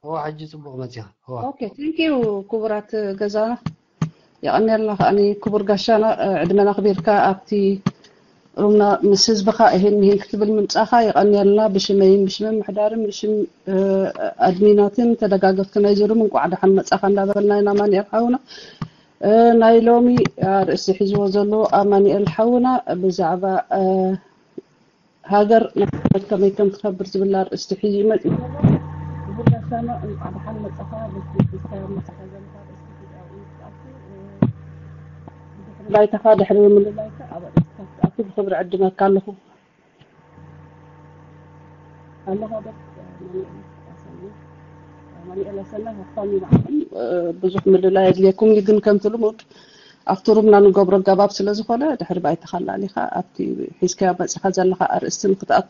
እዋ፣ ሕጂ ጽቡቕ መጺኻ። እዋ። Okay, thank you ክቡራት ገዛና፣ የቐንየልና ከኣኒ ክቡር ጋሻና። ዕድመና ክቢርካ ኣብቲ ሩምና ምስ ህዝብኻ እሄን ምሄን ክትብል ምምጻኻ የቐንየልና። ብሽመይን ብሽመ ምሕዳርን ብሽም ኣድሚናትን ተደጋገፍቲ ናይ ዝሩም እንቋዕ ደሓን መጻኻ እንዳበልና ኢና። ኣማኒኤል ሓውና፣ ናይ ሎሚ ኣርእስቲ ሒዝዎ ዘሎ ኣማኒኤል ሓውና ብዛዕባ ሃገር ከመይ ከም ትኸብር ዝብል ኣርእስቲ ሒዙ ይመጽእ። ክቡር ጋሻና፣ እንቋዕ ደሓን መጻኻ። በቲ ሒዝካዮ መጺኻ ዘለኻ ኣርእስቲ ሒዝካዮ እዩ ትኣቱ። ብድሕሪ ባይታኻ፣ ድሕሪ ምልላይካ ኣብ ኣርእስቲ ክትኣቱ ብኽብሪ ዕድመካ ኣለኹ። ኣለኻ ዶ? ኣማኑኤል ኣሰና፣ ኣማኑኤል ኣሰና ሃብታም እዩ። ብዙሕ ምልላይ የድልየኩም እዩ፣ ግን ከምቲ ልሙድ ኣብቲ ሩምና ንገብሮ ኣገባብ ስለ ዝኾነ፣ ድሕሪ ባይታኻ ኣላሊኻ ኣብቲ ሒዝካዮ መጺኻ ዘለኻ ኣርእስቲ ንክትኣቱ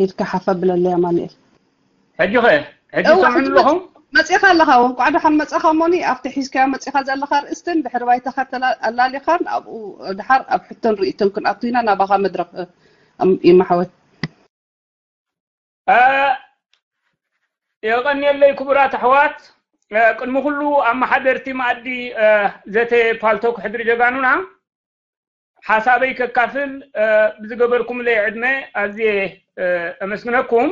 ኢድካ ሓፍ ኣብለለይ ኣማኑኤል። ሕጂ ኸ? ሕጂ እዋ፣ ትሰምዑኒ ሕጂ ኣለኹም? መጺኻ ኣለኻ፣ እንቋዕ ደሓን መጻኻ። እሞኒ ኣብቲ ሒዝካዮ መጺኻ ዘለኻ ኣርእስትን ድሕሪ ባይታኻ ተላ-፣ ኣላሊኻን ኣብኡ ድሓር ኣብ ሕቶን ርእይቶን ክንኣቱ ኢና። ናባኻ መድረኽ፣ እ፣ ኣም-፣ ይመሓወል። እ፣ የቐንየለይ ክቡራት ኣሕዋት። እ፣ ቅድሚ ኩሉ ኣመሓደርቲ መኣዲ፣ እ፣ ዘተ ፓልቶክ ሕድሪ ጀጋኑና ሓሳበይ ከካፍል፣ እ፣ ብዝገበርኩምለይ ዕድመ ኣዝየ፣ እ፣ ኣመስግነኩም።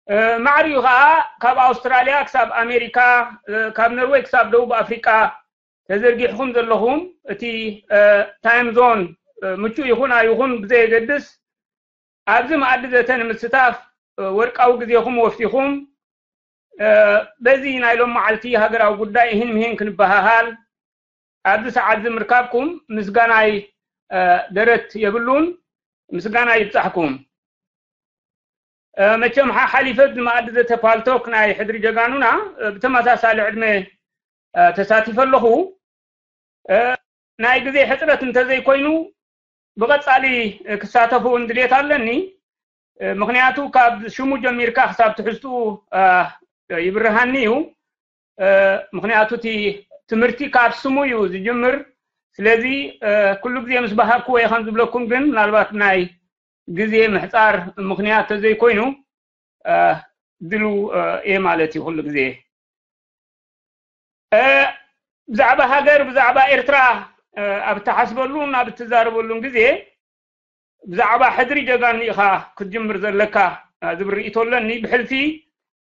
እ፣ ማዕሪኡ ኸኣ ካብ ኣውስትራልያ ክሳብ ኣሜሪካ፣ እ፣ ካብ ኖርዌይ ክሳብ ደቡብ ኣፍሪቃ ተዘርጊሕኩም ዘለኹም፣ እቲ፣ እ፣ ታይም ዞን፣ እ፣ ምቹእ ይኹን ኣይኹን ብዘየገድስ፣ ኣብዚ መኣዲ ዘተ ንምስታፍ፣ እ፣ ወርቃዊ ግዜኹም ወፊኹም፣ እ፣ በዚ ናይ ሎም መዓልቲ ሃገራዊ ጉዳይ እሂን ምሂን ክንበሃሃል ኣብዚ ሰዓት እዚ ምርካብኩም ምስጋናይ፣ እ፣ ደረት የብሉን። ምስጋና ይብጻሕኩም። እ፣ መቸም ሓ-፣ ሓሊፈ ኣብዚ መኣዲ ዘተ ፓልቶክ ናይ ሕድሪ ጀጋኑና፣ እ፣ ብተመሳሳሊ ዕድመ፣ እ፣ ተሳቲፈ ኣለኹ። እ፣ ናይ ግዜ ሕጽረት እንተዘይኮይኑ ብቐጻሊ፣ እ፣ ክሳተፍ እውን ድሌት ኣለኒ። እ፣ ምኽንያቱ ካብ ሽሙ ጀሚርካ ክሳብ ትሕዝትኡ፣ እ፣ ይብርሃኒ እዩ። እ፣ ምኽንያቱ እቲ ትምህርቲ ካብ ስሙ እዩ ዝጅምር። ስለዚ፣ እ፣ ኩሉ ግዜ ምስ በሃግክዎ እየ ከም ዝብለኩም፣ ግን ምናልባት ናይ ግዜ ምሕጻር ምኽንያት ተዘይኮይኑ፣ እ፣ ድሉ፣ እ፣ እየ ማለት እዩ ኩሉ ግዜ። እ፣ ብዛዕባ ሃገር፣ ብዛዕባ ኤርትራ፣ እ፣ ኣብ እትሓስበሉን ኣብ እትዛረበሉን ግዜ ብዛዕባ ሕድሪ ጀጋኑ ኢኻ ክትጅምር ዘለካ፣ እ፣ ዝብል ርእይቶ ኣለኒ። ብሕልፊ፣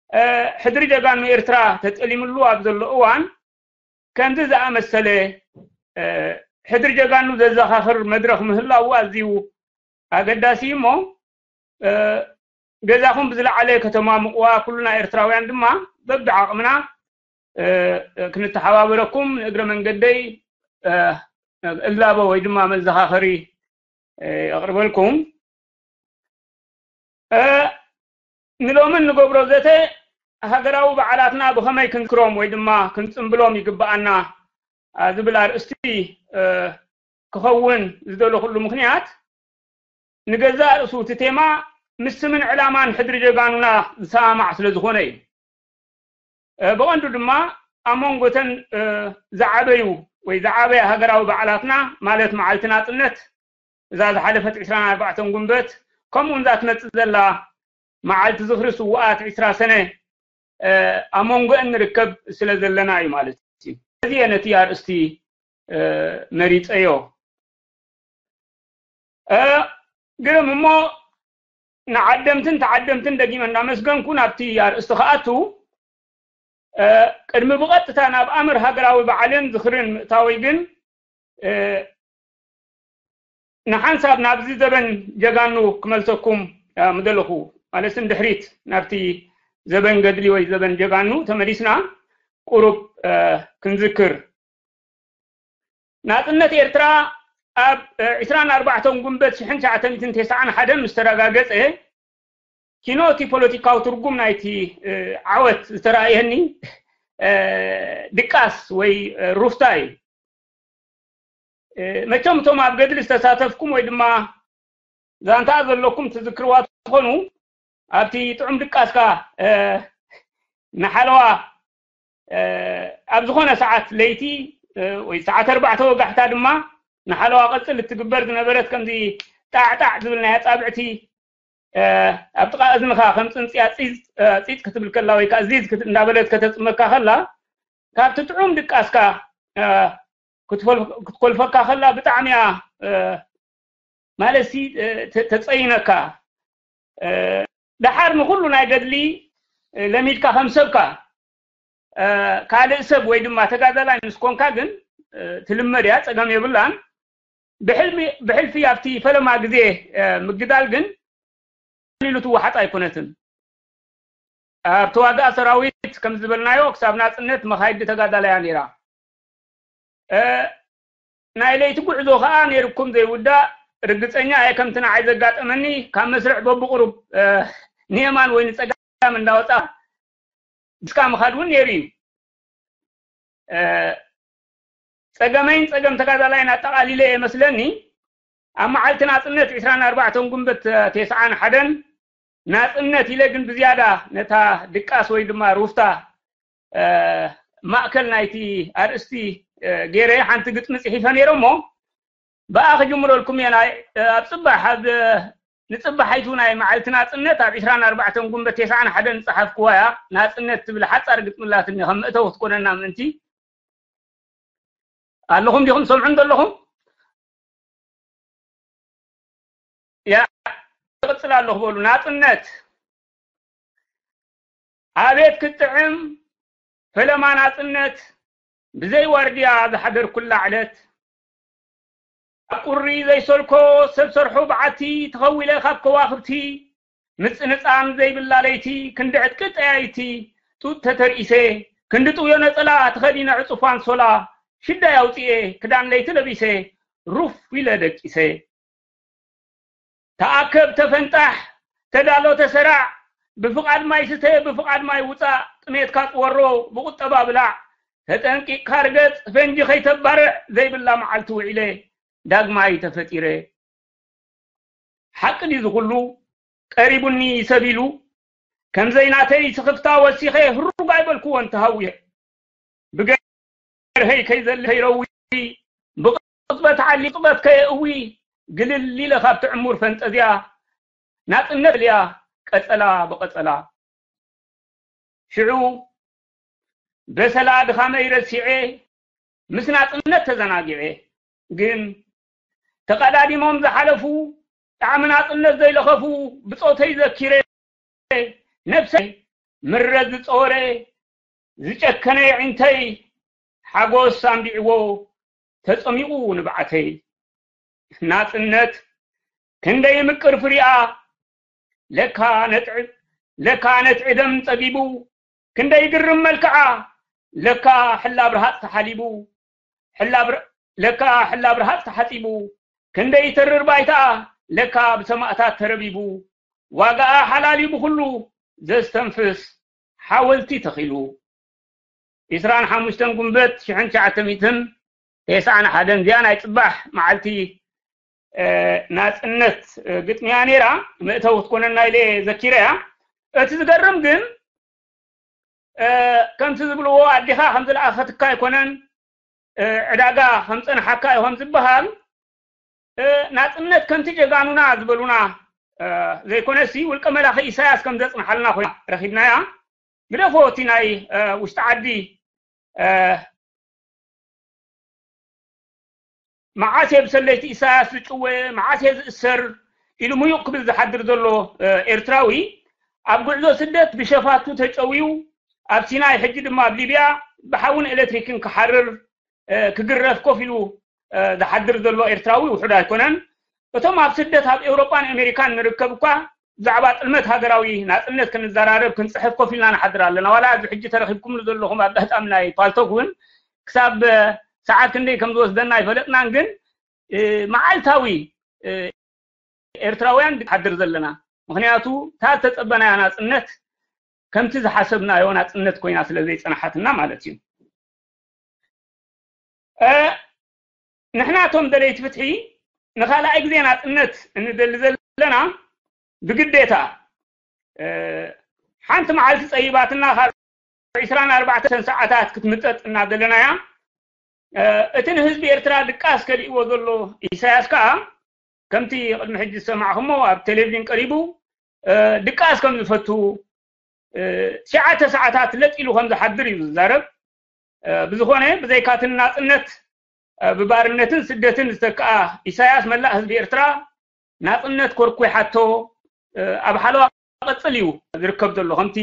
እ፣ ሕድሪ ጀጋኑ ኤርትራ ተጠሊምሉ ኣብ ዘሎ እዋን ከምዚ ዝኣመሰለ፣ እ፣ ሕድሪ ጀጋኑ ዘዘኻኽር መድረኽ ምህላዉ ኣዝዩ ኣገዳሲ እዩ እሞ፣ እ፣ ገዛኹም ብዝለዓለ ከተማምቕዋ፣ ኩልና ኤርትራውያን ድማ በብዓቕምና፣ እ፣ ክንተሓባበረኩም ንእግረ መንገደይ፣ እ፣ እላቦ ወይ ድማ መዘኻኸሪ፣ እ፣ የቕርበልኩም። እ፣ ንሎምን ንገብሮ ዘተ ሃገራዊ በዓላትና ብኸመይ ክንዝክሮም ወይ ድማ ክንጽምብሎም ይግብኣና፣ እ፣ ዝብል ኣርእስቲ፣ እ፣ ክኸውን ዝደለኹሉ ምኽንያት፣ ንገዛእ ርእሱ እቲ ቴማ ምስ ስምን ዕላማን ሕድሪ ጀጋኑና ዝሰማማዕ ስለ ዝኾነ እዩ። እ፣ ብቐንዱ ድማ ኣብ መንጎ እተን፣ እ፣ ዝዓበዩ ወይ ዝዓበያ ሃገራዊ በዓላትና፣ ማለት መዓልቲ ናጽነት፣ እዛ ዝሓለፈት ዕስራን ኣርባዕተን ጉንበት፣ ከምኡ እውን እዛ ትመጽእ ዘላ መዓልቲ ዝኽሪ ስዉኣት ዕስራ ሰነ፣ እ፣ ኣብ መንጎአን ንርከብ ስለ ዘለና እዩ ማለት እዩ። እዚ እየ ነቲ ኣርእስቲ፣ እ፣ መሪጸዮ። እ፣ ግርም እሞ፣ ንዓደምትን ተዓደምትን ደጊመ እናመስገንኩ ናብቲ ኣርእስቲ ክኣቱ፣ እ፣ ቅድሚ ብቐጥታ ናብ ኣምር ሃገራዊ በዓልን ዝኽርን ምእታወይ ግን፣ እ፣ ንሓንሳብ ናብዚ ዘበን ጀጋኑ ክመልሰኩም፣ እ፣ ምደለኹ። ማለትስ ንድሕሪት ናብቲ ዘበን ገድሊ ወይ ዘበን ጀጋኑ ተመሊስና ቁሩብ፣ እ፣ ክንዝክር። ናጽነት ኤርትራ ኣብ፣ እ፣ ዕስራን ኣርባዕተን ጉንበት ሽሕን ትሽዓተ ሚእትን ተስዓን ሓደን ምስ ተረጋገጸ፣ ኪኖ እቲ ፖለቲካዊ ትርጉም ናይቲ፣ እ፣ ዓወት ዝተራእየኒ፣ እ፣ ድቃስ ወይ፣ እ፣ ሩፍታ እዩ። እ፣ መቸም እቶም ኣብ ገድሊ ዝተሳተፍኩም ወይ ድማ ዛንታ ዘለኩም ትዝክርዋ ትኾኑ፣ ኣብቲ ጥዑም ድቃስካ፣ እ፣ ንሓለዋ፣ እ፣ ኣብ ዝኾነ ሰዓት ለይቲ፣ እ፣ ወይ ሰዓት ኣርባዕተ ወጋሕታ ድማ ንሓለዋ ቀጽል እትግበር ዝነበረት ከምዚ ጣዕጣዕ ዝብል ናይ ኣጻብዕቲ፣ ኣብ ጥቓ እዝንኻ ከም ጽንጽያ ጺጽ ክትብል ከላ ወይ ከዓ ዚዝ እንዳበለት ከተጽመካ ከላ ካብቲ ጥዑም ድቃስካ ክትኮልፈካ ከላ ብጣዕሚ እያ ማለት ተፀይነካ። ደሓር ንኩሉ ናይ ገድሊ ለሚድካ ከም ሰብካ ካልእ ሰብ ወይ ድማ ተጋዳላይ ምስ ኮንካ ግን ትልመድ እያ፣ ፀገም የብላን። ብሕልፊ ኣብቲ ፈለማ ግዜ ምግዳል ግን ኢሉ ትወሓጥ ኣይኮነትን። ኣብ ተዋጋእ ሰራዊት ከም ዝበልናዮ ክሳብ ናፅነት መኻይዲ ተጋዳላያ ነይራ። ናይ ለይቲ ጉዕዞ ከዓ ነይርኩም ዘይውዳእ ርግፀኛ እየ። ከምቲ ንዓይ ዘጋጠመኒ ካብ መስርዕ በብቁሩብ ንየማን ወይ ንፀጋም እንዳወፃ ብስካ ምኻድ እውን ነይሩ እዩ። ፀገመይን ፀገም ተጋዳላይን ኣጠቓሊለ እየ መስለኒ። ኣብ መዓልቲ ናፅነት ዕስራን ኣርባዕተን ጉንበት ተስዓን ሓደን ናፅነት ኢለ ግን ብዝያዳ ነታ ድቃስ ወይ ድማ ሩፍታ ማእከል ናይቲ ኣርእስቲ ገይረ ሓንቲ ግጥሚ ፅሒፈ ነይረ እሞ ብኣ ክጅምረልኩም እየ። ኣብ ፅባሕ ኣብ ንፅባሓይቱ ናይ መዓልቲ ናፅነት ኣብ ዕስራን ኣርባዕተን ጉንበት ተስዓን ሓደን ዝፀሓፍክዋ እያ። ናፅነት ትብል ሓፃር ግጥሚ ኣላትኒ ከም መእተዊ ክትኮነና ምእንቲ። ኣለኹም ዲኹም ሰምዑን ዘለኹም? ያ እቕፅል ኣለኹ በሉ። ናፅነት ኣቤት ክትጥዕም ፈለማ ናፅነት ብዘይ ዋርድያ ዝሓደርኩላ ዕለት ኣብ ቁሪ ዘይሰልኮ ሰብ ሰርሖ በዓቲ ተኸዊለ ካብ ከዋኽብቲ ምፅንፃን ዘይብላ ለይቲ ክንዲ ዕጥቂ ጠያይቲ ጡጥ ተተርኢሰ ክንዲ ጥውዮ ነፀላ ተኸዲነ ዕፁፍ ኣንሶላ ሽዳይ ኣውፅኤ ክዳን ለይቲ ለቢሰ ሩፍ ኢለ ደቂሰ። ተኣከብ ተፈንጣሕ ተዳሎ ተሰራዕ ብፍቓድ ማይ ስተ ብፍቓድ ማይ ውፃእ ጥሜትካ ፅወሮ ብቁጠባ ብላዕ ተጠንቂቕካ ርገፅ ፈንጂ ከይተባርዕ ዘይብላ መዓልቲ ውዒለ ዳግማይ ተፈጢረ። ሓቂ ድዩ ዝኹሉ ቀሪቡኒ ሰብ ኢሉ ከምዘይ ናተይ ስኽፍታ ወሲኸ ህሩግ ኣይበልኩዎን ተሃውየ ብገርሀይ ከይዘሊ ከይረዊ ብቕፅበት ዓሊ ቅፅበት ከየእዊ ግልል ኢለ ካብቲ ዕሙር ፈንጠዝያ ናፅነት ልያ ቀፀላ ብቐፀላ ሽዑ በሰላ ድኻመይ ረሲዐ ምስ ናፅነት ተዘናጊዐ ግን ተቐዳዲሞም ዝሓለፉ ጣዕሚ ናፅነት ዘይለኸፉ ብፆተይ ዘኪረ ነብሰይ ምረት ዝፀወረ ዝጨከነ የዒንተይ ሓጎስ ኣንቢዕዎ ተፀሚቑ ንብዓተይ ናፅነት ክንደይ ምቅር ፍሪኣ ለካ ነጥዕ ለካ ነትዒ ደም ፀጊቡ ክንደይ ግርም መልክዓ ለካ ሕላብ ርሃፅ ተሓሊቡ ለካ ሕላብ ርሃፅ ተሓፂቡ ክንደይ ይተርር ባይታ ለካ ብሰማእታት ተረቢቡ ዋጋኣ ሓላል እዩ ብኩሉ ዘስተንፍስ ሓወልቲ ተኺሉ። ዕስራን ሓሙሽተን ጉንበት ሽሕን ትሽዓተ ሚእትን ተስዓን ሓደን እዚኣ ናይ ፅባሕ መዓልቲ ናፅነት ግጥሚያ ነይራ መእተዊ ክትኮነና ኢለ ዘኪረ እያ። እቲ ዝገርም ግን ከምቲ ዝብልዎ ኣዴኻ ከም ዝለኣኸትካ ኣይኮነን ዕዳጋ ከም ፀንሓካ እዩ ከም ዝበሃል ናፅነት ከምቲ ጀጋኑና ዝበሉና ዘይኮነሲ ውልቀ መላኺ ኢሳያስ ከም ዘፅንሓልና ኮይና ረኺብናያ። ግደፎ እቲ ናይ ውሽጢ ዓዲ መዓስ እየ ብሰለይቲ ኢሳያስ ዝጭወ መዓስ እየ ዝእሰር ኢሉ ሙዩቕ ክብል ዝሓድር ዘሎ ኤርትራዊ ኣብ ጉዕዞ ስደት ብሸፋቱ ተጨውዩ ኣብ ሲናይ ሕጂ ድማ ኣብ ሊብያ ብሓውን ኤሌክትሪክን ክሓርር ክግረፍ ኮፍ ኢሉ ዝሓድር ዘሎ ኤርትራዊ ውሑድ ኣይኮነን። እቶም ኣብ ስደት ኣብ ኤውሮጳን ኣሜሪካን ንርከብ እኳ ብዛዕባ ጥልመት ሃገራዊ ናጽነት ክንዘራረብ ክንጽሕፍ ኮፍ ኢልና ንሓድር ኣለና። ዋላ ኣብዚ ሕጂ ተረኺብኩምሉ ዘለኹም ኣጋጣሚ ናይ ፓልቶክ እውን ክሳብ ሰዓት ክንደይ ከም ዝወስደና ኣይፈለጥናን፣ ግን መዓልታዊ ኤርትራውያን ንሓድር ዘለና። ምኽንያቱ እታ ዝተጸበናያ ናጽነት ከምቲ ዝሓሰብናዮ ናጽነት ኮይና ስለ ዘይጸንሓትና ማለት እዩ። ንሕናቶም ደለይቲ ፍትሒ ንኻልኣይ ግዜ ናጽነት እንደሊ ዘለና ብግዴታ ሓንቲ መዓልቲ ጸይባትና ካብ ዕስራን ኣርባዕተን ሰዓታት ክትምጠጥ እናደለናያ እቲ ንህዝቢ ኤርትራ ድቃስ ከሊእዎ ዘሎ ኢሳያስ ከኣ ከምቲ ቅድሚ ሕጂ ዝሰማዕኹሞ ኣብ ቴሌቪዥን ቀሪቡ ድቃስ ከም ዝፈቱ፣ ትሽዓተ ሰዓታት ለጥ ኢሉ ከም ዝሓድር እዩ ዝዛረብ። ብዝኾነ፣ ብዘይካትን ናጽነት ብባርነትን ስደትን ዝተክኣ ኢሳያስ፣ መላእ ህዝቢ ኤርትራ ናጽነት ኮርኩ ይሓቶ ኣብ ሓለዋ ቀጽል እዩ ዝርከብ ዘሎ። ከምቲ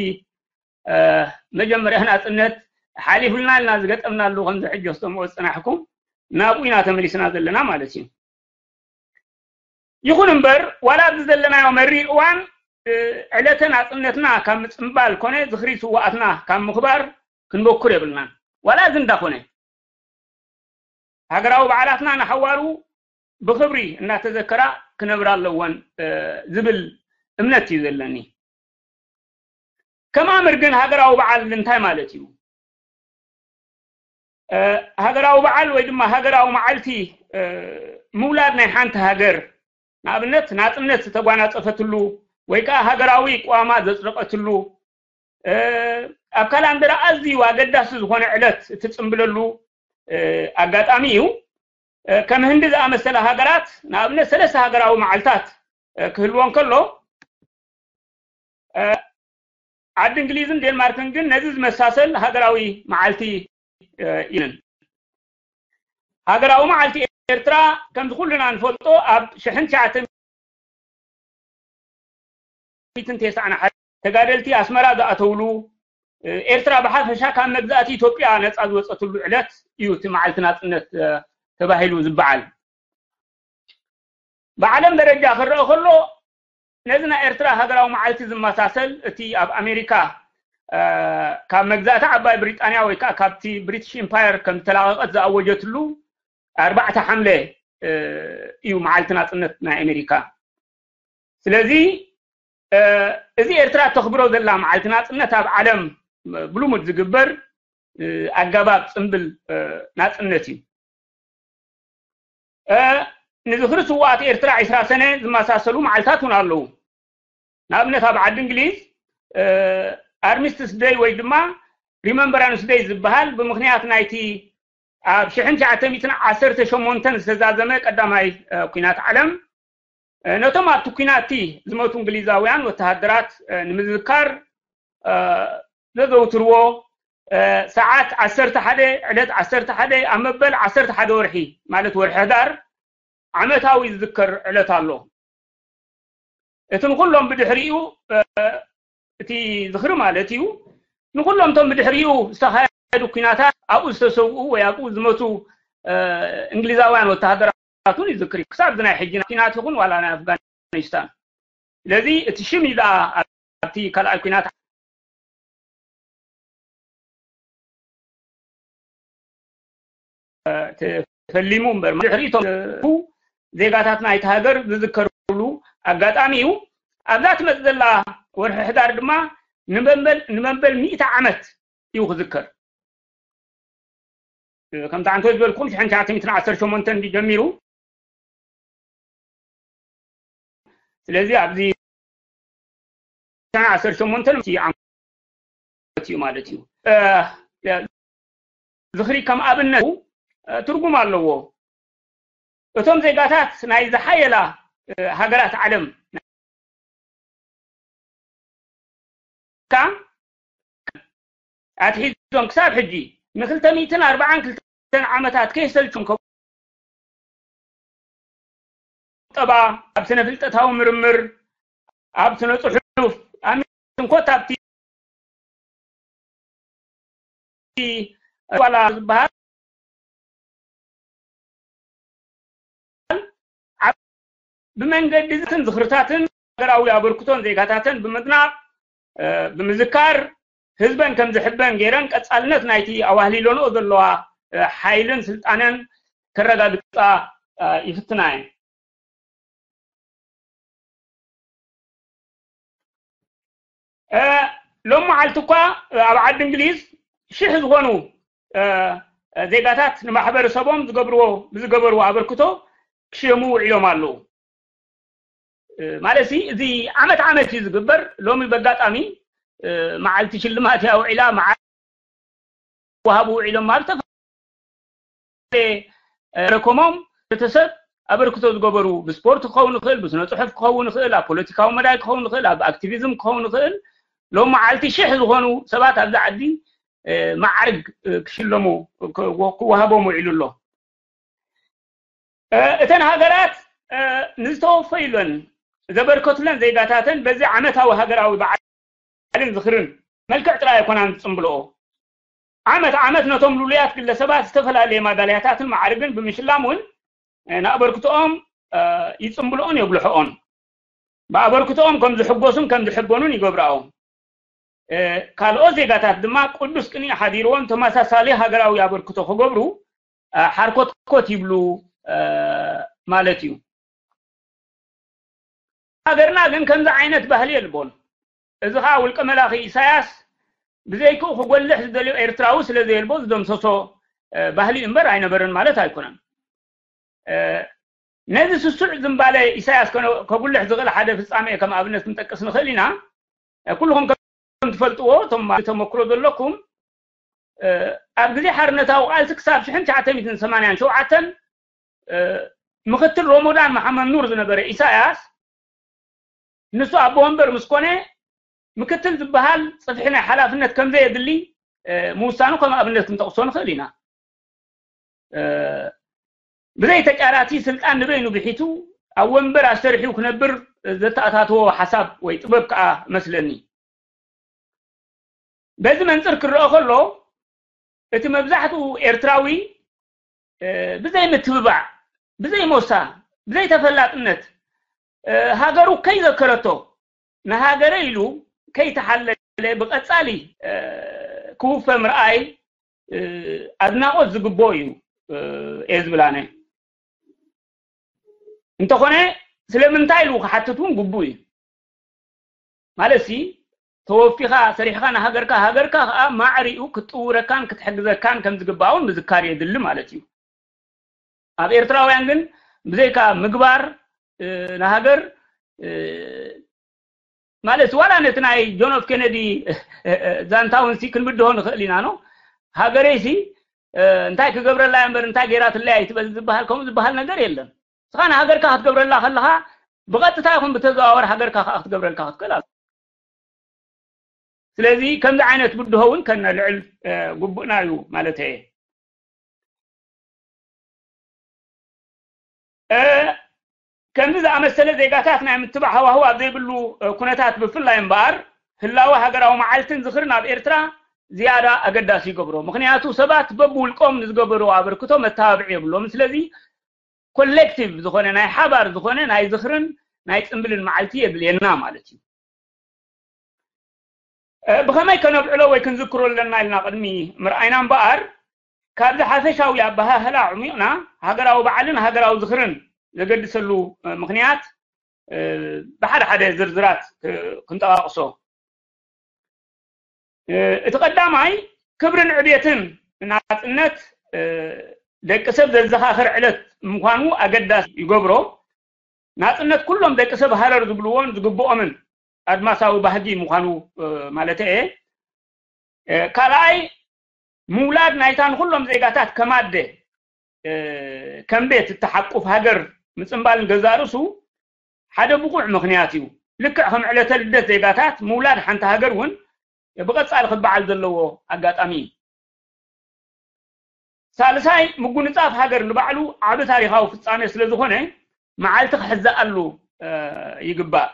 መጀመርያ ናጽነት ሓሊፉልና ኢልና ዝገጠምናሉ፣ ከምዚ ሕጂ ኣስተምኦ ዝጸናሕኩም፣ ናብኡ ኢና ተመሊስና ዘለና ማለት እዩ። ይኹን እምበር፣ ዋላ ኣብዚ ዘለናዮ መሪር እዋን ዕለተ ናጽነትና ካብ ምጽምባል ኮነ ዝኽሪ ስዋኣትና ካብ ምኽባር ክንበኩር የብልናን። ዋላ እዚ እንዳኾነ፣ ሃገራዊ በዓላትና ንሓዋሩ ብኽብሪ እናተዘከራ ክነብራ ኣለወን ዝብል እምነት እዩ ዘለኒ። ከም ኣምር ግን ሃገራዊ በዓል እንታይ ማለት እዩ? ሃገራዊ በዓል ወይ ድማ ሃገራዊ መዓልቲ ምውላድ ናይ ሓንቲ ሃገር፣ ንኣብነት፣ ናጽነት ዝተጓናጸፈትሉ ወይ ከዓ ሃገራዊ ቅዋማ ዘጽደቐትሉ፣ ኣብ ካላንደራ ኣዝዩ ኣገዳሲ ዝኾነ ዕለት እትጽምብለሉ ኣጋጣሚ እዩ። ከም ህንዲ ዝኣመሰላ ሃገራት፣ ንኣብነት፣ ሰለስተ ሃገራዊ መዓልታት ክህልወን ከሎ፣ ዓዲ እንግሊዝን ዴንማርክን ግን ነዚ ዝመሳሰል ሃገራዊ መዓልቲ ኢለን። ሃገራዊ መዓልቲ ኤርትራ፣ ከምዚ ኩልና ንፈልጦ፣ ኣብ ሽሕን ትሽዓተ ሚእትን ተስዓን ሓደ ተጋደልቲ ኣስመራ ዝኣተውሉ፣ ኤርትራ ብሓፈሻ ካብ መግዛእቲ ኢትዮጵያ ነጻ ዝወጸትሉ ዕለት እዩ እቲ መዓልቲ ናጽነት ተባሂሉ ዝበዓል። ብዓለም ደረጃ ክረአ ከሎ፣ ነዚ ናይ ኤርትራ ሃገራዊ መዓልቲ ዝመሳሰል፣ እቲ ኣብ ኣሜሪካ ካብ መግዛእቲ ዓባይ ብሪጣንያ ወይ ከዓ ካብቲ ብሪቲሽ ኢምፓየር ከም ዝተላቐቐት ዝኣወጀትሉ ኣርባዕተ ሓምለ እዩ መዓልቲ ናጽነት ናይ ኣሜሪካ። ስለዚ እዚ ኤርትራ ተኽብሮ ዘላ መዓልቲ ናጽነት ኣብ ዓለም ብልሙድ ዝግበር ኣገባብ ጽምብል ናጽነት እዩ። ንዝኽሪ ስውኣት ኤርትራ ዕስራ ሰነ ዝመሳሰሉ መዓልታት እውን ኣለዉ። ንኣብነት ኣብ ዓዲ እንግሊዝ ኣርሚስትስ ደይ ወይ ድማ ሪመምበራንስ ደይ ዝበሃል ብምኽንያት ናይቲ ኣብ ሽሕን ትሽዓተ ሚእትን ዓሰርተ ሸሞንተን ዝተዛዘመ ቀዳማይ ኩናት ዓለም ነቶም ኣብቲ ኩናት ዝሞቱ እንግሊዛውያን ወተሃደራት ንምዝካር ዘዘውትርዎ ሰዓት ዓሰርተ ሓደ ዕለት ዓሰርተ ሓደ ኣብ መበል ዓሰርተ ሓደ ወርሒ ማለት ወርሒ ሕዳር ዓመታዊ ዝዝከር ዕለት ኣሎ። እቲ ንኩሎም ብድሕሪኡ እቲ ዝኽሪ ማለት እዩ ንኩሎም እቶም ብድሕሪኡ ዝተኻየዱ ኩናታት ኣብኡ ዝተሰውኡ ወይ ኣብኡ ዝመቱ እንግሊዛውያን ወተሃደራት እውን ይዝክር እዩ። ክሳብ ናይ ሕጂ ኩናት ይኹን ዋላ ናይ ኣፍጋኒስታን። ስለዚ እቲ ሽም እዩ ደኣ ኣብቲ ካልኣይ ኩናት ተፈሊሙ እምበር ድሕሪ እቶም ዜጋታት ናይቲ ሃገር ዝዝከርሉ ኣጋጣሚ እዩ። ኣብዛ ትመጽእ ዘላ ወርሒ ሕዳር ድማ ንመንበል ንመንበል ሚእቲ ዓመት እዩ ክዝከር። ከምቲ ዓንቶ ዝበልኩም ሽሕን ትሽዓተ ሚእትን ዓሰርተ ሸሞንተን እንዲ ጀሚሩ ስለዚ ኣብዚ ዓሰርተ ሸሞንተ ዓመት እዩ ማለት እዩ። ዝኽሪ ከም ኣብነት ትርጉም ኣለዎ። እቶም ዜጋታት ናይ ዝሓየላ ሃገራት ዓለም ኣትሒዞም ክሳብ ሕጂ ንክልተ ሚእትን ኣርባዓን ክልተን ዓመታት ከይሰልቹም ቁጠባ፣ ኣብ ስነ ፍልጠታዊ ምርምር፣ ኣብ ስነ ጽሑፍ፣ ኣብ እንኮት ኣብቲ ዋላ ዝበሃል ብመንገዲ ዝትን ዝኽርታትን ሃገራዊ ኣበርክቶን ዜጋታተን ብምድናቕ ብምዝካር ህዝበን ከም ዝሕበን ገይረን ቀጻልነት ናይቲ ኣዋህሊሎንኦ ዘለዋ ሓይልን ስልጣነን ከረጋግጻ ይፍትና እየን። ሎም መዓልቲ እኳ ኣብ ዓዲ እንግሊዝ ሽሕ ዝኾኑ ዜጋታት ንማሕበረሰቦም ዝገብርዎ ብዝገበርዎ ኣበርክቶ ክሽየሙ ውዒሎም ኣለዉ። ማለት እዚ ዓመት ዓመት እዩ ዝግበር። ሎሚ በጋጣሚ መዓልቲ ሽልማት እያ ውዒላ፣ መዓልቲ ወሃቡ ውዒሎም ኣብ ዝተፈላለየ ረከሞም ቤተሰብ ኣበርክቶ ዝገበሩ፣ ብስፖርት ክኸውን ይኽእል፣ ብስነ ጽሑፍ ክኸውን ይኽእል፣ ኣብ ፖለቲካዊ መዳይ ክኸውን ይኽእል፣ ኣብ ኣክቲቪዝም ክኸውን ይኽእል። ሎም መዓልቲ ሽሕ ዝኾኑ ሰባት ኣብዚ ዓዲ ማዕርግ ክሽለሙ ክወሃቦም ውዒሉ ኣሎ። እተን ሃገራት ንዝተወፈዩለን ዘበርከቱለን ዜጋታተን በዚ ዓመታዊ ሃገራዊ በዓልን ዝኽርን መልክዕ ጥራይ ኣይኮናን ዝጽምብልኦ። ዓመት ዓመት ነቶም ልሉያት ግለሰባት ዝተፈላለየ ማዳልያታትን ማዕርግን ብምሽላም እውን ንኣበርክቶኦም ይጽምብልኦን የጉልሕኦን። ብኣበርክቶኦም ከም ዝሕጎሱን ከም ዝሕበኑን ይገብርኦም። ካልኦት ዜጋታት ድማ ቅዱስ ቅንኢ ሓዲርዎም ተመሳሳሊ ሃገራዊ ኣበርክቶ ክገብሩ ሓርኮትኮት ይብሉ ማለት እዩ። ሃገርና ግን ከምዚ ዓይነት ባህሊ የልቦን። እዚ ከዓ ውልቀ መላኺ ኢሳያስ ብዘይክኡ ክጎልሕ ዝደልዮ ኤርትራዊ ስለ ዘየልቦ ዝደምሰሶ ባህሊ እምበር ኣይነበረን ማለት ኣይኮነን። ነዚ ስሱዕ ዝምባለ ኢሳያስ ከጉልሕ ዝኽእል ሓደ ፍጻሜ ከም ኣብነት ክንጠቅስ ንኽእል ኢና። ኩልኹም ከም ትፈልጥዎ፣ እቶም ተመክሮ ዘለኩም፣ ኣብ ግዜ ሓርነታዊ ቃልሲ ክሳብ ሽሕን ትሽዓተ ሚእትን ሰማንያን ሸውዓተን ምኽትል ሮሞዳን መሓመድ ኑር ዝነበረ ኢሳያስ፣ ንሱ ኣቦ ወንበር ምስ ኮነ፣ ምክትል ዝበሃል ጽፍሒ ናይ ሓላፍነት ከም ዘየድሊ ምውሳኑ ከም ኣብነት ክንጠቕሶ ንኽእል ኢና። ብዘይ ተጫራቲ ስልጣን ንበይኑ ብሒቱ ኣብ ወንበር ኣስተርሒው ክነብር ዘተኣታተዎ ሓሳብ ወይ ጥበብ ከኣ መስለኒ። በዚ መንጽር ክረአ ከሎ፣ እቲ መብዛሕትኡ ኤርትራዊ ብዘይ ምትብባዕ፣ ብዘይ ሞሳ፣ ብዘይ ተፈላጥነት፣ ሃገሩ ከይዘከረቶ፣ ንሃገረ ኢሉ ከይተሓለለ ብቐጻሊ ክውፈ ምርኣይ ኣድናቖት ዝግብኦ እዩ እየ ዝብል ኣነ። እንተኾነ ስለምንታይ ኢሉ ክሓትት እውን ግቡእ እዩ። ማለት ሲ ተወፊኻ ሰሪሕኻ ንሃገርካ፣ ሃገርካ ከዓ ማዕሪኡ ክትጥውረካን ክትሕግዘካን ከም ዝግባእ እውን ምዝካር የድሊ ማለት እዩ። ኣብ ኤርትራውያን ግን ብዘይካ ምግባር ንሃገር ማለት ዋላ ነቲ ናይ ጆን ኤፍ ኬነዲ ዛንታ እውን ሲ ክንብድሆ ንኽእል ኢና። ኖ ሃገረይ ሲ እንታይ ክገብረላ እምበር እንታይ ገይራትለይ ኣይትበል ዝበሃል፣ ከምኡ ዝበሃል ነገር የለን። ንስኻ ንሃገርካ ክትገብረላ ከለኻ ብቐጥታ ይኹን ብተዘዋወር ሃገርካ ከዓ ክትገብረልካ ክትክእል ኣለ። ስለዚ ከምዚ ዓይነት ብድሆ እውን ከነልዕል ግቡእና እዩ ማለት እየ። ከምዚ ዝኣመሰለ ዜጋታት ናይ ምትባዕ ሃዋህው ኣብ ዘይብሉ ኩነታት ብፍላይ እምበኣር፣ ህላወ ሃገራዊ መዓልትን ዝኽርን ኣብ ኤርትራ ዝያዳ ኣገዳሲ ይገብሮ። ምኽንያቱ ሰባት በብውልቆም ንዝገበርዎ ኣበርክቶ መተባብዒ የብሎም። ስለዚ ኮሌክቲቭ ዝኾነ ናይ ሓባር ዝኾነ ናይ ዝኽርን ናይ ጽምብልን መዓልቲ የድልየና ማለት እዩ። ብኸመይ ከነብዕሎ ወይ ክንዝክሮ ኣለና ኢልና ቅድሚ ምርኣይና እምበኣር፣ ካብዚ ሓፈሻዊ ኣበሃህላ ዕሚቕና ሃገራዊ በዓልን ሃገራዊ ዝኽርን ዘገድሰሉ ምኽንያት ብሓደ ሓደ ዝርዝራት ክንጠቓቕሶ። እቲ ቀዳማይ ክብርን ዕቤትን ናጽነት ደቂ ሰብ ዘዘኻኽር ዕለት ምዃኑ ኣገዳሲ ይገብሮ። ናጽነት ኩሎም ደቂ ሰብ ሃረር ዝብልዎን ዝግብኦምን ኣድማሳዊ ባህጊ ምዃኑ ማለት እየ። ካልኣይ ምውላድ ናይታ ንኩሎም ዜጋታት ከማደ ከም ቤት እተሓቁፍ ሃገር ምጽንባልን ገዛእ ርእሱ ሓደ ብቑዕ ምኽንያት እዩ። ልክዕ ከም ዕለተ ልደት ዜጋታት ምውላድ ሓንቲ ሃገር እውን ብቐጻሊ ክበዓል ዘለዎ ኣጋጣሚ እዩ። ሳልሳይ ምጉንጻፍ ሃገር ንባዕሉ ዓቢ ታሪኻዊ ፍጻሜ ስለ ዝኾነ መዓልቲ ክሕዘኣሉ ይግባእ።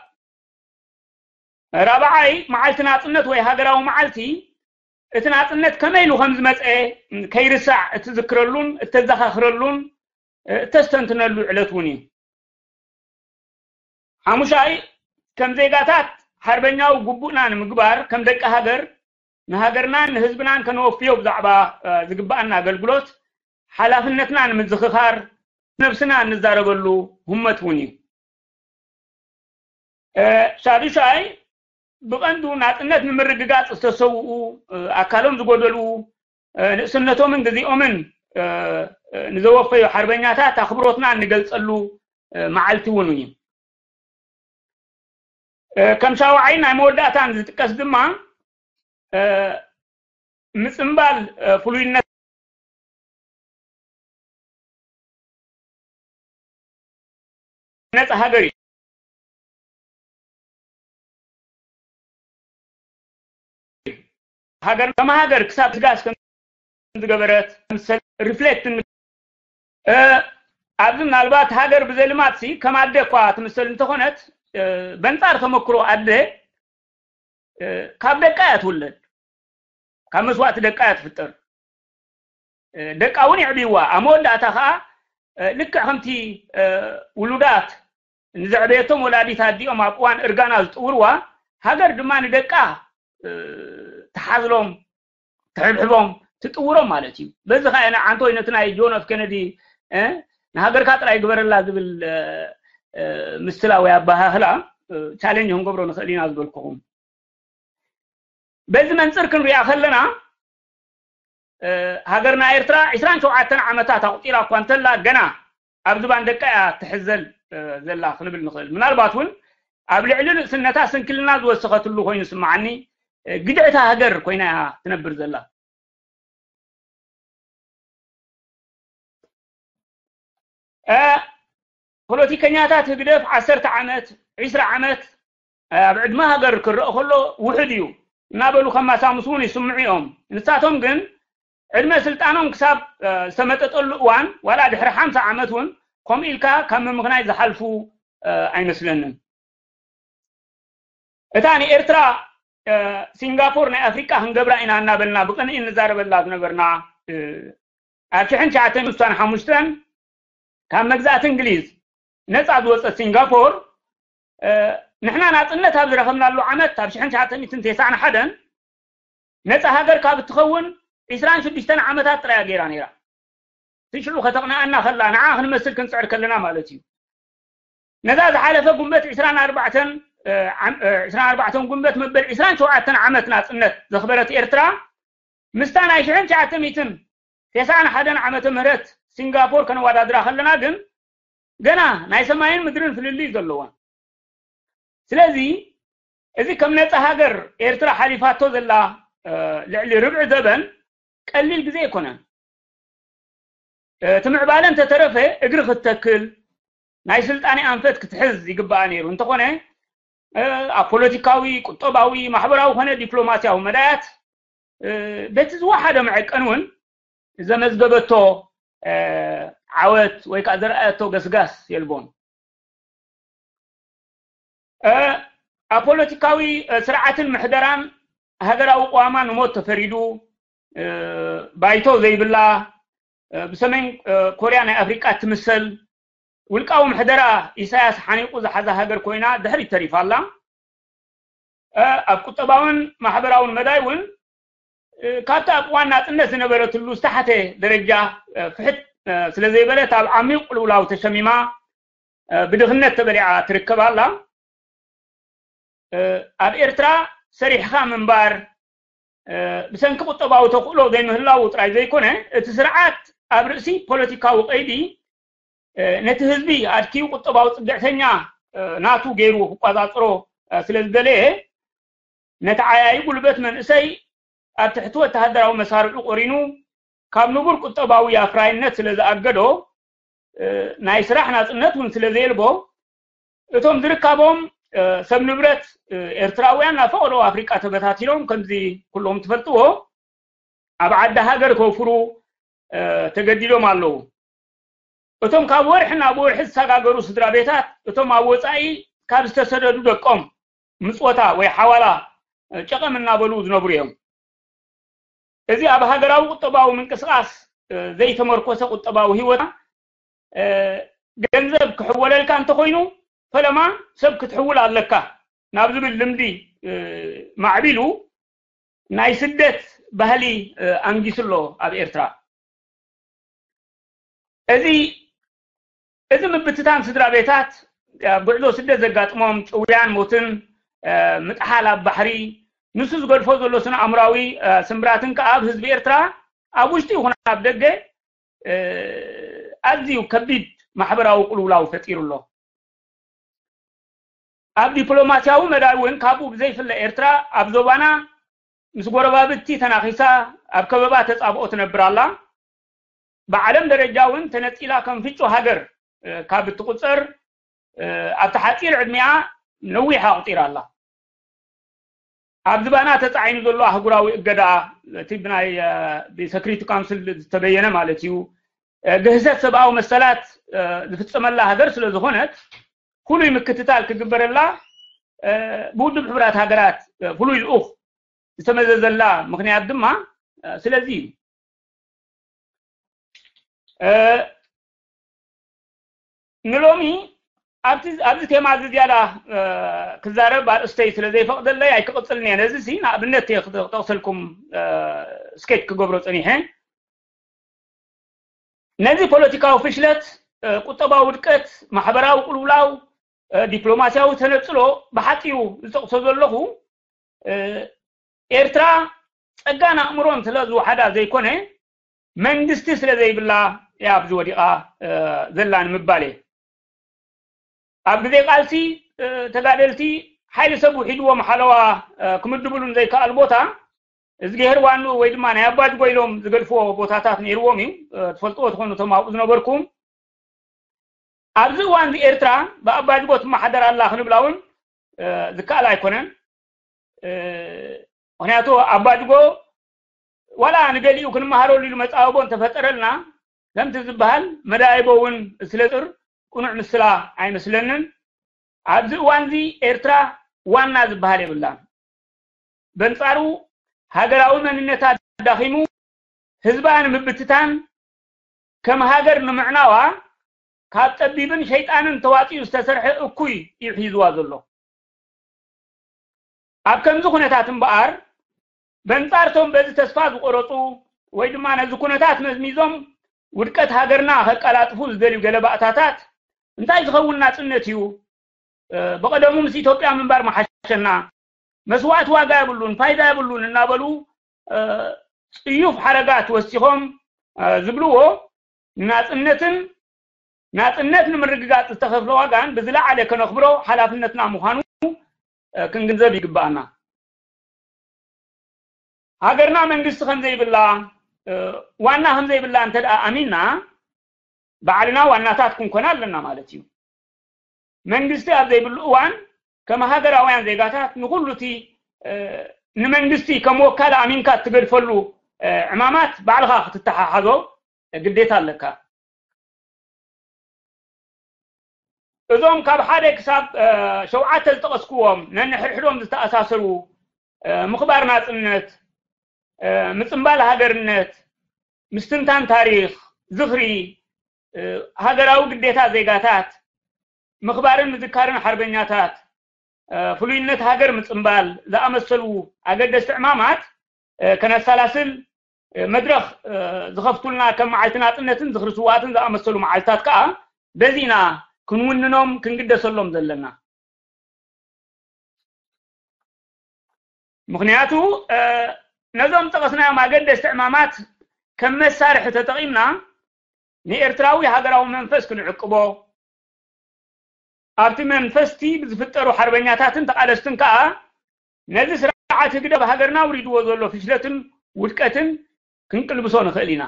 ራብዓይ መዓልቲ ናጽነት ወይ ሃገራዊ መዓልቲ እቲ ናጽነት ከመይ ኢሉ ከም ዝመጸ ከይርሳዕ እትዝክረሉን እተዘኻኽረሉን እተስተንትነሉ ዕለት እውን እዩ። ሓሙሻይ ከም ዜጋታት ሓርበኛዊ ግቡእና ንምግባር ከም ደቂ ሃገር ንሃገርናን ንህዝብናን ከነወፍዮ ብዛዕባ ዝግባኣና ኣገልግሎት ሓላፍነትና ንምዝኽኻር ነብስና እንዛረበሉ ህመት እውን እዩ። ሻዱሻይ ብቐንዱ ናጽነት ንምርግጋጽ ዝተሰውኡ ኣካሎም ዝጎደሉ ንእስነቶምን ግዜኦምን ንዘወፈዩ ሓርበኛታት ኣኽብሮትና እንገልጸሉ መዓልቲ እውን እዩ። ከም ሻውዓይን ናይ መወዳእታን ዝጥቀስ ድማ ምጽንባል ፍሉይነት ነፃ ሃገር እዩ። ሃገር ከም ሃገር ክሳብ ትጋስ ከም ዝገበረት ምሰል ሪፍሌክት ን-፣ እ፣ ኣብዚ ምናልባት ሃገር ብዘይ ልማት ሲ ከም ኣደ እኳ ትምሰል እንተኾነት፣ እ፣ በንጻር ተመክሮ ኣደ፣ እ፣ ካብ ደቃ እያ ትውለድ፣ ካብ መስዋእቲ ደቃ እያ ትፍጠር። እ፣ ደቃ እውን የዕብይዋ። ኣብ መወዳእታ ኸዓ፣ እ፣ ልክዕ ከምቲ፣ እ፣ ውሉዳት ንዘዕበየቶም ወላዲት ኣዲኦም ኣብ እዋን እርጋና ዝጥውርዋ፣ ሃገር ድማ ንደቃ፣ እ፣ ትሓዝሎም፣ ትሕብሕቦም፣ ትጥውሮም ማለት እዩ። በዚ ኸዓ ኢና ዓንቶይ ነቲ ናይ ጆን ኤፍ ኬነዲ፣ እ፣ ንሃገርካ ጥራይ ግበረላ ዝብል፣ እ፣ እ፣ ምስላ ወይ ኣበሃህላ፣ እ፣ ቻሌንጅ ክንገብሮ ንኽእል ኢና ዝበልኩኹም። በዚ መንጽር ክንሪኣ ከለና፣ እ፣ ሃገርና ኤርትራ ዕስራን ሸውዓተን ዓመታት ኣቑጺራ እኳ እንተላ፣ ገና ኣብ ዝባን ደቃ እያ ትሕዘል፣ እ፣ ዘላ ክንብል ንኽእል። ምናልባት እውን ኣብ ልዕሊ ንእስነታ ስንክልና ዝወሰኸትሉ ኮይኑ ስምዓኒ፣ እ፣ ግድዕቲ ሃገር ኮይና እያ ትነብር ዘላ። እ፣ ፖለቲከኛታት ህግደፍ ዓሰርተ ዓመት፣ ዕስራ ዓመት፣ እ፣ ኣብ ዕድመ ሃገር ክረአ ከሎ ውሑድ እዩ እናበሉ ከማሳምሱ እውን ይስምዑ እዮም። ንሳቶም ግን ዕድመ ስልጣኖም ክሳብ፣ እ፣ ዝተመጠጠሉ እዋን፣ ዋላ ድሕሪ ሓምሳ ዓመት እውን ከምኡ ኢልካ ካብ ምምኽናይ ዝሓልፉ፣ እ፣ ኣይመስለንን። እታ ንኤርትራ፣ እ፣ ሲንጋፖር ናይ ኣፍሪቃ ክንገብራ ኢና እናበልና ብቕንኢ እንዛረበላ ዝነበርና፣ እ፣ ኣብ ሽሕን ትሽዓተ ሚእትን ሓሙሽተን ካብ መግዛእቲ እንግሊዝ ነጻ ዝወጸት ሲንጋፖር፣ እ፣ ንሕና ናጽነት ኣብ ዝረኸብናሉ ዓመት፣ ኣብ ሽሕን ትሽዓተ ሚእትን ተስዓን ሓደን ነጻ ሃገር ካብ እትኸውን ዕስራን ሽዱሽተን ዓመታት ጥራይ እያ ገይራ ነይራ። እቲ ሽዑ ከተቕንኣና ከላ፣ ንዓ ክንመስል ክንጽዕር ከለና ማለት እዩ። ነዛ ዝሓለፈ ጉንበት ዕስራን ኣርባዕተን፣ እ፣ ዓም-፣ እ፣ ዕስራን ኣርባዕተን ጉንበት መበል ዕስራን ሸውዓተን ዓመት ናጽነት ዘኽበረት ኤርትራ፣ ምስታ ናይ ሽሕን ትሽዓተ ሚእትን ተስዓን ሓደን ዓመተ ምህረት ሲንጋፖር ከነወዳድራ ከለና ግን፣ ገና ናይ ሰማይን ምድርን ፍልልይ ዘለዋ። ስለዚ፣ እዚ ከም ነጻ ሃገር ኤርትራ ሓሊፋቶ ዘላ፣ እ፣ ልዕሊ ርብዒ ዘበን ቀሊል ግዜ ኣይኮነን። እቲ ምዕባለ እንተተረፈ እግሪ ክትተክል፣ ናይ ስልጣኔ ኣንፈት ክትሕዝ ይግባኣ ነይሩ። እንተኾነ፣ እ፣ ኣብ ፖለቲካዊ፣ ቁጠባዊ፣ ማሕበራዊ ኮነ ዲፕሎማስያዊ መዳያት፣ እ፣ በቲ ዝወሓደ መዐቀን እውን ዘመዝገበቶ፣ እ፣ ዓወት ወይ ከዓ ዘርኣየቶ ገስጋስ የልቦን። እ፣ ኣብ ፖለቲካዊ፣ እ፣ ስርዓትን ምሕደራን ሃገራዊ ቅዋማ ንሞት ተፈሪዱ፣ እ፣ ባይቶ ዘይብላ፣ እ፣ ብሰሜን፣ እ፣ ኮርያ ናይ ኣፍሪቃ ትምሰል፣ ውልቃዊ ምሕደራ ኢሳያስ ሓኒቑ ዝሓዛ ሃገር ኮይና ድሕሪት ተሪፋ ኣላ። እ፣ ኣብ ቁጠባውን ማሕበራውን መዳይ እውን፣ እ፣ ካብቲ ኣብ እዋን ናጽነት ዝነበረትሉ ዝተሓተ ደረጃ፣ እ፣ ፍሕት፣ እ፣ ስለ ዘይበለት ኣብ ዓሚቕ ቅልውላው ተሸሚማ፣ እ፣ ብድኽነት ተበሊዓ ትርከብ ኣላ። እ፣ ኣብ ኤርትራ ሰሪሕኻ ምንባር፣ እ፣ ብሰንኪ ቁጠባዊ ተኽእሎ ዘይምህላዉ ጥራይ ዘይኮነ፣ እቲ ስርዓት ኣብ ርእሲ ፖለቲካዊ ቀይዲ፣ እ፣ ነቲ ህዝቢ ኣድክዩ ቁጠባዊ ጽግዕተኛ፣ እ፣ ናቱ ገይሩ ክቆጻጽሮ፣ እ፣ ስለ ዝደለየ፣ ነቲ ዓያዪ ጉልበት መንእሰይ ኣብ ትሕቲ ወተሃደራዊ መሳርዑ ቆሪኑ፣ ካብ ንቡር ቁጠባዊ ኣፍራይነት ስለ ዝኣገዶ፣ እ፣ ናይ ስራሕ ናጽነት እውን ስለ ዘየልቦ፣ እቶም ዝርካቦም፣ እ፣ ሰብ ንብረት፣ እ፣ ኤርትራውያን ናብ ፈቐዶ ኣፍሪቃ ተበታቲኖም፣ ከምዚ ኩሎም ትፈልጥዎ፣ ኣብ ዓዲ ሃገር ከውፍሩ፣ እ፣ ተገዲዶም ኣለዉ። እቶም ካብ ወርሒ ናብ ወርሒ ዝሰጋገሩ ስድራ ቤታት፣ እቶም ኣብ ወጻኢ ካብ ዝተሰደዱ ደቆም ምጽወታ ወይ ሓዋላ፣ እ፣ ጨቐም እናበሉ ዝነብሩ እዮም። እዚ ኣብ ሃገራዊ ቁጠባዊ ምንቅስቓስ፣ እ፣ ዘይተመርኮሰ ቁጠባዊ ህይወት፣ እ፣ ገንዘብ ክሕወለልካ እንተኾይኑ፣ ፈለማ ሰብ ክትሕውል ኣለካ ናብ ዝብል ልምዲ፣ እ፣ ማዕቢሉ፣ ናይ ስደት ባህሊ፣ እ፣ ኣንጊሱ ኣሎ ኣብ ኤርትራ። እዚ፣ እዚ ምብትታን ስድራ ቤታት፣ እ፣ ጉዕዞ ስደት ዘጋጥሞም ጭውያን ሞትን፣ እ፣ ምጥሓል ኣብ ባሕሪ፣ ንሱ ዝገድፎ ዘሎ ስነ ኣእምራዊ፣ እ፣ ስምብራትን ከኣ ኣብ ህዝቢ ኤርትራ ኣብ ውሽጢ ይኹን ኣብ ደገ፣ እ፣ ኣዝዩ ከቢድ ማሕበራዊ ቅልውላው ፈጢሩ ኣሎ። ኣብ ዲፕሎማስያዊ መዳይ እውን ካብኡ ብዘይፍለ ኤርትራ ኣብ ዞባና ምስ ጎረባብቲ ተናኺሳ ኣብ ከበባ ተጻብኦ ትነብር ኣላ። ብዓለም ደረጃ እውን ተነጺላ ከም ፍጮ ሃገር፣ እ፣ ካብ እትቑጸር ኣብቲ ሓፂር ዕድሚኣ ነዊሕ ኣቑፂራ ኣላ። ኣብ ዝባና ተፃዒኑ ዘሎ ኣህጉራዊ እገዳ፣ እቲ ብናይ ብሰክሪቲ ካውንስል ዝተበየነ ማለት እዩ፣ ግህሰት ሰብኣዊ መሰላት ዝፍፀመላ ሃገር ስለ ዝኾነት ፍሉይ ምክትታል ክግበረላ ብውድብ ሕቡራት ሃገራት ፍሉይ ልኡኽ ዝተመዘዘላ ምኽንያት ድማ ስለዚ እዩ። ንሎሚ ኣብዚ ቴማ እዚ ዝያዳ ክዛረብ ኣርእስተይ ስለ ዘይፈቕደለይ ኣይክቕፅልን እየ። ነዚ ሲ ንኣብነት እየ ክጠቕሰልኩም ስኬች ክገብሮ ፀኒሐ። ነዚ ፖለቲካዊ ፍሽለት፣ ቁጠባዊ ውድቀት፣ ማሕበራዊ ቅልውላው፣ ዲፕሎማስያዊ ተነፅሎ ብሓፂሩ ዝጠቕሶ ዘለኹ ኤርትራ ጸጋን ኣእምሮን ስለ ዝወሓዳ ዘይኮነ መንግስቲ ስለ ዘይብላ እያ ኣብዚ ወዲቓ ዘላ ንምባል እየ። ኣብ ግዜ ቃልሲ ተጋደልቲ ሓይሊ ሰብ ውሒድዎም ሓለዋ ክምድብሉ ዘይከኣል ቦታ እዝግሄር ዋንኡ ወይ ድማ ናይ ኣባጅጎ ኢሎም ዝገድፍዎ ቦታታት ነይርዎም እዩ። ትፈልጥዎ ትኾኑ እቶም ኣብኡ ዝነበርኩም ኣብዚ እዋን እዚ ኤርትራ ብኣባጅጎ ትመሓደር ኣላ ክንብላ እውን ዝከኣል ኣይኮነን። ምክንያቱ ኣባጅጎ ዋላ ንገሊኡ ክንመሃረሉ ኢሉ መፃበቦ እንተፈጠረልና ከምቲ ዝበሃል መዳይቦ እውን ስለ ጥር ቅኑዕ ምስላ ኣይመስለንን። ኣብዚ እዋን እዚ ኤርትራ ዋና ዝበሃል የብላን። በንጻሩ ሃገራዊ መንነታ ዳኺሙ ህዝባ ንምብትታን ከም ሃገር ንምዕናዋ ካብ ጠቢብን ሸይጣንን ተዋፂኡ ዝተሰርሐ እኩይ እዩ ሒዝዋ ዘሎ። ኣብ ከምዚ ኩነታት እምበኣር በንጻርቶም በዚ ተስፋ ዝቆረፁ ወይ ድማ ነዚ ኩነታት መዝሚዞም ውድቀት ሃገርና ከቀላጥፉ ዝደልዩ ገለ ባእታታት እንታይ ዝኸውን ናፅነት እዩ? ብቐደሙ ምስ ኢትዮጵያ ምንባር መሓሸና፣ መስዋእቲ ዋጋ የብሉን፣ ፋይዳ የብሉን እናበሉ ፅዩፍ ሓረጋት ወሲኾም ዝብልዎ ናፅነትን ናፅነት ንምርግጋፅ ዝተኸፍለ ዋጋን ብዝለዓለ ከነኽብሮ ሓላፍነትና ምዃኑ ክንግንዘብ ይግበኣና። ሃገርና መንግስቲ ከምዘይብላ ዋና ከምዘይብላ እንተ ኣሚንና ባዕልና ዋናታት ክንኮና ኣለና ማለት እዩ። መንግስቲ ኣብ ዘይብሉ እዋን ከም ሃገራውያን ዜጋታት ንኩሉ እቲ ንመንግስቲ ከም ወካል ኣሚንካ እትገድፈሉ ዕማማት ባዕልኻ ክትተሓሓዞ ግዴታ ኣለካ። እዞም ካብ ሓደ ክሳብ ሸውዓተ ዝጠቐስክዎም ነንሕድሕዶም ዝተኣሳሰሩ ምኽባር ናፅነት፣ ምፅምባል ሃገርነት፣ ምስትንታን ታሪኽ፣ ዝኽሪ፣ ሃገራዊ ግዴታ ዜጋታት፣ ምኽባርን ምዝካርን ሓርበኛታት፣ ፍሉይነት ሃገር ምፅምባል ዝኣመሰሉ ኣገደስቲ ዕማማት ከነሰላስል መድረኽ ዝኸፍቱልና ከም መዓልቲ ናፅነትን ዝኽሪ ስዋኣትን ዝኣመሰሉ መዓልትታት ከዓ በዚ ኢና ክንውንኖም ክንግደሰሎም ዘለና። ምኽንያቱ ነዞም ጠቐስናዮም ኣገደስቲ ዕማማት ከም መሳርሒ ተጠቒምና ንኤርትራዊ ሃገራዊ መንፈስ ክንዕቅቦ ኣብቲ መንፈስቲ ብዝፍጠሩ ሓርበኛታትን ተቓለስትን ከዓ ነዚ ስርዓት ህግደፍ ሃገርና ውሪድዎ ዘሎ ፍሽለትን ውድቀትን ክንቅልብሶ ንኽእል ኢና።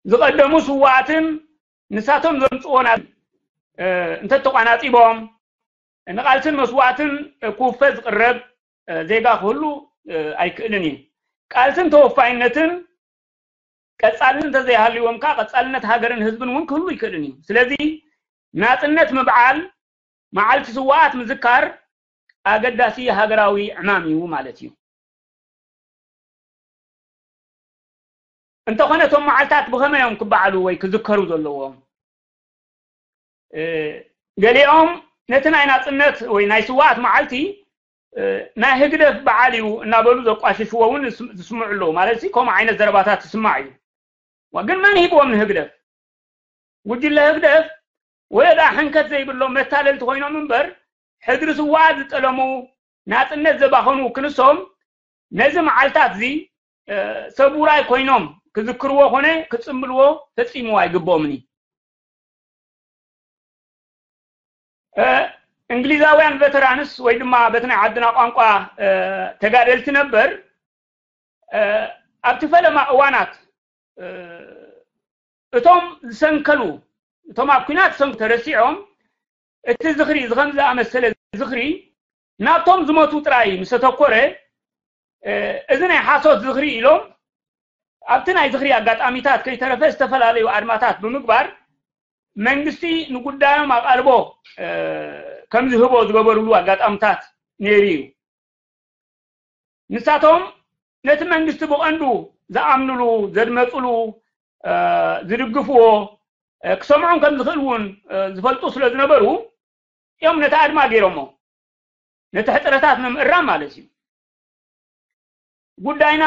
ዝቐደሙ ስዋኣትን ንሳቶም ዘምፅዎ እንተተቋናፂቦም ንቓልስን መስዋእትን ክውፈ ዝቕረብ ዜጋ ክህሉ ኣይክእልን እዩ። ቃልስን ተወፋይነትን ቀፃልነት እንተዘይሃልዎም ከዓ ቀፃልነት ሃገርን ህዝብን እውን ክህሉ ይክእልን እዩ። ስለዚ ናፅነት ምብዓል፣ መዓልቲ ስዋኣት ምዝካር ኣገዳሲ ሃገራዊ ዕማም እዩ ማለት እዩ። እንተኾነ እቶም መዓልታት ብኸመይ እዮም ክበዓሉ ወይ ክዝከሩ ዘለዎም? ገሊኦም ነቲ ናይ ናፅነት ወይ ናይ ስዋኣት መዓልቲ ናይ ህግደፍ በዓል እዩ እናበሉ ዘቋሽሽዎ እውን ዝስምዑ ኣለዉ። ማለት ከምኡ ዓይነት ዘረባታት ይስማዕ እዩ። ግን መን ሂብዎም ንህግደፍ? ጉጅለ ህግደፍ ወለዳ ሕንከት ዘይብሎም መታለልቲ ኮይኖም እምበር ሕድሪ ስዋኣት ዝጠለሙ ናፅነት ዘባኸኑ ክንሶም ነዚ መዓልታት እዚ ሰብ ውራይ ኮይኖም ክዝክርዎ ኮነ ክፅምብልዎ ፈፂሙ ኣይግብኦምን እዩ። እንግሊዛውያን ቨተራንስ ወይ ድማ በቲ ናይ ዓድና ቋንቋ ተጋደልቲ ነበር ኣብቲ ፈለማ እዋናት እቶም ዝሰንከሉ እቶም ኣብ ኲናት ዝሰንኩ ተረሲዖም፣ እቲ ዝኽሪ፣ እዚ ከም ዝኣመሰለ ዝኽሪ ናብቶም ዝሞቱ ጥራይ ምስ ኣተኮረ፣ እዚ ናይ ሓሶት ዝኽሪ ኢሎም ኣብቲ ናይ ዝኽሪ ኣጋጣሚታት ከይተረፈ ዝተፈላለዩ ኣድማታት ብምግባር መንግስቲ ንጉዳዮም ኣቓልቦ ከም ዝህቦ ዝገበርሉ ኣጋጣምታት ነይሩ እዩ። ንሳቶም ነቲ መንግስቲ ብቐንዱ ዝኣምንሉ፣ ዘድመፅሉ፣ ዝድግፍዎ፣ ክሰምዖም ከም ዝኽእል እውን ዝፈልጡ ስለ ዝነበሩ እዮም ነቲ ኣድማ ገይሮሞ። ነቲ ሕፅረታት ንምእራም ማለት እዩ። ጉዳይና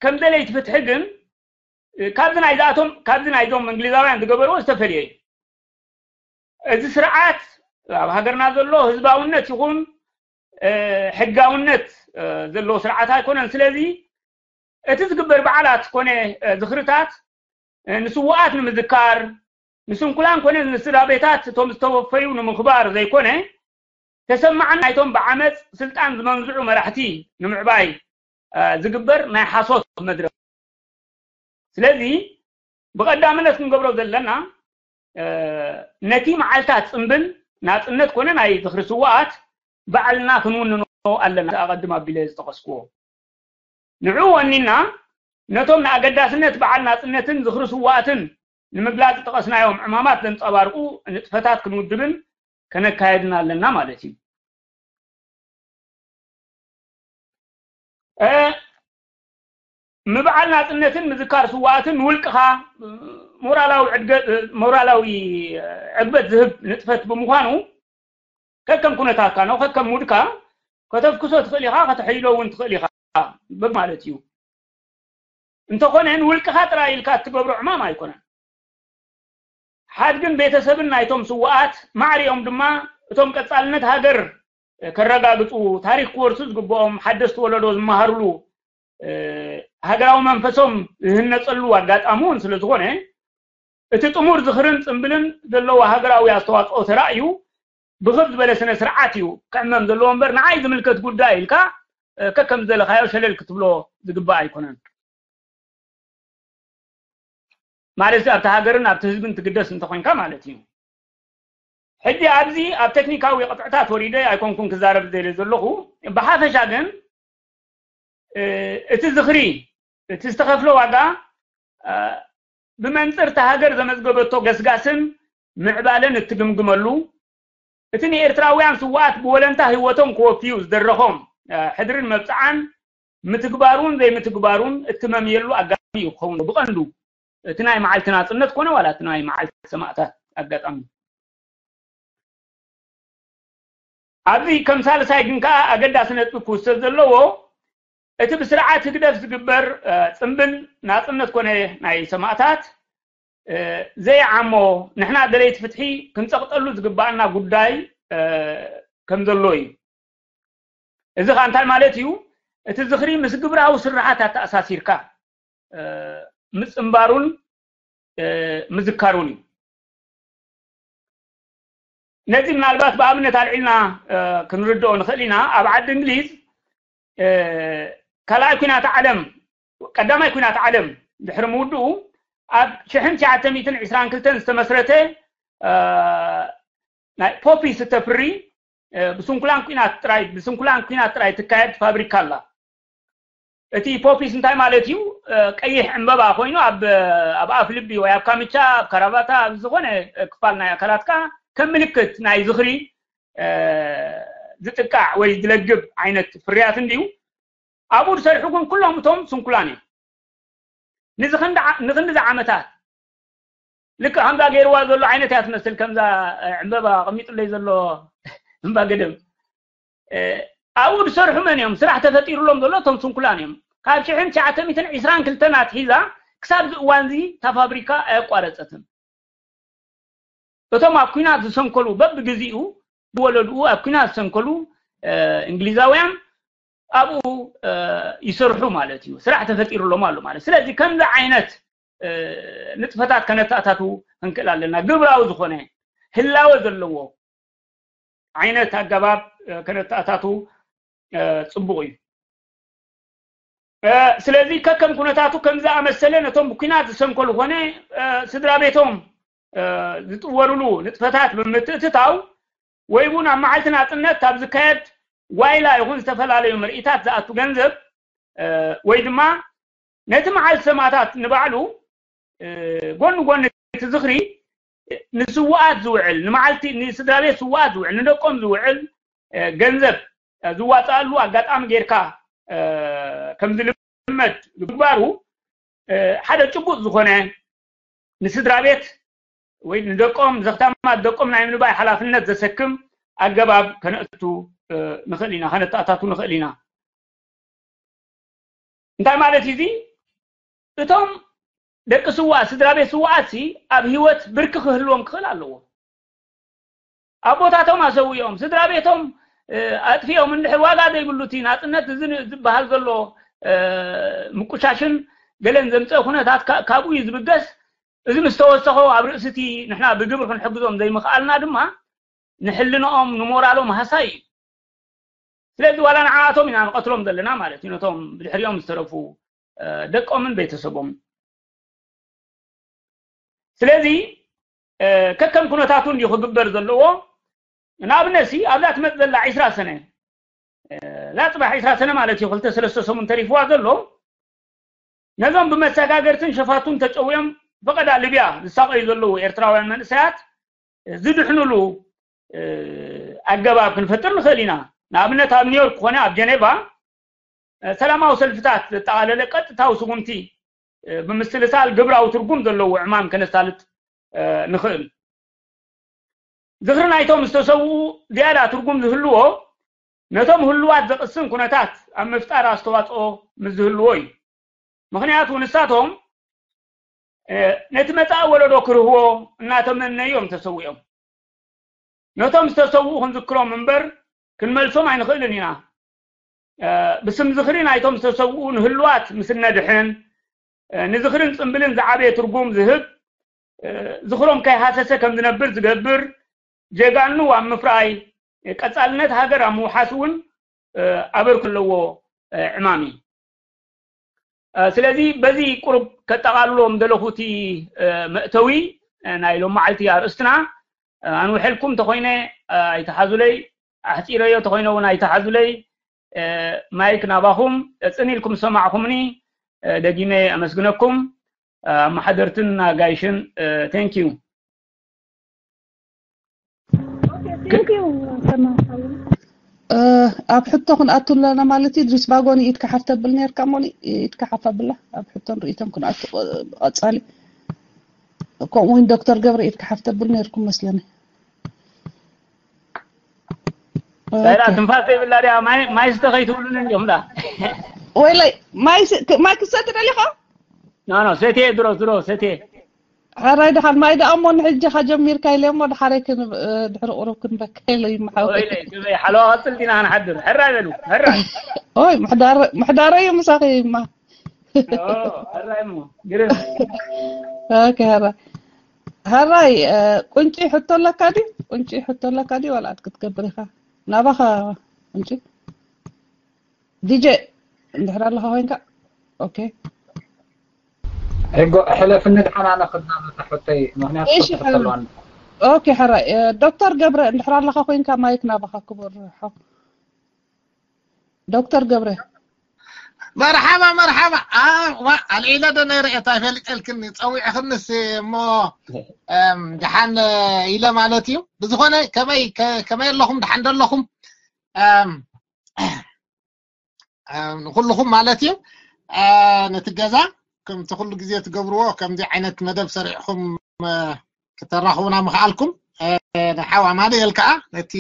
ከም ደለይቲ ፍትሒ ግን ካብዚ ናይዛቶም ካብዚ ናይዞም እንግሊዛውያን ዝገበርዎ ዝተፈልየ እዩ። እዚ ስርዓት ኣብ ሃገርና ዘሎ ህዝባውነት ይኹን ሕጋውነት ዘለዎ ስርዓት ኣይኮነን። ስለዚ እቲ ዝግበር በዓላት ኮነ ዝኽርታት ንስውኣት ንምዝካር፣ ንስንኩላን ኮነ ንስድራ ቤታት እቶም ዝተወፈዩ ንምኽባር ዘይኮነ፣ ተሰማዕን ናይቶም ብዓመፅ ስልጣን ዝመንዝዑ መራሕቲ ንምዕባይ ዝግበር ናይ ሓሶት መድረኽ። ስለዚ ብቐዳምነት ክንገብሮ ዘለና ነቲ መዓልታት ፅምብል ናፅነት ኮነ ናይ ዝኽሪ ስውኣት ባዕልና ክንውንኖ ኣለና። ኣቐድም ኣቢለ ዝጠቐስክዎ ንዑ ወኒና ነቶም ንኣገዳስነት በዓል ናፅነትን ዝኽሪ ስውኣትን ንምግላፅ ዝጠቐስናዮም ዕማማት ዘንፀባርቁ ንጥፈታት ክንውድብን ከነካየድን ኣለና ማለት እዩ። ምብዓል ናፅነትን ምዝካር ስውኣትን ንውልቅኻ ሞራላዊ ዕግበት ዝህብ ንጥፈት ብምዃኑ ከከም ኩነታትካ ነው ከከም ሙድካ ከተፍክሶ ትኽእል ኢኻ፣ ከተሐይሎ እውን ትኽእል ኢኻ ማለት እዩ። እንተኾነ ንውልቅኻ ጥራይ ኢልካ እትገብሮ ዕማም ኣይኮነን። ሓድግን ቤተሰብን ናይቶም ስውኣት ማዕሪኦም ድማ እቶም ቀፃልነት ሃገር ከረጋግፁ፣ ታሪክ ክወርሱ ዝግብኦም ሓደስቲ ወለዶ ዝመሃርሉ፣ ሃገራዊ መንፈሶም ዝህነፀሉ ኣጋጣሚ እውን ስለ ዝኾነ እቲ ጥሙር ዝኽርን ፅምብልን ዘለዎ ሃገራዊ ኣስተዋፅኦ ተራእዩ ብኽብ ዝበለ ስነ ስርዓት እዩ ክዕመም ዘለዎ እምበር ንዓይ ዝምልከት ጉዳይ ኢልካ ከከም ዝደለኻዮ ሸለል ክትብሎ ዝግባእ ኣይኮነን። ማለት ኣብቲ ሃገርን ኣብቲ ህዝብን ትግደስ እንተኾይንካ ማለት እዩ። ሕጂ ኣብዚ ኣብ ቴክኒካዊ ቅጥዕታት ወሪደ ኣይኮንኩን ክዛረብ ደለ ዘለኹ። ብሓፈሻ ግን እቲ ዝኽሪ እቲ ዝተኸፍለ ዋጋ ብመንፅር እቲ ሃገር ዘመዝገበቶ ገስጋስን ምዕባለን እትግምግመሉ፣ እቲ ንኤርትራውያን ስውኣት ብወለንታ ህይወቶም ክወፍዩ ዝደረኾም ሕድርን መብፅዓን ምትግባሩን ዘይምትግባሩን እትመምየሉ ኣጋጣሚ እዩ ክኸውን ብቐንዱ እቲ ናይ መዓልቲ ናፅነት ኮነ ዋላ እቲ ናይ መዓልቲ ሰማእታት ኣጋጣሚ። ኣብዚ ከም ሳልሳይ ግን ከዓ ኣገዳሲ ነጥቢ ክውሰድ ዘለዎ እቲ ብስርዓት ህግደፍ ዝግበር ፅምብል ናፅነት ኮነ ናይ ሰማእታት ዘይዓሞ ንሕና ደለይቲ ፍትሒ ክንፀቕጠሉ ዝግባኣና ጉዳይ ከም ዘሎ እዩ። እዚ ከዓ እንታይ ማለት እዩ? እቲ ዝኽሪ ምስ ግብራዊ ስርሓት ኣተኣሳሲርካ ምፅምባሩን ምዝካሩን እዩ። ነዚ ምናልባት ብኣብነት ኣልዒልና ክንርድኦ ንኽእል ኢና። ኣብ ዓዲ እንግሊዝ ካልኣይ ኩናት ዓለም ቀዳማይ ኩናት ዓለም ድሕሪ ምውድኡ ኣብ ሽሕን ትሽዓተ ሚእትን ዕስራን ክልተን ዝተመስረተ ናይ ፖፒ ዝተፍሪ ብስንኩላን ኩናት ጥራይ ብስንኩላን ኩናት ጥራይ ትካየድ ፋብሪካ ኣላ። እቲ ፖፒስ እንታይ ማለት እዩ? ቀይሕ ዕምበባ ኮይኑ ኣብ ኣብ ኣፍ ልቢ ወይ ኣብ ካምቻ ኣብ ካራባታ ኣብ ዝኾነ ክፋል ናይ ኣካላትካ ከም ምልክት ናይ ዝኽሪ ዝጥቃዕ ወይ ዝለግብ ዓይነት ፍርያት እንድዩ። ኣብኡ ዝሰርሑ ግን ኩሎም እቶም ስንኩላን እዮም። ንዝኽንዲ ዓመታት ልክእ ከምዛ ገይርዋ ዘሎ ዓይነት እያ ትመስል፣ ከምዛ ዕምበባ ኣቐሚጡለይ ዘሎ እምባ ገደም። ኣብኡ ዝሰርሑ መን እዮም? ስራሕ ተፈጢሩሎም ዘሎ እቶም ስንኩላን እዮም። ካብ ሽሕን ትሽዓተ ሚእትን ዕስራን ክልተን ኣትሒዛ ክሳብ እዚ እዋን እዚ እታ ፋብሪካ ኣየቋረፀትን። እቶም ኣብ ኩናት ዝሰንከሉ በብግዚኡ ዝወለድኡ ኣብ ኩናት ዝሰንከሉ እንግሊዛውያን ኣብኡ ይሰርሑ ማለት እዩ። ስራሕ ተፈጢሩሎም ኣሎ ማለት። ስለዚ ከምዚ ዓይነት ንጥፈታት ከነተኣታቱ ክንክእል ኣለና። ግብራዊ ዝኾነ ህላወ ዘለዎ ዓይነት ኣገባብ ከነተኣታቱ ፅቡቕ እዩ። ስለዚ ከከም ኩነታቱ ከም ዝኣመሰለ ነቶም ብኩናት ዝሰንከሉ ኮነ ስድራ ቤቶም ዝጥወርሉ ንጥፈታት ብምትእትታው ወይ እውን ኣብ መዓልቲ ናፅነት ካብ ዝካየድ ዋይላ ይኹን ዝተፈላለዩ ምርኢታት ዝኣቱ ገንዘብ ወይ ድማ ነቲ መዓልቲ ሰማእታት ንባዕሉ ጎኒ ጎኒ እቲ ዝኽሪ ንስውኣት ዝውዕል ንመዓልቲ ንስድራ ቤት ስውኣት ዝውዕል ንደቆም ዝውዕል ገንዘብ ዝዋፃኣሉ ኣጋጣሚ ጌርካ ከም ዝልመድ ምግባሩ ሓደ ጭቡጥ ዝኾነ ንስድራ ቤት ወይ ንደቆም ዘኽታማት ደቆም ናይ ምንባይ ሓላፍነት ዘሰክም ኣገባብ ከነእቱ ንኽእል ኢና ከነተኣታቱ ንኽእል ኢና። እንታይ ማለት እዩ እዚ? እቶም ደቂ ስውኣት ስድራ ቤት ስውኣት ሲ ኣብ ህይወት ብርኪ ክህልዎም ክኽእል ኣለዎ። ኣቦታቶም ኣሰዊኦም ስድራ ቤቶም ኣጥፊኦም እንድሕር ዋጋ ዘይብሉ እቲ ናፅነት እዚ ዝበሃል ዘሎ ምቁሻሽን ገለን ዘምፀእ ኩነታት ካብኡ እዩ ዝብገስ። እዚ ምስ ተወሰኾ ኣብ ርእሲ እቲ ንሕና ብግብሪ ክንሕግዞም ዘይምኽኣልና ድማ ንሕልንኦም ንሞራሎም ሃሳይ እዩ። ስለዚ ዋላ ንዓኣቶም ኢና ንቐትሎም ዘለና ማለት እዩ ነቶም ብድሕሪኦም ዝተረፉ ደቆምን ቤተሰቦም። ስለዚ ከከም ኩነታቱ እንዲዩ ክግበር ዘለዎ። ንኣብነት ሲ ኣብዛ ትመፅ ዘላ ዒስራ ሰነ እዛ ፅባሕ ዒስራ ሰነ ማለት እዩ ክልተ ሰለስተ ሰሙን ተሪፍዋ ዘሎ ነዞም ብመሰጋገርትን ሸፋቱን ተጨውዮም ፈቐዳ ሊብያ ዝሳቐዩ ዘለዉ ኤርትራውያን መንእሰያት ዝድሕኑሉ ኣገባብ ክንፈጥር ንኽእል ኢና። ንኣብነት ኣብ ኒውዮርክ ኮነ ኣብ ጀኔቫ ሰላማዊ ሰልፍታት ዘጠቓለለ ቀጥታዊ ስጉምቲ ብምስልሳል ግብራዊ ትርጉም ዘለዎ ዕማም ከነሳልጥ ንኽእል። ዝኽሪ ናይቶም ዝተሰውኡ ዝያዳ ትርጉም ዝህልዎ ነቶም ህሉዋት ዘቕስን ኩነታት ኣብ ምፍጣር ኣስተዋፅኦ ምስ ዝህልዎ እዩ። ምኽንያቱ ንሳቶም ነቲ መጻኢ ወለዶ ክርህዎ እናተመነዩ እዮም ተሰዊኦም። ነቶም ዝተሰውኡ ክንዝክሮም እምበር ክንመልሶም ኣይንኽእልን ኢና። ብስም ዝኽሪ ናይቶም ዝተሰውኡ ንህሉዋት ምስ እነድሕን ንዝኽርን ጽምብልን ዝዓበየ ትርጉም ዝህብ ዝኽሮም ከይሃሰሰ ከም ዝነብር ዝገብር ጀጋኑ ኣብ ምፍራይ ቀጻልነት ሃገር ኣብ ምውሓስ እውን ኣበርክቶ ኣለዎ ዕማም እዩ። ስለዚ በዚ ቁሩብ ከጠቓልሎም ዘለኹ እቲ መእተዊ ናይ ሎም መዓልቲ ኣርእስትና ኣንውሐልኩም ተኾይነ ኣይተሓዙለይ ኣሕፂረዮ ተኾይነ እውን ኣይተሓዙለይ ማይክ ናባኹም ፅን ኢልኩም ዝሰማዕኹምኒ ደጊመ ኣመስግነኩም ኣመሓደርትን ኣጋይሽን thank you ኣብ ሕቶ ክንኣቱ ኣለና ማለት እዩ ድሪስ ባጎኒ ኢድካ ሓፍ ተብል ነርካ ሞ ኢድካ ሓፍ ኣብላ ኣብ ሕቶን ርእይቶን ክንኣቱ ቀጻሊ ከምኡ እውን ዶክተር ገብረ ኢድካ ሓፍ ተብል ነርኩም መስለኒ ዳይራ ትንፋስ ዘይብላ ድያ ማይ ስተ ከይትብሉን እንዲኹም ዳ ወይለይ ማይ ክሰቲ ደሊኻ ኖ ኖ ሰትየ ድሮ ድሮ ሰትየ ሓራይ ድሓን ማይ ደኣ እሞ ንሕጂ ኻ ጀሚርካ ኢለ እሞ ድሓረይ ድሕሪ ቁሩብ ክንበካ ኢለ ይመሓወይ ወይለይ ክበይ ሓለዋ ቀፅል ዲና ክንሓድር ሕራይ በሉ ሕራይ ኦይ ምሕዳረይ እዩ ምሳኺ እማ ሕራይ እሞ ግርም ኦኬ ሕራይ ሕራይ ቁንጪ ሕቶ ኣለካ ድዩ ቁንጪ ሕቶ ኣለካ ድዩ ዋላ ክትገብር ኢኻ ናባኻ ቁንጪ ዲጀ እንድሕር ኣለኻ ኮይንካ ኦኬ ሕለፍኒ ድሓን ኣነ ክድናመታ ሕቶይ ምክንያቱ እሺ፣ ክፍትሕ ኣለዋኒ ኦኬ ሕራይ ዶክተር ገብረ እንድሕር ኣለኻ ኮይንካ ማይክ ናባኻ ክቡር ሓው ዶክተር ገብረ መርሓባ መርሓባ ዋ ኣልዒለ ዶ ነይረ እታ ፈሊጠልክኒ ፀዊዕክንስ እሞ ደሓን ኢለ ማለት እዩ ብዝኾነ ከመይ ከመይ ኣለኹም ደሓን ዶ ኣለኹም ንኩልኹም ማለት እዩ ነቲ ገዛ ከምቲ ኩሉ ግዜ ትገብርዎ ከምዚ ዓይነት መደብ ሰሪዕኹም ክተራኽቡና ምኽኣልኩም ንሓው ኣማኑኤል ከዓ ነቲ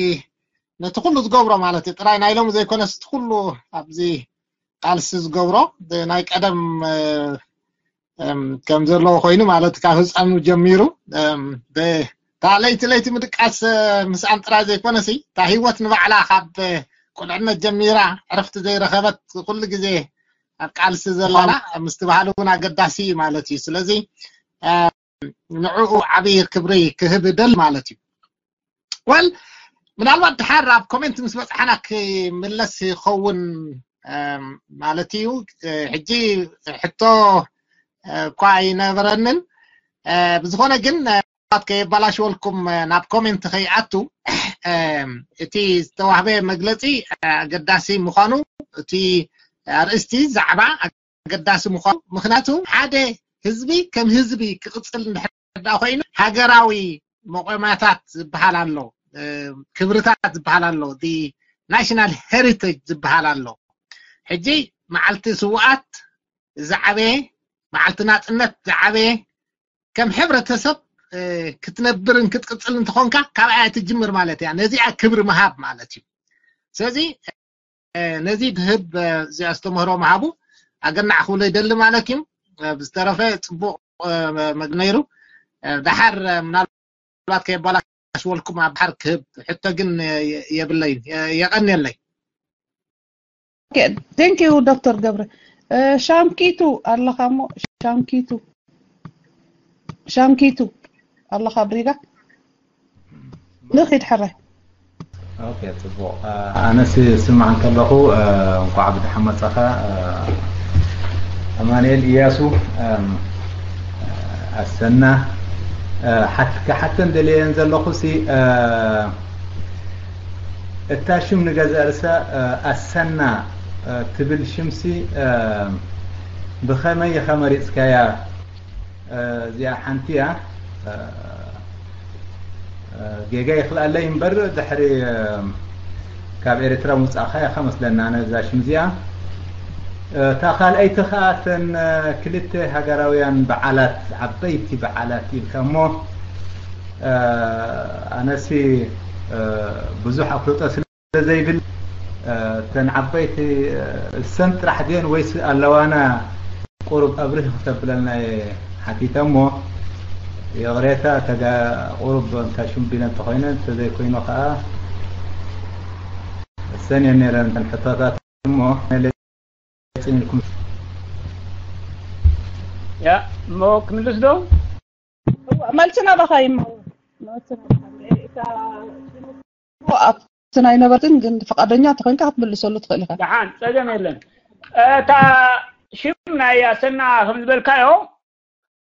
ነቲ ኩሉ ዝገብሮ ማለት እዩ ጥራይ ናይ ሎሚ ዘይኮነስ እቲ ኩሉ ኣብዚ ቃልሲ ዝገብሮ ናይ ቀደም ከም ዘለዎ ኮይኑ ማለት ካብ ህፃኑ ጀሚሩ እታ ለይቲ ለይቲ ምድቃስ ምስኣን ጥራይ ዘይኮነሲ እታ ህይወት ንባዕላ ካብ ቁልዕነት ጀሚራ ዕረፍቲ ዘይረኸበት ኩሉ ግዜ ኣብ ቃልሲ ዘላላ ምስቲ ባህሊ እውን ኣገዳሲ እዩ ማለት እዩ ስለዚ ንዕኡ ዓብዪ ክብሪ ክህብ ደል ማለት እዩ ወል ምናልባት ድሓር ኣብ ኮሜንት ምስ በፅሓና ክምለስ ይኸውን ማለት እዩ ሕጂ ሕቶ እኳ ኣይነበረንን ብዝኾነ ግን ምናልባት ከየባላሽወልኩም ናብ ኮሜንት ከይኣቱ፣ እቲ ዝተዋህበ መግለፂ ኣገዳሲ ምዃኑ፣ እቲ ኣርእስቲ ዛዕባ ኣገዳሲ ምዃኑ፣ ምክንያቱ ሓደ ህዝቢ ከም ህዝቢ ክቕፅል እንድሕር ኮይኑ ሃገራዊ መቆሚያታት ዝበሃል ኣሎ፣ ክብርታት ዝበሃል ኣሎ፣ ናሽናል ሄሪቴጅ ዝበሃል ኣሎ። ሕጂ መዓልቲ ስውኣት ዝዓበየ፣ መዓልቲ ናፅነት ዝዓበየ፣ ከም ሕብረተሰብ ክትነብርን ክትቅፅል እንተኾንካ ካብኣ ትጅምር ማለት እያ። ነዚኣ ክብሪ ምሃብ ማለት እዩ። ስለዚ ነዚ ድህብ እዚ ኣስተምህሮ ምሃቡ ኣገናዕ ክብሎ ይደሊ ማለት እዩ። ብዝተረፈ ፅቡቕ ነይሩ። ደሓር ምናልባት ከየባላሽወልኩም ኣብ ደሓር ክህብ ሕቶ ግን የብለይን። የቐንየለይ። Thank you ዶክተር ገብረ። ሻምኪቱ ኣለኻ እሞ ሻምኪቱ ሻምኪቱ ኣለኻ ብሪጋ ንኺድ ሕራይ። ኦኬ፣ ጽቡቕ። ኣነስ ስማዕ እንከለኹ እንኳዕ ብደሓን መጻኻ ኣማኑኤል ኢያሱ። ኣሰና ሓትካ ሓተን ደልየን ዘለኹ ሲ እታ ሽም ንገዛእ ርእሳ ኣሰና ትብል ሽምሲ ብኸመይ ኢኻ መሪጽካያ? እዚኣ ሓንቲ እያ። ጌጋ ይኽልኣለይ እምበር ድሕሪ ካብ ኤርትራ ምውጻእኻ ኢኻ መስለና ነዛ ሽም እዚኣ። እታ ካልኣይቲ ኸኣ እተን ክልተ ሃገራውያን በዓላት ዓበይቲ በዓላት ኢልካ እሞ ኣነሲ ብዙሕ ኣፍልጦ ስለ ዘይብል እተን ዓበይቲ እሰን ጥራሕ ድየን ወይስ ኣለዋና? ቁሩብ ኣብርህ ክተብለልና እየ ሓቲተ እሞ ይቕሬታ ተጋ ቁሩብ እንታ ሽምቢለ እንተኮይነ እንተዘይኮይኑ ከዓ እሰን እየን ነይረን እተን ሕቶታት እሞ መለፂን ኢልኩም ያ እሞ ክምልስ ዶ? መልስና ባኻ ይመ መልስና ባኻ እታ ኣብቲ ናይ ነበርትን ግን ፍቃደኛ ተኮይንካ ክትምልሰሉ ትኽእል ኢኻ። ደሓን ጸገም የለን። እታ ሽም ናይ ኣሰና ከም ዝበልካዮ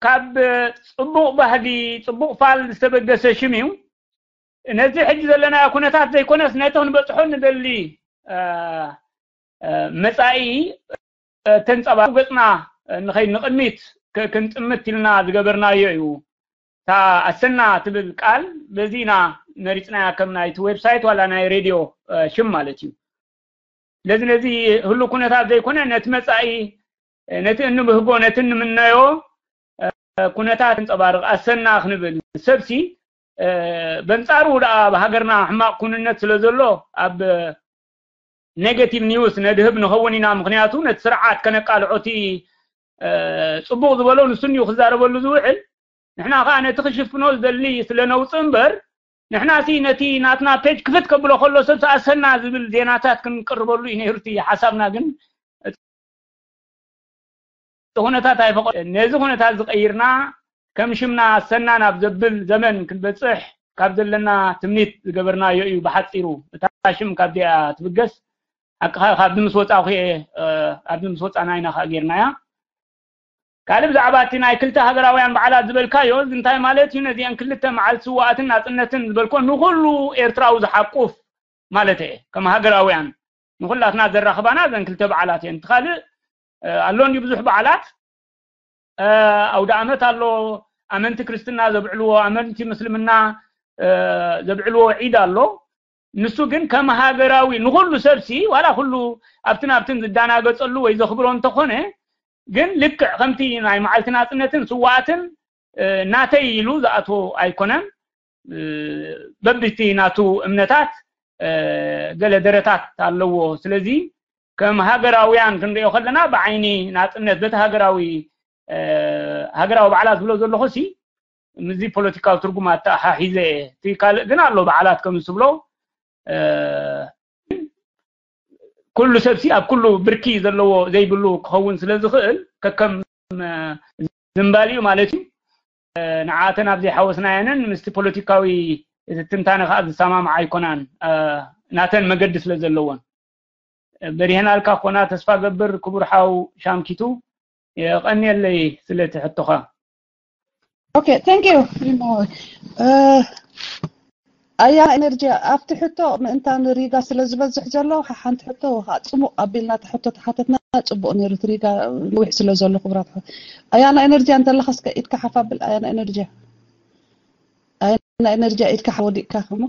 ካብ ጽቡቕ ባህጊ ጽቡቕ ፋል ዝተበገሰ ሽም እዩ። ነዚ ሕጂ ዘለናዮ ኩነታት ዘይኮነስ ነቲ ክንበጽሖ ንደሊ መጻኢ ተንጸባርቑ ገጽና ንኸይድ ንቕድሚት ክንጥምት ኢልና ዝገበርናዮ እዩ። እታ ኣሰና ትብል ቃል በዚ ኢና መሪጽናያ ከም ናይቲ ዌብሳይት ዋላ ናይ ሬድዮ ሽም ማለት እዩ። ስለዚ ነዚ ህሉ ኩነታት ዘይኮነ ነቲ መጻኢ ነቲ እንብህጎ ነቲ እንምነዮ ኩነታት እንጸባርቕ ኣሰና ክንብል ሰብሲ በንጻሩ ደኣ ኣብ ሃገርና ሕማቕ ኩንነት ስለ ዘሎ ኣብ ኔጋቲቭ ኒውስ ነድህብ ንኸውን ኢና። ምክንያቱ ነቲ ስርዓት ከነቃልዖ እቲ ጽቡቕ ዝበሎ ንሱን እዩ ክዛረበሉ ዝውዕል። ንሕና ከዓ ነቲ ክሽፍኖ ዝደሊ ስለ ነውፅእ እምበር ንሕና ሲ ነቲ ናትና ፔጅ ክፍት ከብሎ ከሎ ሰብ ሰኣሰና ዝብል ዜናታት ክንቅርበሉ እዩ ነይሩ እቲ ሓሳብና። ግን እቲ ኩነታት ኣይፈቐ ነዚ ኩነታት ዝቀይርና ከም ሽምና ኣሰና ናብ ዘብል ዘመን ክንበፅሕ ካብ ዘለና ትምኒት ዝገበርናዮ እዩ ብሓፂሩ። እታ ሽም ካብዚኣ ትብገስ ሓቅኻ ካብዚ ምስ ወፃእኹ እየ ኣብዚ ምስ ወፃና ኢና ከዓ ጌርናያ። ካልእ ብዛዕባ እቲ ናይ ክልተ ሃገራውያን በዓላት ዝበልካዮ እዚ እንታይ ማለት እዩ? ነዚአን ክልተ መዓልቲ ስዋኣትን ናፅነትን ዝበልኮ ንኩሉ ኤርትራዊ ዝሓቁፍ ማለት እየ። ከም ሃገራውያን ንኩላትና ዘራኽባና እዘን ክልተ በዓላት እየን። እቲ ካልእ ኣሎ እንዲ ብዙሕ በዓላት ኣውደ ኣመት ኣሎ፣ ኣመንቲ ክርስትና ዘብዕልዎ፣ ኣመንቲ ምስልምና ዘብዕልዎ ዒድ ኣሎ። ንሱ ግን ከም ሃገራዊ ንኩሉ ሰብሲ ዋላ ኩሉ ኣብትን ኣብትን ዝዳናገጸሉ ወይ ዘኽብሮ እንተኾነ ግን ልክዕ ከምቲ ናይ መዓልቲ ናጽነትን ስዋኣትን ናተይ ኢሉ ዝኣትዎ ኣይኮነን። በብቲ ናቱ እምነታት ገለ ደረታት ኣለዎ። ስለዚ ከም ሃገራውያን ክንሪኦ ከለና ብዓይኒ ናጽነት በቲ ሃገራዊ ሃገራዊ በዓላት ዝብሎ ዘለኹ ሲ ምስዚ ፖለቲካዊ ትርጉም ኣተኣሓሒዘ እየ። እቲ ካልእ ግን ኣሎ በዓላት ከም ዝብሎ ኩሉ ሰብሲ ኣብ ኩሉ ብርኪ ዘለዎ ዘይብሉ ክኸውን ስለ ዝኽእል ከከም ዝንባሊኡ ማለት እዩ። ንዓተን ኣብ ዘይሓወስናየንን ምስቲ ፖለቲካዊ እቲ ትንታነ ከዓ ዝሰማምዓ ኣይኮናን። ናተን መገዲ ስለ ዘለዎን በሪህናልካ ኮና ተስፋ ገብር ክቡር ሓው ሻምኪቱ የቐንየለይ ስለቲ ሕቶኻ። Okay, thank you. ሪሞ፣ እ፣ ኣያ ኤነርጂ ኣብቲ ሕቶ ምእንታን ሪጋ ስለ ዝበዝሕ ዘሎ፣ ሓንቲ ሕቶ ወኻ ጽቡቕ ኣቢልና፣ እቲ ሕቶ ተሓተትና ጽቡቕ ነይሩ። እቲ ሪጋ ነዊሕ ስለ ዘሎ፣ ክብራት ኣያ፣ ኣያና ኤነርጂ እንተለኻ እስከ ኢድካ ሓፍ ኣብል። ኣያና ኤነርጂ፣ ኣያና ኤነርጂ፣ ኢድካ ሓፍ ወዲቕካ ከሞ፣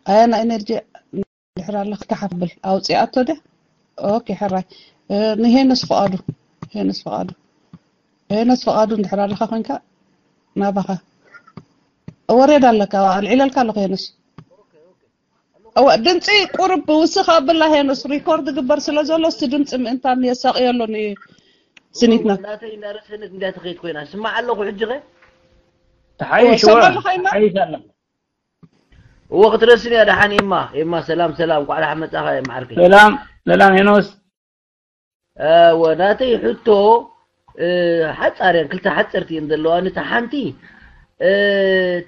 ኣያና ኤነርጂ፣ ድሕር ኣለኻ ኢድካ ሓፍ ብል። ኣውፂኣቶ ድያ? ኦኬ፣ ሕራይ። እ፣ ንሄኖስ ፍቓዱ፣ ሄኖስ ፍቓዱ፣ ሄኖስ ፍቓዱ፣ እንድሕር ኣለኻ ኮይንካ ናባኻ። ወሬድ ኣለካ፣ ኣልዒለልካ ኣለኹ ሄኖስ። እወ፣ ድምፂ ቁርብ ውስኽ ኣብላ ሄኖስ፣ ሪኮርድ ግበር ስለ ዘሎ፣ እስቲ ድምፂ ምእንታን የሳቕዮ ኣሎ ን-፣ ስኒትና። ናተይ እንዳረሰነት እንዳተኸይድ ኮይና፣ ስማዕ ኣለኹ ሕጂ ኸ? ተሓይሽ እወ፣ ወራ፣ ሰማዕልኻ ኢማ? ተሓይሽ ኣለኻ። እወ፣ ክትረስን እያ። ደሓን ኤማ፣ ኤማ፣ ሰላም፣ ሰላም፣ እንኳዕ ደሓን መጻኻ፣ ኤማ ዓርከይ። ሰላም፣ ሰላም ሄኖስ። እወ፣ ናተይ ሕቶ፣ እ፣ ሓጻር እየን፣ ክልተ ሓጸርቲ እየን ዘለዋ። ነታ ሓንቲ፣ እ፣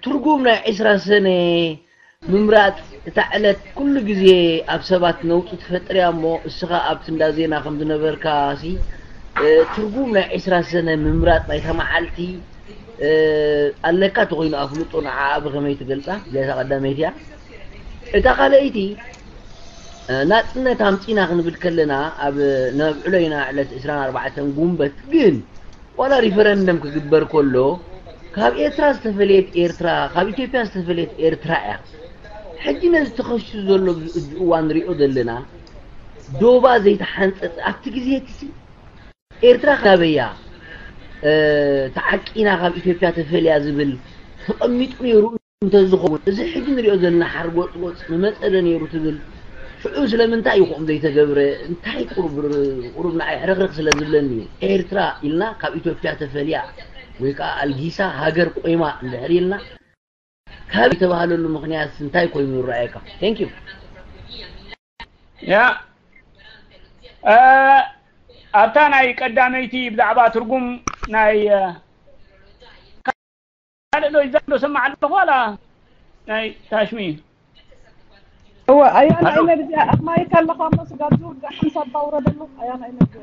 ትርጉም ናይ ዕስራ ሰነ ምምራጽ እታ ዕለት ኩሉ ግዜ ኣብ ሰባት ነውጺ ትፈጥር እያ እሞ፣ እስኻ ኣብቲ እንዳ ዜና ከም ዝነበርካ ሲ፣ እ፣ ትርጉም ናይ ዕስራ ሰነ ምምራጽ ናይታ መዓልቲ፣ እ፣ ኣለካ ተኾይኑ ኣፍልጦ ንዓኣ ብኸመይ ትገልጻ? እዚኣ እታ ቀዳመይቲ እያ። እታ ካልኣይቲ፣ እ፣ ናጽነት ኣምጺና ክንብል ከለና ኣብ ነብዕሎ ኢና ዕለት ዕስራን ኣርባዕተን ጉንበት፣ ግን ዋላ ሪፈረንደም ክግበር ከሎ ካብ ኤርትራ ዝተፈለየት ኤርትራ፣ ካብ ኢትዮጵያ ዝተፈለየት ኤርትራ እያ። ሕጂ ነዚ ተኸሲቱ ዘሎ እዚ እዋን ንሪኦ ዘለና ዶባ ዘይተሓንጸጸ ኣብቲ ግዜ እቲ ኤርትራ ናበያ፣ እ፣ ተዓቂና ካብ ኢትዮጵያ ተፈልያ ዝብል ተቐሚጡ ነይሩ እንተዝኸውን፣ እዚ ሕጂ ንሪኦ ዘለና ሓርጎጽጎጽ ምመጸ ዶ ነይሩ ትብል? ሽዑ ስለምንታይ እዩ ከምኡ ዘይተገብረ? እንታይ ቁሩብ፣ ቁሩብ ንዓይ ሕርኽርኽ ስለ ዝብለኒ እዩ። ኤርትራ ኢልና ካብ ኢትዮጵያ ተፈልያ ወይ ከዓ ኣልጊሳ ሃገር ቆይማ እንድሕር ኢልና፣ ካብ ዝተባህለሉ ምኽንያት እንታይ ኮይኑ ይረኣየካ? Thank you። ያ፣ እ፣ ኣብታ ናይ ቀዳመይቲ ብዛዕባ ትርጉም ናይ፣ እ፣ ካልእ ዶ ይዛም ዶ ሰማዕ ኣለኹ ዋላ ናይ ታሽሚ? እወ፣ ኣያና ኣለኹ። ኤነርጂ፣ ኣብ ማይክ ኣለኻ እሞ ስጋብ ዝውዳእ ሓምሳ ኣባ ውረደሉ። ኣያና ኤነርጂ።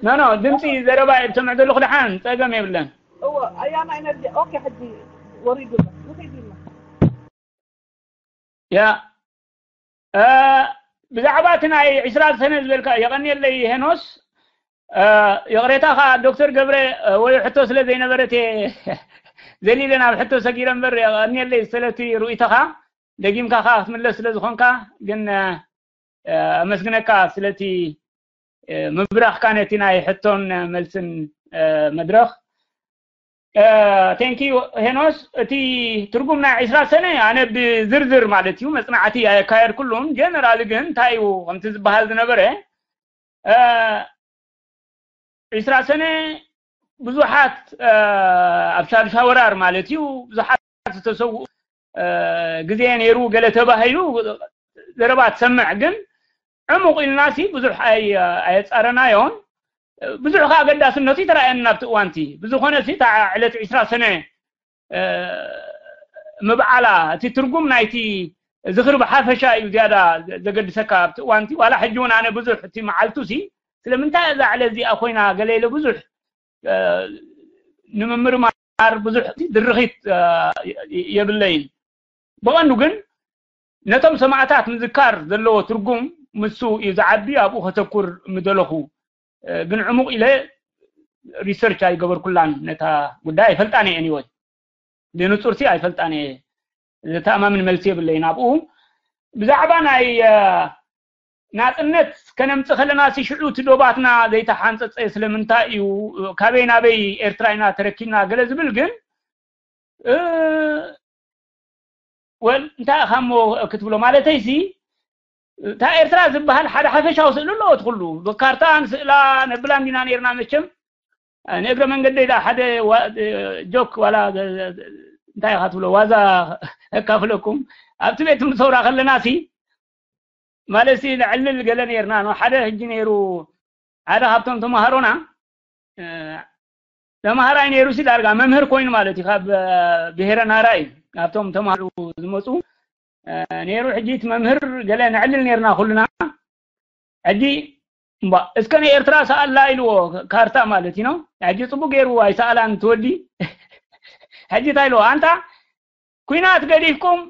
ኖ፣ ኖ፣ ድምፂ ዘረባ እየ ዝሰምዕ ዘለኹ፣ ደሓን ጸገም የብለን። እወ፣ ኣያና ኤነርጂ። ኦኬ፣ ሕጂ ወሪዱ ኣሎ። ንኸይድ ኢልና። ያ፣ እ፣ ብዛዕባ እቲ ናይ ዕስራ ሰነ ዝበልካ፣ የቐንየለይ ሄኖስ። እ፣ ይቕሬታ ኸዓ ዶክተር ገብረ፣ እ፣ ወይ ሕቶ ስለ ዘይነበረት እየ ዘሊለ ናብ ሕቶ ሰጊረ እምበር፣ የቐንየለይ ስለቲ ርእይቶኻ። ደጊምካ ኸዓ ክትምለስ ስለ ዝኾንካ፣ ግን፣ እ፣ እ፣ ኣመስግነካ ስለቲ፣ እ፣ ምብራኽካ ነቲ ናይ ሕቶን መልስን፣ እ፣ መድረኽ። እ፣ ቴንኪዩ ሄኖስ። እቲ ትርጉም ናይ ዕስራ ሰነ ኣነ ብዝርዝር ማለት እዩ መጽናዕቲ ኣየካየድኩሉን። ጀነራሊ ግን እንታይ እዩ ከምቲ ዝበሃል ዝነበረ፣ እ፣ ዕስራ ሰነ ብዙሓት፣ እ፣ ኣብ ሻድሻ ወራር ማለት እዩ ብዙሓት ዝተሰውኡ፣ እ፣ ግዜ ነይሩ ገለ ተባሂሉ ዘረባ ትሰምዕ፣ ግን ዕሙቕ ኢልና ሲ ብዙሕ ኣይ-፣ ኣየጻረናዮን። ብዙሕ ከኣ ኣገዳስነቱ ይተራእየኒ ናብቲ እዋንቲ። ብዝኾነ ሲ እታ ዕለት ዕስራ ሰነ፣ እ፣ ምብዓላ፣ እቲ ትርጉም ናይቲ ዝኽሪ ብሓፈሻ እዩ ዝያዳ ዘ-፣ ዘገድሰካ ኣብቲ እዋንቲ። ዋላ ሕጂ እውን ኣነ ብዙሕ እቲ መዓልቱ ሲ ስለምንታይ እዛ ዕለት እዚኣ ኮይና ገለ ኢለ ብዙሕ፣ እ፣ ንምምርማር ብዙሕ ድርኺት፣ እ፣ የብለይን። ብቐንዱ ግን ነቶም ሰማእታት ምዝካር ዘለዎ ትርጉም ምሱ እዩ ዝዓቢ፣ ኣብኡ ከተኩር ምደለኹ። እ፣ ግን ዕሙቕ ኢለ ሪሰርች ኣይገበርኩላን ነታ ጉዳይ፣ ኣይፈልጣን እየ። ኤኒወይ፣ ብንጹርቲ ኣይፈልጣን እየ። ዘተኣማምን መልሲ የብለይን ኣብኡ። ብዛዕባ ናይ፣ እ፣ ናጽነት ከነምጽእ ከለና፣ ሲ ሽዑ እቲ ዶባትና ዘይተሓንጸጸ ስለምንታይ እዩ? ካበይ ናበይ ኤርትራ ኢና ተረኪብና? ገለ ዝብል ግን፣ እ፣ ወል፣ እንታይ ኢኻ እሞ ክትብሎ? ማለተይ ሲ፣ እታ ኤርትራ ዝበሃል ሓደ ሓፈሻዊ ስእሊ ኣለዎ እቲ ኩሉ። ብካርታን ስእላ ነብላን ዲና ነይርና መቸም። ንእግረ መንገደይ ዳ ሓደ ዋ-፣ ጆክ ዋላ እንታይ ኢኻ ትብሎ? ዋዛ እካፍለኩም። ኣብቲ ቤት ትምህርቲ ሰውራ ከለና ሲ፣ ማለት ሲ፣ ነዕልል ገለ ነይርና። ኖ፣ ሓደ ሕጂ ነይሩ፣ ሓደ ካብቶም ተማሃሮና፣ እ፣ ተማሃራይ ነይሩ ሲ፣ ዳርጋ መምህር ኮይኑ ማለት እዩ። ካብ፣ እ፣ ብሄረ ናራ እዩ። ካብቶም ተማሃሩ ዝመፁ፣ እ፣ ነይሩ። ሕጂ እቲ መምህር ገለ ነዕልል ነይርና ኩልና። ሕጂ እምባ እስከ ንኤርትራ ሰኣላ ኢልዎ፣ ካርታ ማለት እዩ። ሕጂ ጽቡቅ ገይሩ ኣይሰኣላን ትወዲ። ሕጂ እንታይ ኢልዎ? ኣንታ ኩናት ገዲፍኩም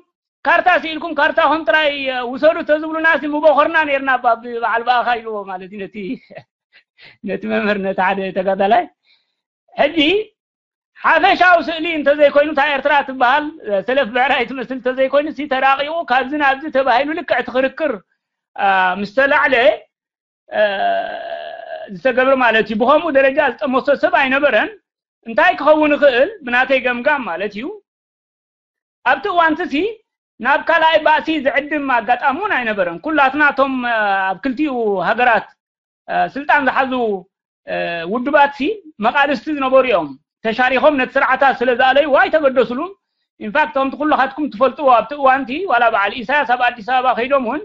ካርታ ስኢልኩም ካርታኹም ጥራይ ውሰዱ ተዝብሉና ሲ ምቦኸርና ነርና፣ ባ- በዓል ብኣኻ ኢልዎ ማለት እዩ ነቲ ነቲ መምህር፣ ነቲ ሓደ ተጋዳላይ። ሕጂ ሓፈሻዊ ስእሊ እንተዘይኮይኑ እታ ኤርትራ ትበሃል ሰለፍ ብዕራይ ትመስል እንተዘይኮይኑ ሲ ተራቂቑ ካብዚ ናብዚ ተባሂሉ ልክዕ እቲ ክርክር ምስ ተላዕለ ዝተገብረ ማለት እዩ። ብኸምኡ ደረጃ ዝጠመቶ ሰብ ኣይነበረን። እንታይ ክኸውን ይኽእል? ብናተይ ገምጋም ማለት እዩ። ኣብቲ እዋንቲ ሲ ናብ ካልኣይ ባእሲ ዝዕድም ኣጋጣሚ እውን ኣይነበረን። ኩላትና እቶም ኣብ ክልቲኡ ሃገራት ስልጣን ዝሓዙ ውድባት ሲ መቓልስቲ ዝነበሩ እዮም። ተሻሪኾም ነቲ ስርዓታት ስለ ዝኣለይዎ ኣይተገደስሉን። ኢንፋክት ከምቲ ኩልኻትኩም ትፈልጥዎ ኣብቲ እዋንቲ ዋላ በዓል ኢሳያስ ኣብ ኣዲስ ኣበባ ከይዶም እውን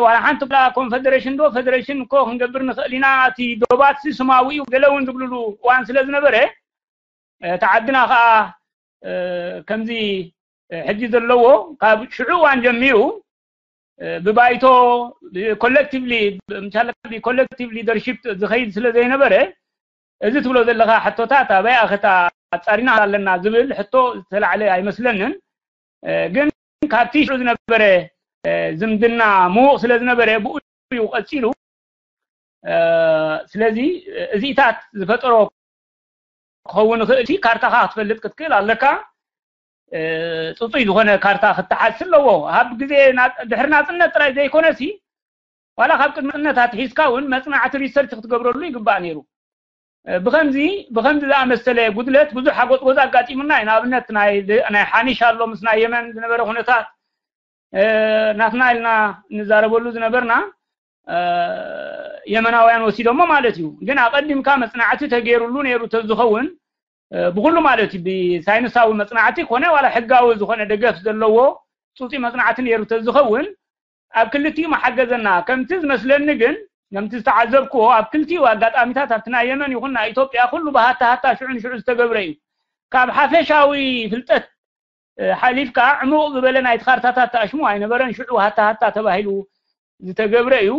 ዋላ ሓንቲ ኮንፈደሬሽን ዶ ፌደሬሽን እኮ ክንገብር ንኽእል ኢና፣ እቲ ዶባት ሲ ስማዊ እዩ ገለ እውን ዝብልሉ እዋን ስለ ዝነበረ እቲ ዓድና ከዓ ከምዚ ሕጂ ዘለዎ ካብ ሽዑ እዋን ጀሚሩ ብባይቶ ኮሌክቲቭሊ ኮሌክቲቭ ሊደርሺፕ ዝኸይድ ስለ ዘይነበረ እዚ ትብሎ ዘለኻ ሕቶታት ኣበይ ኣኸታ ኣጻሪና ኣለና ዝብል ሕቶ ዝተላዕለ ኣይመስለንን። ግን ካብቲ ሽዑ ዝነበረ ዝምድና ምዉቕ ስለ ዝነበረ ብኡ እዩ ቀጺሉ። ስለዚ እዚኢታት ዝፈጠሮ ክኸውን ይኽእል። ካርታኻ ክትፈልጥ ክትክእል ኣለካ። ፅፁይ ዝኾነ ካርታ ክትሓዝ ኣለዎ። ኣብ ግዜ ድሕሪ ናፅነት ጥራይ ዘይኮነ ሲ ዋላ ካብ ቅድሚ ናፅነት ኣትሒዝካ እውን መፅናዕቲ ሪሰርች ክትገብረሉ ይግባእ ነይሩ። ብኸምዚ ብኸምዚ ዝኣመሰለ ጉድለት ብዙሕ ሓጎፅጎፅ ኣጋጢሙና እዩ። ንኣብነት ናይ ሓኒሽ ኣሎ ምስ ናይ የመን ዝነበረ ኩነታት ናትና ኢልና እንዛረበሉ ዝነበርና የመናውያን ወሲዶሞ ማለት እዩ። ግን ኣቐዲምካ መፅናዕቲ ተገይሩሉ ነይሩ ተዝኸውን ብኩሉ ማለት እዩ ብሳይንሳዊ መፅናዕቲ ኮነ ዋላ ሕጋዊ ዝኾነ ደገፍ ዘለዎ ፅፁይ መፅናዕቲ ነይሩ ተዝኸውን ኣብ ክልቲኡ መሓገዘና። ከምቲ ዝመስለኒ ግን ከምቲ ዝተዓዘብክዎ ኣብ ክልቲኡ ኣጋጣሚታት ኣብቲ ናይ የመን ይኹን ናይ ኢትዮጵያ ኩሉ ብሃታ ሃታ ሽዑ ንሽዑ ዝተገብረ እዩ። ካብ ሓፈሻዊ ፍልጠት ሓሊፍካ ዕሙቕ ዝበለ ናይቲ ካርታታት ተኣሽሙ ኣይነበረን። ሽዑ ሃታ ሃታ ተባሂሉ ዝተገብረ እዩ።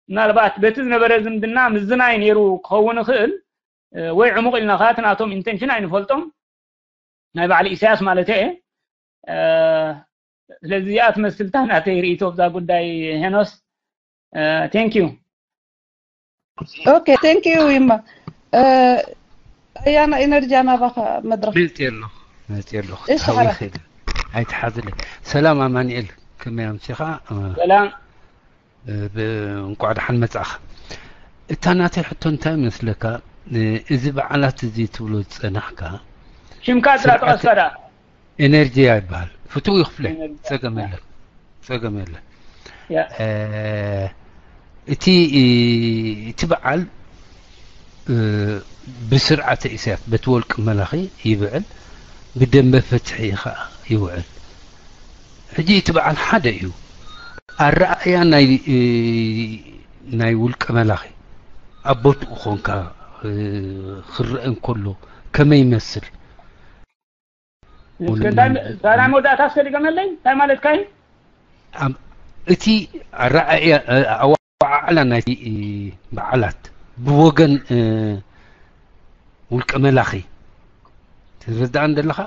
ምናልባት በቲ ዝነበረ ዝምድና ምዝናይ ነይሩ ክኸውን ይኽእል ወይ ዕሙቕ ኢልና ከዓ እቲ ናቶም ኢንቴንሽን ኣይንፈልጦም ናይ በዓል ኢሳያስ ማለት እየ። ስለዚ እዚኣ ትመስልታ ናተይ ርእይቶ ብዛ ጉዳይ ሄኖስ። Thank you። Okay, thank you ይማ። ኣያና ኢነርጂ ኣናባኻ መድረኽ መፅእ ኣለኹ መፅእ ኣለኹ እሺ፣ ሓራ። ኣይትሓዝለ። ሰላም ኣማኑኤል፣ ከመይ ኣምሲኻ? ሰላም። እንቋዕ ደሓን መጻእኻ። እታ ናተይ ሕቶ እንታይ መስለካ? እዚ በዓላት እዚ ትብሎ ዝጸናሕካ ሽምካ ጥራ ስርዓት ጠቐስካ ደኣ። ኤነርጂ ይበሃል። ፍትው ይኽፍለ። ኤነርጂ። ጸገም የለን። ጸገም የለን። ያ። እ፣ እቲ እቲ በዓል እ፣ ብስርዓተ ኢሳያስ በቲ ወልቂ መላኺ ይብዕል፣ ብደንበ ፍትሒ ኸኣ ይውዕል። ሕጂ እቲ በዓል ሓደ እዩ። ኣረኣእያ ናይ እ፣ ናይ ውልቀ መላኺ ኣብ ቦትኡ ኾንካ እ፣ ክረአ እንከሎ ከመይ ይመስል? እስከ እንታይ እንታይ ናይ መወዳእታ እስከ ድገመለይ እንታይ ማለትካ እዩ? ኣብ እቲ ኣረኣእያ ኣዋዓዕላ ናይቲ በዓላት ብወገን ውልቀ መላኺ ትርዳእን ዘለኻ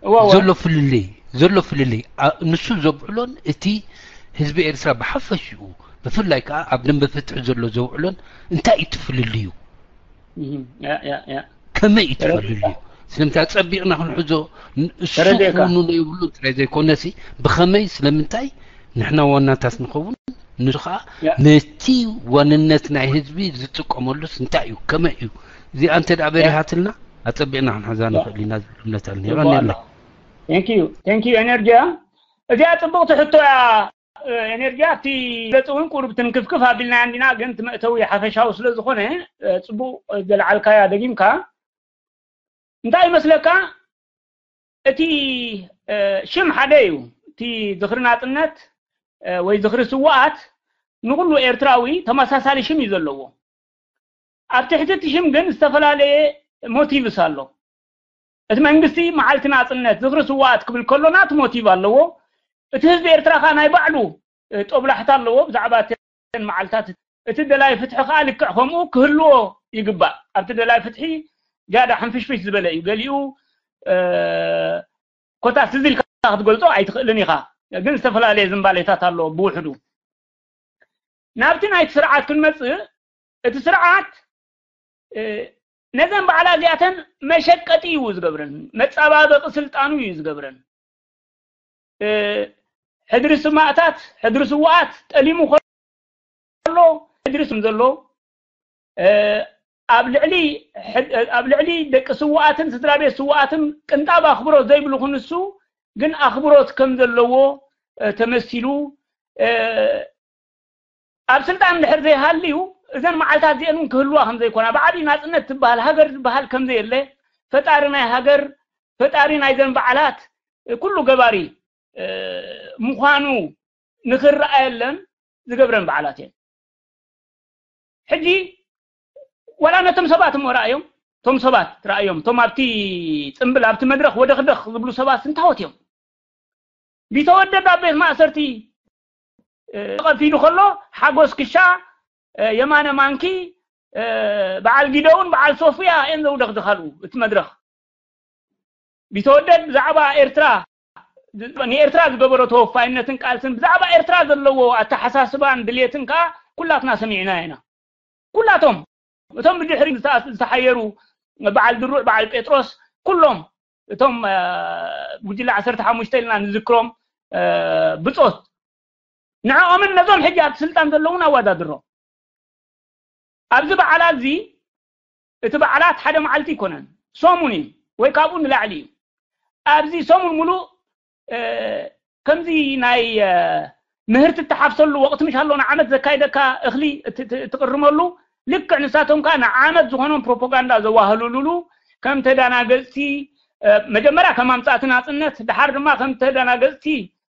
እወ እወ ዘሎ ፍልልይ ዘሎ ፍልልይ ኣ- ንሱ ዘብዕሎን እቲ ህዝቢ ኤርትራ ብሓፈሽኡ ብፍላይ ከዓ ኣብ ደንበ ፍትሒ ዘሎ ዘውዕሎን እንታይ እዩ እቲ ፍልልዩ? እህ፣ ያ፣ ያ፣ ያ። ከመይ እዩ ተረዲእካ። ትፈልልዩ? ስለምንታይ ጸቢቕና ክንሕዞ ን- እሱ ተረዲእካ። ክውንኖ የብሉን ጥራይ ዘይኮነሲ ብኸመይ ስለምንታይ ንሕና ዋናታት ንኸውን ንሱ ከዓ ያ። ነቲ ዋንነት ናይ ህዝቢ ዝጥቀመሉስ እንታይ እዩ ከመይ እዩ እዚኣ እንተ ደኣ ያ። በሪሃትልና ኣጸቢቕና ክንሕዛ ያ። ንኽእል ኢና ዝብል እምነት ኣለኒ ጽቡቕ ይቐኒ ኣሎ ኣሎ። Thank you, thank you energy። እዚኣ ጽቡቕቲ ሕቶ እያ። ኤነርጂ ኣብቲ ገጽ እውን ቁሩብ ትንክፍክፍ ኣቢልናያ እንዲና፣ ግን እቲ መእተዊ ሓፈሻዊ ስለ ዝኾነ ጽቡቕ ዘልዓልካያ ደጊምካ። እንታይ ይመስለካ? እቲ ሽም ሓደ እዩ። እቲ ዝኽሪ ናጽነት ወይ ዝኽሪ ስውኣት ንኹሉ ኤርትራዊ ተመሳሳሊ ሽም እዩ ዘለዎ። ኣብ ትሕቲ እቲ ሽም ግን ዝተፈላለየ ሞቲቭስ ኣሎ። እቲ መንግስቲ መዓልቲ ናጽነት ዝኽሪ ስውኣት ክብል ከሎ ናቱ ሞቲቭ ኣለዎ። እቲ ህዝቢ ኤርትራ ከኣ ናይ ባዕሉ ጦብላሕታ ኣለዎ ብዛዕባ እተን መዓልታት እቲ ደላይ ፍትሒ ከዓ ልክዕ ከምኡ ክህልዎ ይግባእ። ኣብቲ ደላይ ፍትሒ ጃዳ ሕንፍሽፍሽ ዝበለ እዩ። ገሊኡ ኮታ ስዚ ኢልካ ክትገልጾ ኣይትኽእልን ኢኻ፣ ግን ዝተፈላለየ ዝንባሌታት ኣሎ። ብውሕዱ ናብቲ ናይቲ ስርዓት ክንመጽእ፣ እቲ ስርዓት ነዘን በዓላ እዚኣተን መሸቀጢ እዩ ዝገብረን፣ መጻባበቂ ስልጣኑ እዩ ዝገብረን። ሕድሪ ስማእታት፣ ሕድሪ ስዋኣት ጠሊሙ ከሎ፣ ሕድሪ ስም ዘሎ ኣብ ልዕሊ ኣብ ልዕሊ ደቂ ስዋኣትን ስድራ ቤት ስዋኣትን ቅንጣብ ኣኽብሮት ዘይብሉ ክንሱ ግን ኣኽብሮት ከም ዘለዎ ተመሲሉ ኣብ ስልጣን ድሕር ዘይሃልዩ እዘን መዓልታት እዚአን እውን ክህልዋ ከም ዘይኮና፣ ብዓብዪ ናፅነት ትበሃል ሃገር ዝበሃል ከም ዘየለ፣ ፈጣሪ ናይ ሃገር፣ ፈጣሪ ናይዘን በዓላት ኩሉ ገባሪ ምዃኑ ንኽረኣየለን ዝገብረን በዓላት እየን። ሕጂ ዋላ ነቶም ሰባት እሞ ረኣዮም፣ እቶም ሰባት ረኣዮም፣ እቶም ኣብቲ ፅምብል ኣብቲ መድረኽ ወደኽደኽ ዝብሉ ሰባት ስንታወት እዮም። ቢተወደድ ኣብ ቤት ማእሰርቲ ተቐፊዱ ከሎ ሓጎስ ክሻ፣ የማነ ማንኪ፣ በዓል ጊደውን በዓል ሶፍያ እየን ዘውደኽድኻሉ እቲ መድረኽ። ቢተወደድ ብዛዕባ ኤርትራ ንኤርትራ ዝገበሮ ተወፋይነትን ቃልስን ብዛዕባ ኤርትራ ዘለዎ ኣተሓሳስባን ድሌትን ከዓ ኩላትና ሰሚዕና ኢና። ኩላቶም እቶም ብድሕሪ ዝተሓየሩ በዓል ድሩዕ፣ በዓል ጴጥሮስ፣ ኩሎም እቶም ጉጅለ ዓሰርተ ሓሙሽተ ኢልና ንዝክሮም ብጾት ንዕኦምን ነዞም ሕጂ ኣብቲ ስልጣን ዘለውን ኣወዳድሮ። ኣብዚ በዓላት እዚ እቲ በዓላት ሓደ መዓልቲ ይኮነን፣ ሰሙን እዩ ወይ ካብኡ ንላዕሊ እዩ። ኣብዚ ሰሙን ሙሉእ ከምዚ ናይ ምህርቲ እትሓፍሰሉ ወቕቲ ምሽ ኣሎ፣ ንዓመት ዘካይደካ እኽሊ እትቅርመሉ፣ ልክዕ ንሳቶም ከዓ ንዓመት ዝኾኖም ፕሮፓጋንዳ ዘዋህልሉሉ፣ ከም ተዳናገፅቲ መጀመርያ ከም ኣምፃእቲ ናፅነት፣ ድሓር ድማ ከም ተዳናገፅቲ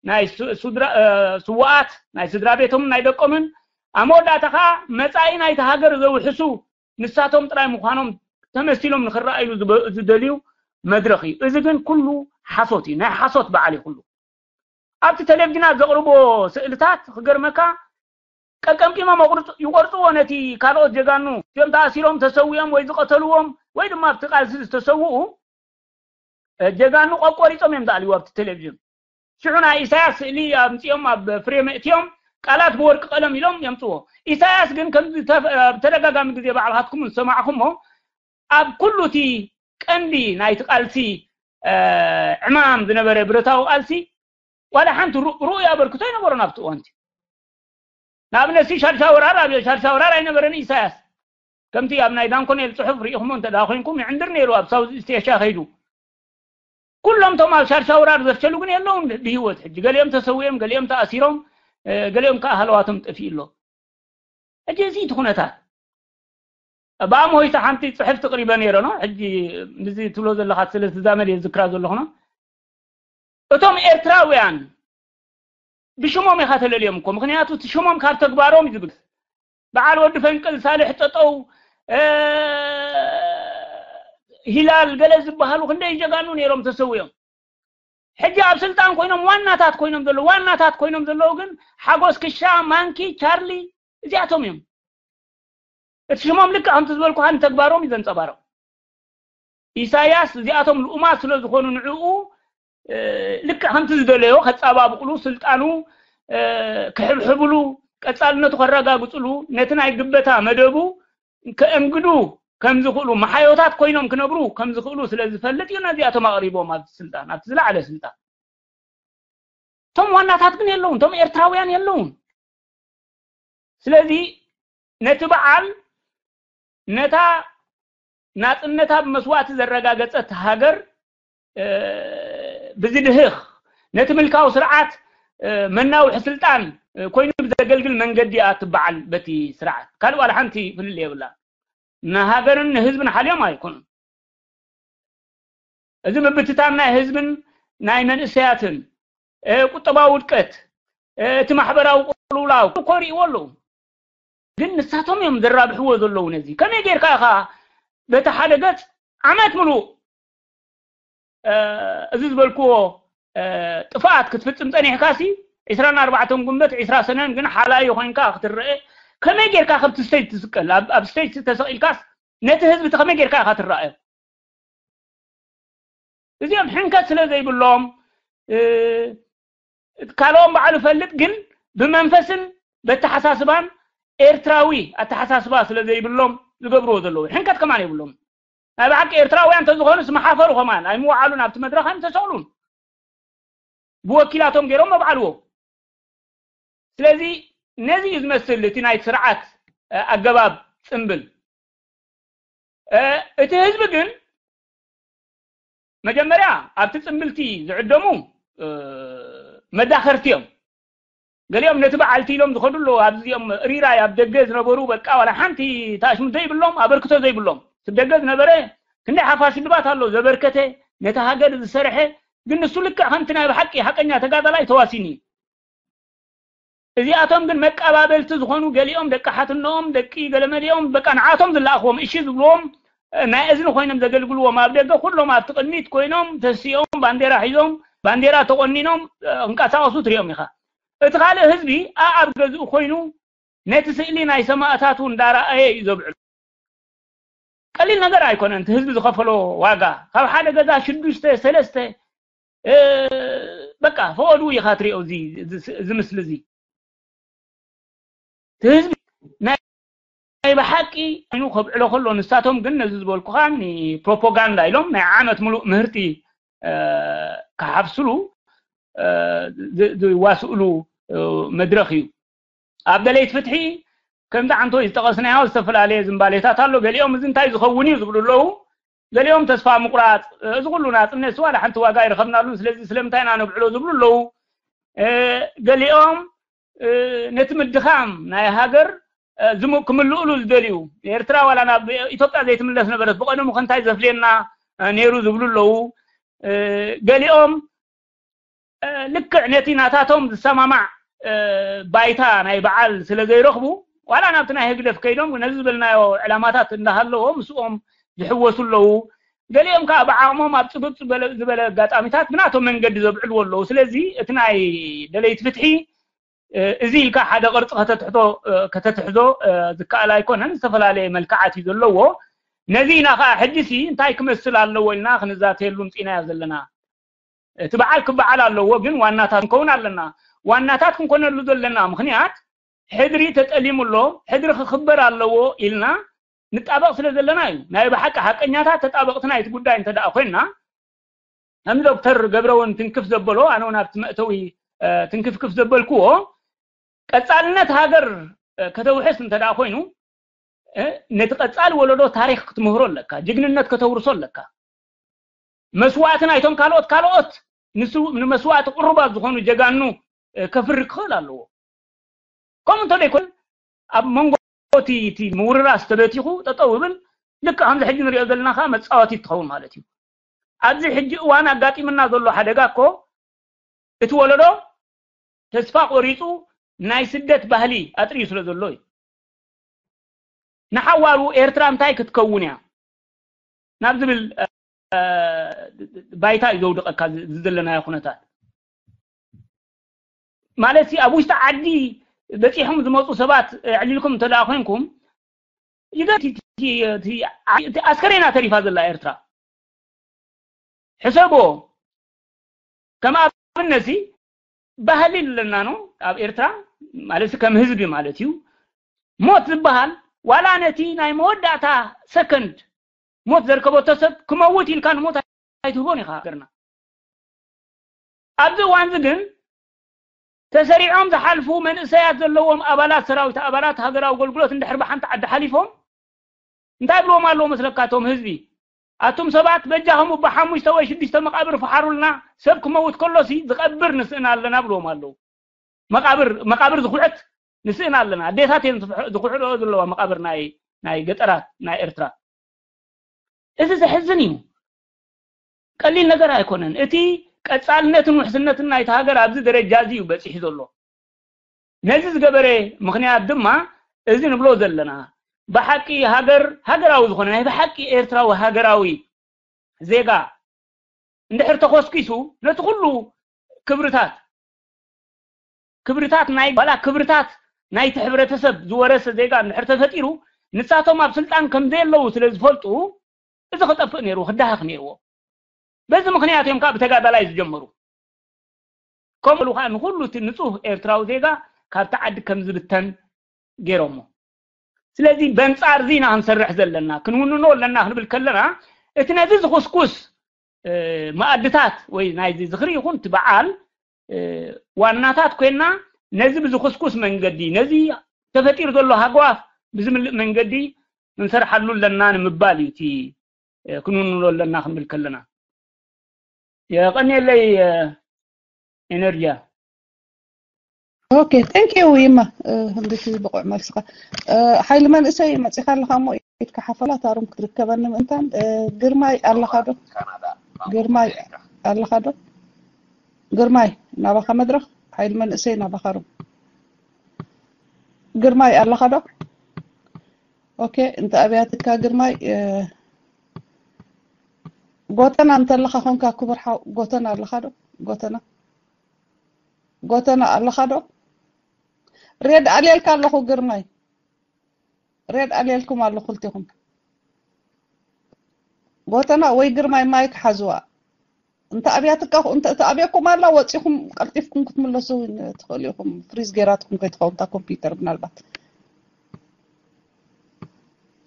ናይ ስውኣት ናይ ስድራ ቤቶምን ናይ ደቆምን፣ ኣብ መወዳእታ ከዓ መፃኢ ናይቲ ሃገር ዘውሕሱ ንሳቶም ጥራይ ምዃኖም ተመሲሎም ንኽረኣይሉ ዝደልዩ መድረኽ እዩ። እዚ ግን ኩሉ ሓሶት እዩ፣ ናይ ሓሶት በዓል እዩ ኩሉ። ኣብቲ ቴሌቪዥናት ዘቕርቦ ስእልታት ክገርመካ ቀቀምቂሞም ይቆርፅዎ ነቲ ካልኦት ጀጋኑ፣ እዚኦም ተኣሲሮም ተሰዊኦም ወይ ዝቐተልዎም ወይ ድማ ኣብቲ ቃልሲ ዝተሰውኡ ጀጋኑ ቆቆሪጾም እዮም ዝኣልይዎ ኣብቲ ቴሌቪዥን። ሽዑ ናይ ኢሳያስ ስእሊ ኣምጺኦም ኣብ ፍሬም እትዮም ቃላት ብወርቂ ቀለም ኢሎም የምጽዎ። ኢሳያስ ግን ከም ብተደጋጋሚ ግዜ ባዕልካትኩም ዝሰማዕኩሞ ኣብ ኩሉ እቲ ቀንዲ ናይቲ ቃልሲ ዕማም ዝነበረ ብረታዊ ቃልሲ ዋላ ሓንቲ ርኡይ ኣበርክቶ ኣይነበሮን ኣብቲ እዋንቲ። ንኣብነት ሻድሻ ወራር ኣብ ሻድሻ ወራር ኣይነበረን ኢሳያስ። ከምቲ ኣብ ናይ ዳንኮኔል ጽሑፍ ርኢኹሞ እንተ ደኣ ኮንኩም ይዕንድር ነይሩ ኣብ ሳውዝ ኢስት ኤሽያ ከይዱ። ኩሎም እቶም ኣብ ሻድሻ ወራር ዘፍሸሉ ግን የለውን ብህይወት ሕጂ። ገሊኦም ተሰዊኦም፣ ገሊኦም ተኣሲሮም፣ ገሊኦም ከዓ ሃለዋቶም ጠፊኡ ኣሎ። ሕጂ እዚ እቲ ኩነታት። ብኣም ሆይታ ሓንቲ ጽሕፍቲ ቅሪበ ነይረ ነው። ሕጂ ምዚ ትብሎ ዘለኻ ስለ ዝዛመድ እየ ዝክራ ዘለኹ ነው። እቶም ኤርትራውያን ብሽሞም ኢኻ ተለልዮም እኮ፣ ምክንያቱ እቲ ሽሞም ካብ ተግባሮም እዩ ዝብገስ። በዓል ወዲ ፈንቅል፣ ሳልሕ ጠጠው፣ ሂላል ገለ ዝበሃሉ ክንደይ ጀጋኑ ነይሮም ተሰዊኦም። ሕጂ ኣብ ስልጣን ኮይኖም ዋናታት ኮይኖም ዘለዉ፣ ዋናታት ኮይኖም ዘለዉ ግን ሓጎስ ክሻ፣ ማንኪ፣ ቻርሊ እዚኣቶም እዮም። እቲ ሽሞም ልክዕ ከምቲ ዝበልኩኻ ንተግባሮም እዩ ዘንጸባርቕ። ኢሳያስ እዚኣቶም ልኡማት ስለ ዝኾኑ ንዕኡ ልክዕ ከምቲ ዝደለዮ ከጻባብቕሉ፣ ስልጣኑ ክሕብሕብሉ፣ ቀጻልነቱ ከረጋግጽሉ፣ ነቲ ናይ ግበታ መደቡ ከእንግዱ ከም ዝኽእሉ፣ መሓዮታት ኮይኖም ክነብሩ ከም ዝኽእሉ ስለ ዝፈልጥ እዩ ነዚኣቶም ኣቕሪቦም ኣብቲ ስልጣን፣ ኣብቲ ዝለዓለ ስልጣን። እቶም ዋናታት ግን የለውን፣ እቶም ኤርትራውያን የለውን። ስለዚ ነቲ በዓል ነታ ናጽነታ ብመስዋእቲ ዘረጋገጸት ሃገር ብዝድህኽ ነቲ ምልካዊ ስርዓት መናውሒ ስልጣን ኮይኑ ብዘገልግል መንገዲ እያ ትበዓል በቲ ስርዓት። ካልእ ዋላ ሓንቲ ፍልልይ የብላ። ንሃገርን ንህዝብን ሓልዮም ኣይኮኑን። እዚ ምብትታን ናይ ህዝብን ናይ መንእሰያትን ቁጠባዊ ውድቀት እቲ ማሕበራዊ ቅልውላው እኮ ርእይዎ ኣለዉ። ግን ንሳቶም እዮም ዘራብሕዎ ዘለዉ ነዚ። ከመይ ጌርካ ኢኻ በቲ ሓደ ገጽ ዓመት ምሉእ እዚ ዝበልክዎ ጥፍኣት ክትፍጽም ጸኒሕካ ሲ ዕስራን ኣርባዕተን ጉንበት ዕስራ ሰነን ግን ሓላዪ ኮይንካ ክትረአ ከመይ ጌርካ ከምቲ ስቴጅ ትስቀል? ኣብ ኣብ ስቴጅ ተሰቒልካስ ነቲ ህዝቢ ከመይ ጌርካ ኢኻ ትረኣዮ? እዚኦም ሕንከት ስለ ዘይብሎም፣ እ፣ ካልኦም ባዕሉ ፈልጥ፣ ግን ብመንፈስን በተሓሳስባን ኤርትራዊ ኣተሓሳስባ ስለ ዘይብሎም ዝገብርዎ ዘለዉ። ሕንከት ከማን የብሎም። ናይ ብሓቂ ኤርትራውያን እንተዝኾኑስ ምሓፈሩ ከማን፣ ኣይምወዓሉን፣ ኣብቲ መድረኽ ኣይምተሰቕሉን። ብወኪላቶም ገይሮም መብዓልዎ። ስለዚ ነዚ እዩ ዝመስል እቲ ናይ ስርዓት፣ እ፣ ኣገባብ ጽምብል። እ፣ እቲ ህዝቢ ግን መጀመርያ ኣብቲ ጽምብልቲ ዝዕደሙ፣ እ፣ መዳኸርቲ እዮም። ገሊኦም ነቲ በዓልቲ ኢሎም ዝኸዱ ኣለዉ። ኣብዚኦም ሪራይ ኣብ ደገ ዝነበሩ በቃ ዋላ ሓንቲ ታሽሙ ዘይብሎም፣ ኣበርክቶ ዘይብሎም። እቲ ደገ ዝነበረ ክንደይ ሓፋሽ ድባት ኣሎ ዘበርከተ፣ ነቲ ሃገር ዝሰርሐ፣ ግን ንሱ ልክዕ ከምቲ ናይ ብሓቂ ሓቀኛ ተጋዳላይ ተዋሲኒ እዩ። እዚኣቶም ግን መቀባበልቲ ዝኾኑ፣ ገሊኦም ደቂ ሓትኖኦም፣ ደቂ ገለመሊኦም፣ በቃ ንዓቶም ዝለኣኽዎም እሺ ዝብልዎም፣ እ፣ ናይ እዝኒ ኮይኖም ዘገልግልዎም፣ ኣብ ደገ ኩሎም ኣብቲ ቅድሚት ኮይኖም ተሲኦም ባንዴራ ሒዞም፣ ባንዴራ ተቆኒኖም፣ እ፣ ክንቀሳቀሱ ትሪኦም ኢኻ። እቲ ካልእ ህዝቢ ኣኣብ ገዝኡ ኮይኑ ነቲ ስእሊ ናይ ሰማእታቱ እንዳረኣየ እዩ ዘብዕሉ። ቀሊል ነገር ኣይኮነን እቲ ህዝቢ ዝኸፈሎ ዋጋ። ካብ ሓደ ገዛ ሽዱሽተ፣ ሰለስተ፣ እ፣ በቃ ፈቐድኡ ኢኻ ትሪኦ እዚ፣ እዚ፣ እዚ ምስሊ እዚ። እቲ ህዝቢ ናይ ብሓቂ ዓይኑ ከብዕሎ ከሎ፣ ንሳቶም ግን ነዚ ዝበልኩኻ ንፕሮፓጋንዳ ኢሎም ናይ ዓመት ሙሉእ ምህርቲ፣ እ፣ ክሓፍስሉ፣ እ፣ ዝ-፣ ዝዋስእሉ፣ እ፣ መድረኽ እዩ። ኣብ ደለይቲ ፍትሒ ከምዚ ዓንቶ ዝጠቐስናዮ ዝተፈላለየ ዝምባሌታት ኣሎ። ገሊኦም እዚ እንታይ ዝኸውን እዩ ዝብሉ ኣለዉ። ገሊኦም ተስፋ ምቑራጽ፣ እዚ ኩሉ ናጽነት ዋላ ሓንቲ ዋጋ ኣይረኸብናሉን፣ ስለዚ ስለምንታይ ኢና ነብዕሎ ዝብሉ ኣለዉ። እ፣ ገሊኦም፣ እ፣ ነቲ ምድኻም ናይ ሃገር፣ እ፣ ዝም-፣ ክምልእሉ ዝደልዩ፣ ኤርትራ ዋላ ናብ ኢትዮጵያ ዘይትምለስ ነበረት፣ ብቐደሙ ከ እንታይ ዘፍልየና፣ እ፣ ነይሩ ዝብሉ ኣለዉ። እ፣ ገሊኦም፣ እ፣ ልክዕ ነቲ ናታቶም ዝሰማማዕ፣ እ፣ ባይታ ናይ በዓል ስለ ዘይረኽቡ፣ ዋላ ናብቲ ናይ ህግደፍ ከይዶም ነዚ ዝበልናዮ ዕላማታት እንዳሃለዎ ምስኦም ዝሕወሱ ኣለዉ። ገሊኦም ከኣ ብዓቕሞም ኣብ ጽብብ ዝበለ፣ ዝበለ ኣጋጣሚታት ብናቶም መንገዲ ዘብዕልዎ ኣለዉ። ስለዚ እቲ ናይ ደለይቲ ፍትሒ፣ እ፣ እዚ ኢልካ ሓደ ቅርጺ ከተትሕቶ፣ እ፣ ከተትሕዞ፣ እ፣ ዝከኣል ኣይኮነን። ዝተፈላለየ መልክዓት እዩ ዘለዎ። ነዚ ኢና ከኣ ሕጂሲ እንታይ ክመስል ኣለዎ ኢልና ክንዛተየሉ ምጺናዮ ዘለና። እቲ በዓል ክበዓል ኣለዎ፣ ግን ዋናታት ክንከውን ኣለና። ዋናታት ክንኮነሉ ዘለና ምኽንያት ሕድሪ ተጠሊሙ ኣሎ፣ ሕድሪ ክኽበር ኣለዎ ኢልና ንጣበቕ ስለ ዘለና እዩ። ናይ ብሓቂ ሓቀኛታት ተጣበቕቲ ናይቲ ጉዳይ እንተ ደኣ ኮይንና፣ ከም ዶክተር ገብረ እውን ትንክፍ ዘበሎ፣ ኣነ እውን ኣብቲ መእተዊ፣ እ፣ ትንክፍክፍ ዘበልክዎ፣ ቀጻልነት ሃገር፣ እ፣ ከተውሕስ እንተ ደኣ ኮይኑ፣ እ፣ ነቲ ቀጻሊ ወለዶ ታሪኽ ክትምህሮ ኣለካ፣ ጅግንነት ከተውርሶ ኣለካ። መስዋእቲ ናይቶም ካልኦት፣ ካልኦት ንሱ-፣ ንመስዋእቲ ቅሩባት ዝኾኑ ጀጋኑ፣ እ፣ ከፍሪ ክኽእል ኣለዎ። ከምኡ እንተ ደይኮነ፣ ኣብ መንጎ እቲ፣ እቲ ምውርራስ ተበቲኹ ጠጠው ይብል፣ ልክዕ ከምዚ ሕጂ ንሪኦ ዘለና ከኣ መጻወቲ ትኸውን ማለት እዩ። ኣብዚ ሕጂ እዋን ኣጋጢምና ዘሎ ሓደጋ እኮ፣ እቲ ወለዶ ተስፋ ቆሪጹ ናይ ስደት ባህሊ ኣጥርዩ ስለ ዘሎ እዩ። ንሓዋሩ ኤርትራ እንታይ ክትከውን እያ ናብ ዝብል፣ እ፣ ባይታ እዩ ዘውድቐካ ዝ-፣ ዘለናዮ ኩነታት። ማለት፣ ኣብ ውሽጢ ዓዲ በጺሖም ዝመጹ ሰባት፣ እ፣ ኣዕሊልኩም እንተ ደኣ ኮይንኩም፣ ይገ-፣ እቲ፣ እቲ፣ እቲ፣ እቲ ኣስከሬና ተሪፋ ዘላ ኤርትራ። ሕሰቦ፣ ከም ኣብነትሲ፣ ባህሊ ኣለና ነው ኣብ ኤርትራ፣ ማለት፣ ከም ህዝቢ ማለት እዩ። ሞት ዝበሃል፣ ዋላ ነቲ ናይ መወዳእታ ሰከንድ ሞት ዘርከበቶ ሰብ ክመውት ኢልካ ንሞት ኣይትህቦን ኢኻ ሃገርና። ኣብዚ እዋንዚ ግን፣ ተሰሪዖም ዝሓልፉ መንእሰያት ዘለዎም ኣባላት ሰራዊት፣ ኣባላት ሃገራዊ ኣገልግሎት እንድሕር ብሓንቲ ዓዲ ሓሊፎም፣ እንታይ ብልዎም ኣለዉ መስለካ እቶም ህዝቢ? ኣቱም ሰባት በጃኹም ብሓሙሽተ ወይ ሽዱሽተ መቓብር ፍሓሩልና፣ ሰብ ክመውት ከሎሲ ዝቐብር ንስእና ኣለና ብልዎም ኣለዉ። መቓብር፣ መቓብር ዝኹዕት ንስእና ኣለና። ኣዴታት እየን ዝፍሕ-፣ ዝኹሕልኦ ዘለዋ መቓብር ናይ፣ ናይ ገጠራት ናይ ኤርትራ። እዚ ዘሕዝን እዩ። ቀሊል ነገር ኣይኮነን። እቲ ቀጻልነትን ውሕስነትን ናይቲ ሃገር ኣብዚ ደረጃ እዚ እዩ በጺሑ ዘሎ። ነዚ ዝገበረ ምኽንያት ድማ እዚ ንብሎ ዘለና ብሓቂ ሃገር፣ ሃገራዊ ዝኾነ ናይ ብሓቂ ኤርትራዊ ሃገራዊ ዜጋ እንድሕር ተኾስኪሱ ነቲ ኩሉ ክብርታት፣ ክብርታት ናይ፣ ዋላ ክብርታት ናይቲ ሕብረተሰብ ዝወረሰ ዜጋ እንድሕር ተፈጢሩ፣ ንሳቶም ኣብ ስልጣን ከም ዘየለዉ ስለ ዝፈልጡ፣ እዚ ክጠፍእ ነይርዎ፣ ክደሃኽ ነይርዎ። በዚ ምኽንያት እዮም ካብ ተጋዳላይ ዝጀመሩ። ከምኡ ከዓ ንኩሉ እቲ ንጹህ ኤርትራዊ ዜጋ ካብቲ ዓዲ ከም ዝብተን ገይሮሞ። ስለዚ በንጻር እዚ ኢና ክንሰርሕ ዘለና፣ ክንውንኖ ኣለና ክንብል ከለና፣ እቲ ነዚ ዝኹስኩስ መኣድታት ወይ ናይዚ ዝኽሪ ይኹን እቲ በዓል ዋናታት ኮይና፣ ነዚ ብዝኹስኩስ መንገዲ፣ ነዚ ተፈጢሩ ዘሎ ሃጓፍ ብዝምልእ መንገዲ ክንሰርሓሉ ኣለና ንምባል እዩ እቲ ክንውንኖ ኣለና ክንብል ከለና። የቐንየለይ ኤነርጂያ። Okay, thank you ይማ። እንድቲ ብቑዕ መልስኻ። ሓይሊ መንእሰይ መጺኻ ኣለኻ እሞ ኢድካ ሓፈላ ታሩም ክትርከበኒ ምእንታን። ግርማይ ኣለኻ ዶ? ግርማይ ኣለኻ ዶ? ግርማይ ናባኻ መድረኽ። ሓይሊ መንእሰይ ናባኻ ሩም። ግርማይ ኣለኻ ዶ? Okay, እንተ ኣብያትካ ግርማይ። ጎተና እንተለኻ ኾንካ ክቡር ሓው፣ ጎተና ኣለኻ ዶ? ጎተና ጎተና ኣለኻ ዶ? ሬድ ኣልየልካ ኣለኹ ግርማይ። ሬድ ኣልየልኩም ኣለኹ ክልቲኹም። ጎተና ወይ ግርማይ ማይክ ሓዝዋ። እንተ ኣብያትካ እንተ ኣብየኩም ኣላ ወጺኹም ቀልጢፍኩም ክትምለሱ ትኽእሉ ኢኹም። ፍሪዝ ገይራትኩም ከይትኸውን እታ ኮምፒውተር ምናልባት።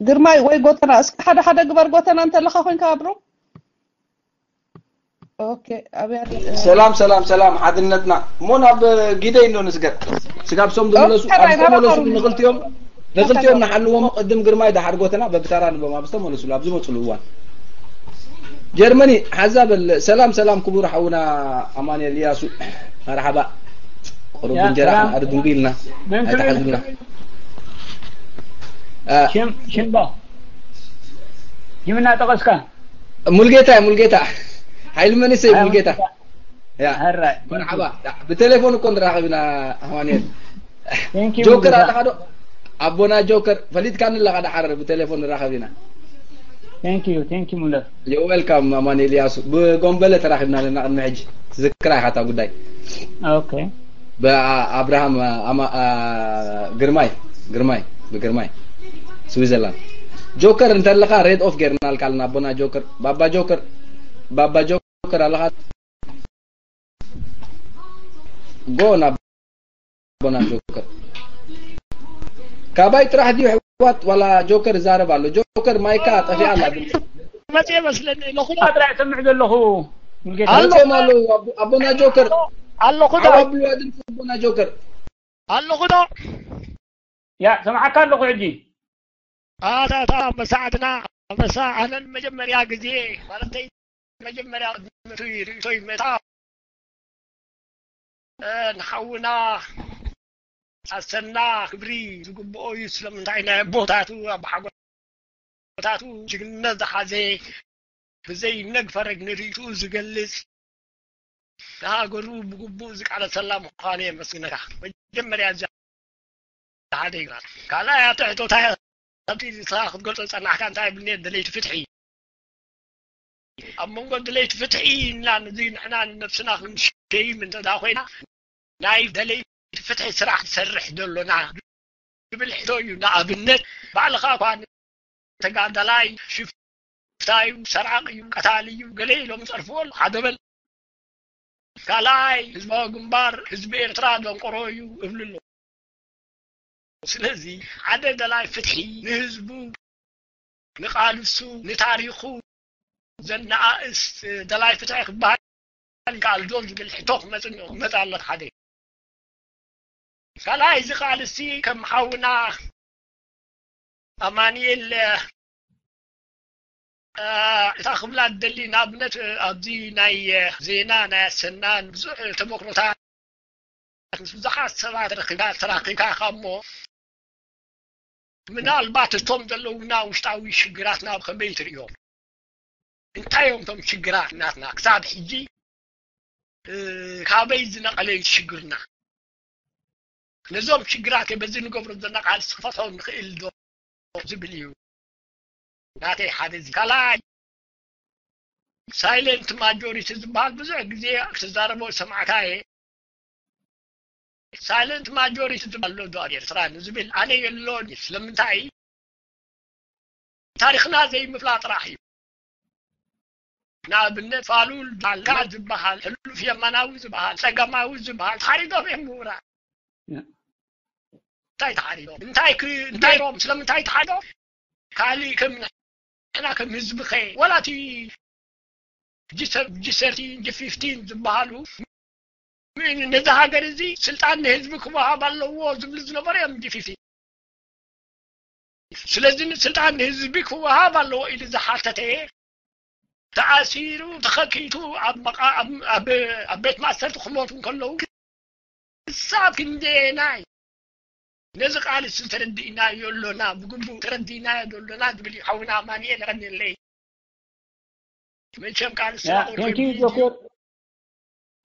ግርማይ ወይ ጎተና እስኪ ሓደ ሓደ ግበር። ጎተና እንተለኻ ኮይንካ ኣብሩ። ሰላም ሰላም ሰላም ሓድነትና እሞ ናብ ጊደይ እንዶ ንስገር። ስጋብ ሶም ዝመለሱ ኣብ ዝተመለሱ ንክልቲኦም ንክልቲኦም ንሓልዎም። ቅድም ግርማይ ዳሓር ጎተና በብታራ ንቦም ኣብ ዝተመለሱሉ ኣብ ዝመፅሉ እዋን። ጀርመኒ ሓዛ በል። ሰላም ሰላም ክቡር ሓውና ኣማኑኤል እያሱ፣ መርሓባ። ቁሩብ እንጀራ ክንኣሪ ድንጉ ኢልና ኣይተሓዙና። ሽም ሽምባ ሽም እናጠቐስካ ሙልጌታ ሙልጌታ ሓይሊ መንእሰይ ሙልጌታ። ያ ሀራይ መርሓባ። ብቴሌፎን እኮ ንራኸብ ኢና ኣማኑኤል። ጆከር ኣለኻ ዶ? ኣቦና ጆከር ፈሊጥካኒ ኣለኻ። ደሓር ብቴሌፎን ንራኸብ ኢና። Thank you, thank you ሙለር። You're welcome ኣማኑኤል እያሱ። ብጎምበለ ተራኺብና ኣለና ቅድሚ ሕጂ። ትዝክራ ኢኻ እታ ጉዳይ። Okay. ብኣብርሃም ግርማይ ግርማይ ብግርማይ ስዊዘርላንድ። ጆከር እንተለኻ ሬድ ኦፍ ጌርናልካ ኣለና ኣቦና ጆከር። ባባ ጆከር ባባ ጆከር ኣለኻ። ጎ ናብ ኣቦና ጆከር። ካባይ ጥራሕ ድዩ ኣሕዋት ዋላ ጆከር ይዛረብ ኣሎ? ጆከር ማይካ ጠፊኣ ኣላ ድምፂ። መፅእ መስለኒ ኣለኹ ዶ? ጥራሕ ይሰምዕ ዘለኹ ሙልጌታ። ኣሎ። መፅኦም ኣለዉ ኣቦ- ኣቦና ጆከር። ኣለኹ ዶ? ሓው ኣብልዋ ድምፂ ኣቦና ጆከር። ኣለኹ ዶ? ያ ሰምዓካ ኣለኹ ሕጂ። ኣታ ኣታ መሳዕድና ኣበሳ ኣነ ንመጀመርያ ግዜ ማለተይ መጀመርያ ቅድሚ ርእይቶይ መታ ንሓውና ኣሰና ክብሪ ዝግብኦ እዩ። ስለምንታይ ናይ ኣቦታቱ ኣባሓጎታቱ ጅግንነት ዝሓዘ ብዘይ ነግፈረግ ንርእይትኡ ዝገልጽ ንሃገሩ ብግቡእ ዝቃለሰላ ምዃኑ የመስግነካ። መጀመርያ እዛ ሓደ ይግራት ካልኣይ ኣትሕቶታ ኣብቲ ንስኻ ክትገልጾ ዝጸናሕካ እንታይ ብልኔት ደለይቲ ፍትሒ ኣብ መንጎ ድለይቲ ፍትሒ ኢልና ነዚ ንሕና ንነብስና ክንሸይም እንተ ደኣ ኮይና ናይ ደለይቲ ፍትሒ ስራሕ ትሰርሕ ዘሎና ዝብል ሕቶ እዩ። ንኣብነት ባዕልኻ እኳ ተጋዳላይ ሽፍታ እዩ፣ ሰራቂ እዩ፣ ቀታሊ እዩ ገለ ኢሎም ይጸርፍዎ ኣለዉ። ሓደ በል ካልኣይ ህዝባዊ ግንባር ህዝቢ ኤርትራ ደንቆሮ እዩ እብሉ ኣለዉ። ስለዚ ሓደ ደላይ ፍትሒ ንህዝቡ ንቃልሱ ንታሪኹ ዘነኣእስ ደላይ ፍትሒ ክበሃል ይከኣል ዶ ዝብል ሕቶ ክመጽእ ክመጽእ ኣሎ ሓደ። ካልኣይ እዚ ቃልሲ ከም ሓውና ኣማኑኤል እታ ክብላ ትደሊ ንኣብነት ኣብዚ ናይ ዜና ናይ ኣሰናን ብዙሕ ተመክሮታት ምስ ብዙሓት ሰባት ረኺብካ ተራኺብካ ኢኻ እሞ ምናልባት እቶም ዘለውና ውሽጣዊ ሽግራት ናብ ከመይ ትርእዮም? እንታይ እዮም እቶም ሽግራት ናትና ክሳብ ሕጂ ካበይ ዝነቐለ እዩ ሽግርና? ነዞም ሽግራት በዚ ንገብሮ ዘለና ቃልሲ ክፈትሖም ንኽእል ዶ ዝብል እዩ ናተይ ሓደ እዚ። ካልኣይ ሳይለንት ማጆሪቲ ዝበሃል ብዙሕ ግዜ ክትዛረቦ ዝሰማዕካ እየ። ሳይለንት ማጆሪቲ ዝበሃል ኣሎ ኣብ ኤርትራ ንዝብል ኣነ የሎን። ስለምንታይ? ታሪኽና ዘይምፍላጥ ጥራሕ እዩ። ንኣብነት ፋሉል ዳልጋ ዝበሃል፣ ሕሉፍ የማናዊ ዝበሃል፣ ጸጋማዊ ዝበሃል ተሓሪዶም እዮም ምሁራት። እንታይ ተሓሪዶም? እንታይ ክ-፣ እንታይ ሮም? ስለምንታይ ተሓሪዶም? ካልእ ከም ንሕና ከም ህዝቢ ኸ ወላ እቲ ጂ ሰር-፣ ጂ ሰርቲን፣ ጂ ፊፍቲን ዝበሃሉ ነዛ ሃገር እዚ ስልጣን ንህዝቢ ክወሃብ ኣለዎ ዝብሉ ዝነበሩ እዮም ጂ ፊፍቲን። ስለዚ ስልጣን ንህዝቢ ክወሃብ ኣለዎ ኢሉ ዝሓተተ ተኣሲሩ ተኸኪቱ ኣብ መቓ-፣ ኣብ፣ ኣብ፣ ኣብ ቤት ማእሰርቲ ክሞቱ እንከለዉ ክሳብ ክንደየናይ ነዚ ቃልሲ ተረዲእናዮ ኣሎና፣ ብግቡእ ተረዲእናዮ ዶ ኣሎና ዝብል እዩ። ሓውና ኣማኑኤል የቐንየለይ። መቸም ቃልስና ያ ቁልፊ ቴንክ ዩ ቢልድ እዩ። ጆኬር።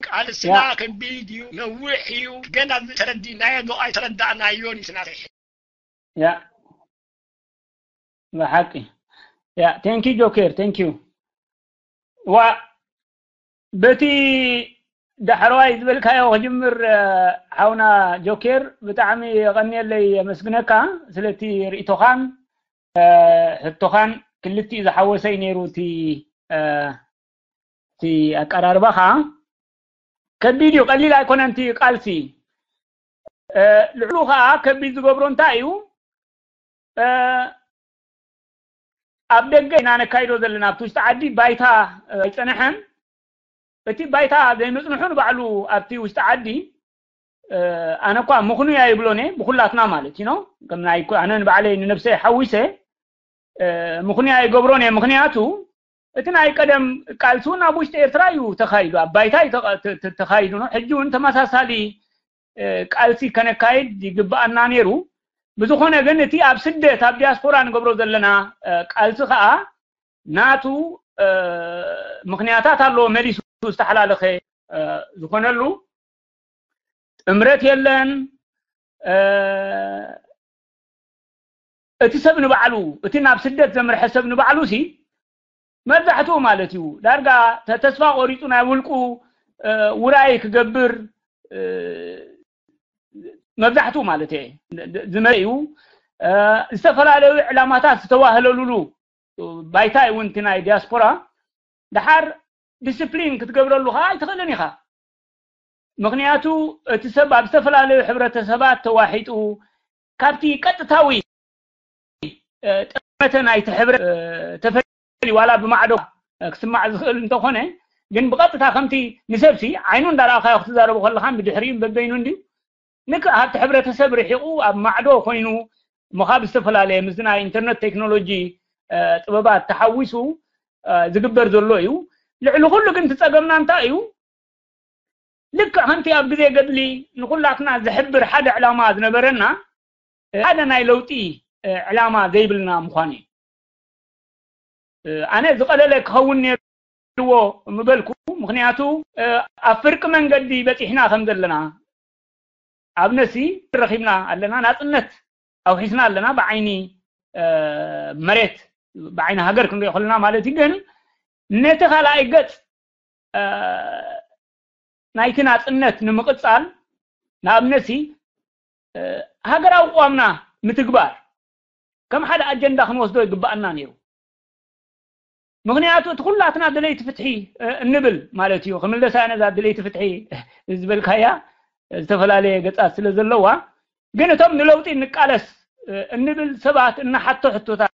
ቃልስና ያ ከቢድ እዩ፣ ነዊሕ እዩ፣ ገና ተረዲእናዮ ዶ ኣይተረዳእናዮን እዩ ናተይ። ያ ብሓቂ። ያ ቴንክ ዩ ጆኬር፣ ቴንክ ዩ። ዋ በቲ ዳሕረዋይ ዝበልካዮ ክጅምር፣ እ፣ ሓውና ጆኬር፣ ብጣዕሚ የቐንየለይ፣ የመስግነካ ስለቲ ርእይቶኻን፣ እ፣ ሕቶኻን። ክልቲኡ ዝሓወሰ እዩ ነይሩ እቲ፣ እ፣ እቲ ኣቀራርባኻ። ከቢድ እዩ፣ ቀሊል ኣይኮነን እቲ ቃልሲ። እ፣ ልዕሉ ኸዓ ከቢድ ዝገብሮ እንታይ እዩ? እ፣ ኣብ ደገ ኢና ነካይዶ ዘለና፣ ኣብቲ ውሽጢ ዓዲ ባይታ፣ እ፣ ኣይጸንሐን። እቲ ባይታ ዘይምጽንሑ ንባዕሉ ኣብቲ ውሽጢ ዓዲ፣ እ፣ ኣነ እኳ ምኽኑይ ኣይብሎን እየ፣ ብኹላትና ማለት እዩ፣ ኖ? ከም ናይ ኩ-፣ ኣነ ንባዕለይ ንነብሰይ ሓዊሰ፣ እ፣ ምኽኑይ ኣይገብሮን እየ። ምኽንያቱ እቲ ናይ ቀደም ቃልሲ እውን ኣብ ውሽጢ ኤርትራ እዩ ተኻይዱ፣ ኣብ ባይታ እዩ ተቐ-፣ ተ-፣ ተ-፣ ተኻይዱ፣ ኖ? ሕጂ እውን ተመሳሳሊ፣ እ፣ ቃልሲ ከነካይድ ይግብኣና ነይሩ። ብዝኾነ ግን እቲ ኣብ ስደት፣ ኣብ ዲያስፖራ ንገብሮ ዘለና፣ እ፣ ቃልሲ ኸዓ ናቱ፣ እ፣ ምኽንያታት ኣለዎ መሊሱ ዝተሓላለኸ፣ እ፣ ዝኾነሉ። ጥምረት የለን። እ፣ እቲ ሰብ ንባዕሉ፣ እቲ ናብ ስደት ዘምርሐ ሰብ ንባዕሉ ሲ መብዛሕትኡ ማለት እዩ ዳርጋ ተ-፣ ተስፋ ቆሪጹ ናይ ውልቁ፣ እ፣ ውራይ ክገብር፣ እ፣ መብዛሕትኡ ማለት እየ ዝ-፣ ዝመ-፣ እዩ። እ፣ ዝተፈላለዩ ዕላማታት ዝተዋህለሉሉ ባይታ እዩ እውን እቲ ናይ ዲያስፖራ። ደሓር ዲስፕሊን ክትገብረሉ ኸዓ ኣይትኽእልን ኢኻ። ምኽንያቱ እቲ ሰብ ኣብ ዝተፈላለዩ ሕብረተሰባት ተዋሒጡ ካብቲ ቀጥታዊ፣ እ፣ ጠመተ ናይቲ ሕብረ-፣ እ፣ ተፈልዩ ዋላ ብማዕዶ፣ እ፣ ክስማዕ ዝኽእል እንተኾነ፣ ግን ብቐጥታ ከምቲ ንሰብሲ ዓይኑ እንዳረኣኻዮ ክትዛረቡ ከለኻን ብድሕሪኡ በበይኑ እንድዩ። ንክ-፣ ኣብቲ ሕብረተሰብ ርሒቑ ኣብ ማዕዶ ኮይኑ ምኻብ ዝተፈላለየ ምስዚ ናይ ኢንተርነት ቴክኖሎጂ፣ እ፣ ጥበባት ተሓዊሱ፣ እ፣ ዝግበር ዘሎ እዩ። ልዕሊ ኩሉ ግን እቲ ጸገምና እንታይ እዩ? ልክዕ ከምቲ ኣብ ግዜ ገድሊ ንኹላትና ዝሕብር ሓደ ዕላማ ዝነበረና፣ እ፣ ሓደ ናይ ለውጢ፣ እ፣ ዕላማ ዘይብልና ምዃኑ እዩ። እ፣ ኣነ ዝቐለለ ክኸውን ነይርዎ ምበልኩ። ምኽንያቱ፣ እ፣ ኣብ ፍርቂ መንገዲ በጺሕና ከም ዘለና፣ ኣብነሲ ረኺብና ኣለና፣ ናጽነት ኣውሒስና ኣለና፣ ብዓይኒ፣ እ፣ መሬት፣ ብዓይኒ ሃገር ክንሪኦ ከለና ማለት እዩ። ግን ነቲ ካልኣይ ገጽ፣ እ፣ ናይቲ ናጽነት ንምቕጻል፣ ንኣብነትሲ፣ እ፣ ሃገራዊ ቅዋምና ምትግባር ከም ሓደ ኣጀንዳ ክንወስዶ ይግብኣና ነይሩ። ምኽንያቱ እቲ ኩላትና ደለይቲ ፍትሒ፣ እ፣ እንብል ማለት እዩ። ክምለሳ ነዛ ደለይቲ ፍትሒ ዝበልካያ ዝተፈላለየ ገጻት ስለ ዘለዋ፣ ግን እቶም ንለውጢ እንቃለስ፣ እ፣ እንብል ሰባት እንሓቶ ሕቶታት፣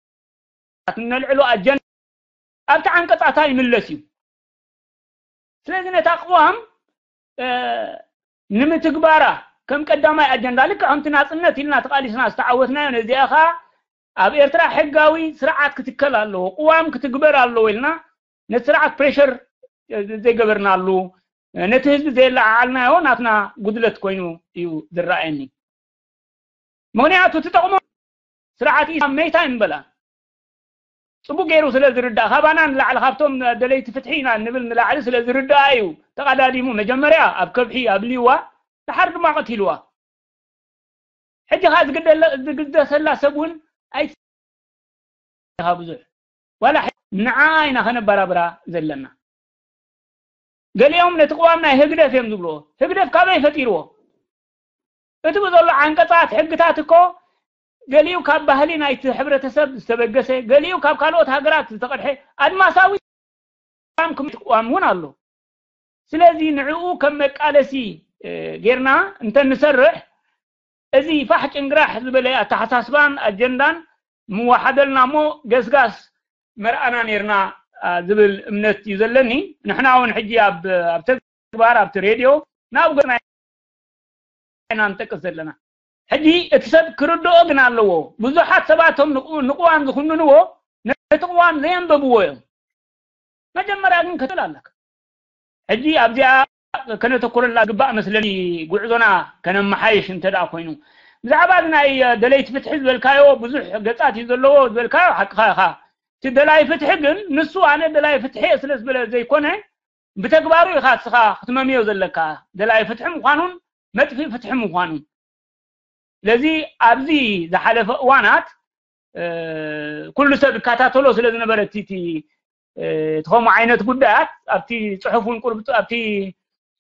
እነልዕሎ ኣጀንዳ ኣብቲ ዓንቀጻታ ይምለስ እዩ። ስለዚ ነታ ቅዋም፣ እ፣ ንምትግባራ ከም ቀዳማይ ኣጀንዳ፣ ልክዕ ከምቲ ናጽነት ኢልና ተቓሊስና ዝተዓወትናዮ፣ ነዚኣ ኸኣ ኣብ ኤርትራ ሕጋዊ ስርዓት ክትከል ኣለዎ፣ ቅዋም ክትግበር ኣለዎ ኢልና ነቲ ስርዓት ፕሬሸር፣ እ፣ ዘይገበርናሉ፣ ነቲ ህዝቢ ዘየለዓዓልናዮ ናትና ጉድለት ኮይኑ እዩ ዝረኣየኒ። ምኽንያቱ እቲ ጠቕሞ ስርዓት ኢሳም መይታ ይንበላ። ጽቡቅ ገይሩ ስለ ዝርዳእ፣ ካባና ንላዕሊ፣ ካብቶም ደለይቲ ፍትሒ ኢና ንብል ንላዕሊ ስለ ዝርዳእ እዩ ተቐዳዲሙ። መጀመርያ ኣብ ከብሒ ኣብልይዋ፣ ደሓር ድማ ቀቲልዋ። ሕጂ ኸኣ ዝግደለ-፣ ዝግደሰላ ሰብ እውን ኣይ-፣ ብዙሕ። ዋላ ሕ-፣ ንዓ ኢና ከነበራብራ ዘለና። ገሊኦም ነቲ ቅዋም ናይ ህግደፍ እዮም ዝብልዎ። ህግደፍ ካበይ ፈጢርዎ? እቲ ብዘሎ ዓንቀጻት ሕግታት እኮ ገሊኡ ካብ ባህሊ ናይቲ ሕብረተሰብ ዝተበገሰ፣ ገሊኡ ካብ ካልኦት ሃገራት ዝተቐድሐ ኣድማሳዊ ቅዋም ክም-፣ ቅዋም እውን ኣሎ። ስለዚ ንዕኡ ከም መቃለሲ፣ እ፣ ጌርና እንተንሰርሕ፣ እዚ ፋሕ ጭንግራሕ ዝበለ ኣተሓሳስባን ኣጀንዳን ምወሓደልና እሞ ገስጋስ መርኣና ኔርና፣ አ፣ ዝብል እምነት እዩ ዘለኒ። ንሕና እውን ሕጂ ኣብ፣ ኣብ ተግባር ኣብቲ ሬድዮ ናብ ገና ኢና ንጠቅስ ዘለና። ሕጂ እቲ ሰብ ክርድኦ ግን ኣለዎ። ብዙሓት ሰባት እቶም ንቅ-፣ ንቅዋም ዝኹንንዎ ነቲ ቅዋም ዘየንበብዎ እዮም። መጀመርያ ግን ክትል ኣለካ። ሕጂ ኣብዚኣ ከነተኩረላ ግባእ መስለኒ፣ ጉዕዞና ከነመሓይሽ እንተ ደኣ ኮይኑ። ብዛዕባ እዚ ናይ ደለይቲ ፍትሒ ዝበልካዮ ብዙሕ ገጻት እዩ ዘለዎ ዝበልካዮ ሓቅኻ ኢኻ። እቲ ደላይ ፍትሒ ግን ንሱ ኣነ ደላይ ፍትሒ እየ ስለ ዝበለ ዘይኮነ፣ ብተግባሩ ኢኻ እስኻ ክትመምዮ ዘለካ ደላይ ፍትሒ ምዃኑን መጥፍኢ ፍትሒ ምዃኑን። ስለዚ ኣብዚ ዝሓለፈ እዋናት፣ እ፣ ኩሉ ሰብ ይከታተሎ ስለ ዝነበረ እቲ፣ እቲ፣ እ፣ እቲ ከምኡ ዓይነት ጉዳያት ኣብቲ ጽሑፍ እውን ቁሩብ፣ ኣብቲ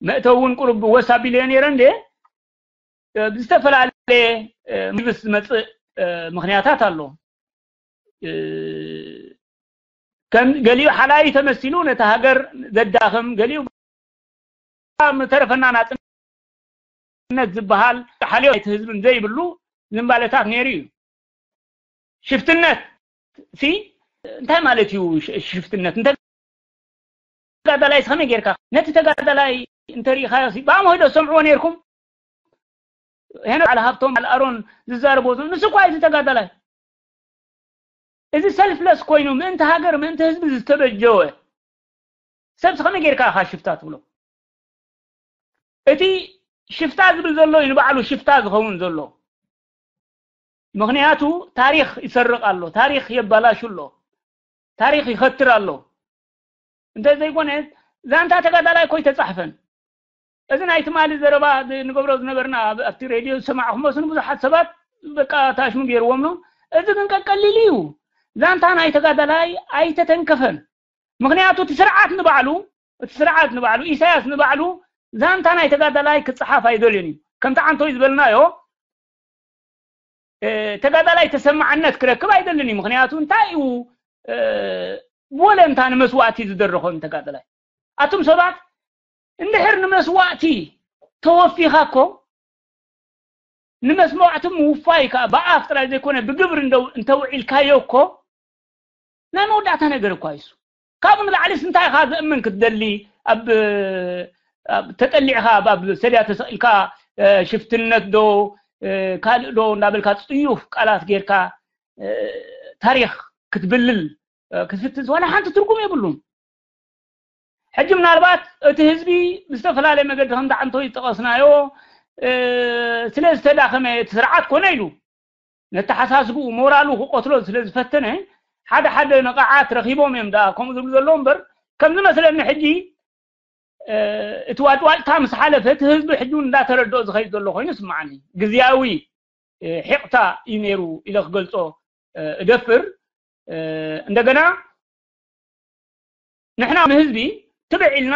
መእተዊ እውን ቁሩብ ወስ ኣቢለዮ ነይረ እንዴ፣ እ፣ ብዝተፈላለየ፣ እ፣ ሚብስ ዝመጽእ፣ እ፣ ምኽንያታት ኣሎ። እ፣ ከም ገሊኡ ሓላይ ተመሲሉ ነቲ ሃገር ዘዳኽም፣ ገሊኡ ምተረፈና ናጽነት ዝበሃል ሓልዮ እቲ ህዝብን ዘይብሉ ዝንባለታት ነይሩ እዩ። ሽፍትነት ሲ እንታይ ማለት እዩ? ሽ-፣ ሽፍትነት እንተ ተጋዳላይ ከመይ ጌርካ ነቲ ተጋዳላይ እንተሪኢኻዮ ሲ ብኣምሆ ዶ ሰምዕዎ ነይርኩም? ሄኖክ በዓል ሃብቶም በዓል ኣሮን ዝዛረቦ ንሱ እኳ እዩ ተጋዳላይ። እዚ ሰልፍለስ ኮይኑ ምእንቲ ሃገር ምእንቲ ህዝቢ ዝተበጀወ ሰብ ከመይ ጌርካ ኢኻ ሽፍታ ትብሎ? እቲ ሽፍታ ዝብል ዘሎ እዩ ንባዕሉ ሽፍታ ዝኸውን ዘሎ። ምኽንያቱ ታሪኽ ይሰርቕ ኣሎ፣ ታሪኽ የባላሹ ኣሎ፣ ታሪኽ ይኸትር ኣሎ። እንተ ዘይኮነ ዛንታ ተጋዳላይ እኮ ኣይተጻሕፈን። እዚ ናይ ትማሊ ዘረባ ዝ-፣ ንገብሮ ዝነበርና ኣብ-፣ ኣብቲ ሬድዮ ዝሰማዕኹሞ ስን ብዙሓት ሰባት በቃ ታሽሙ ገይርዎም ነው። እዚ ግን ቀቀሊሉ እዩ። ዛንታ ናይ ተጋዳላይ ኣይተተንከፈን። ምኽንያቱ እቲ ስርዓት ንባዕሉ፣ እቲ ስርዓት ንባዕሉ፣ ኢሳያስ ንባዕሉ ዛንታ ናይ ተጋዳላይ ክጸሓፍ ኣይደልዮን እዩ። ከምቲ ዓንቶይ ዝበልናዮ፣ እ፣ ተጋዳላይ ተሰማዕነት ክረክብ ኣይደልን እዩ። ምኽንያቱ እንታይ እዩ፣ እ፣ ብወለንታ ንመስዋእቲ ዝደረኾ ተጋዳላይ? ኣቱም ሰባት እንድሕር ንመስዋእቲ ተወፊኻ እኮ፣ ንመስዋእቲ ምውፋይ ከኣ ብኣፍ ጥራይ ዘይኮነ ብግብሪ እንደ-፣ እንተውዒልካዮ እኮ ናይ መወዳእታ ነገር እኳ እዩ እሱ። ካብኡ ንላዕሊስ እንታይ ኢኻ ዘእምን ክትደሊ? ኣብ፣ ኣብ ተጠሊዕኻ ኣብ፣ ኣብ ሰድያ ተሰቒልካ፣ እ፣ ሽፍትነት ዶ፣ እ፣ ካልእ ዶ እንዳበልካ ጽዩፍ ቃላት ጌርካ፣ እ፣ ታሪኽ ክትብልል፣ እ፣ ክትፍትንስ ዋላ ሓንቲ ትርጉም የብሉን። ሕጂ ምናልባት እቲ ህዝቢ ብዝተፈላለየ መገዲ ከምቲ ዓንቶ ዝጠቐስናዮ፣ እ፣ ስለ ዝተዳኸመ እቲ ስርዓት ኮነ ኢሉ ነተሓሳስብኡ ሞራሉ ክቆትሎ ስለ ዝፈተነ ሓደ ሓደ ንቕዓት ረኺቦም እዮም ደኣ ከምኡ ዝብሉ ዘለዉ እምበር፣ ከም ዝመስለኒ ሕጂ፣ እ፣ እቲ ዋጭዋጭታ ምስ ሓለፈ እቲ ህዝቢ ሕጂ እውን እንዳተረድኦ ዝኸይድ ዘሎ ኮይኑ ይስምዓኒ። ግዝያዊ፣ እ፣ ሒቕታ እዩ ነይሩ ኢለ ክገልጾ፣ እ፣ እደፍር። እ፣ እንደገና ንሕና ንህዝቢ ትብዕ ኢልና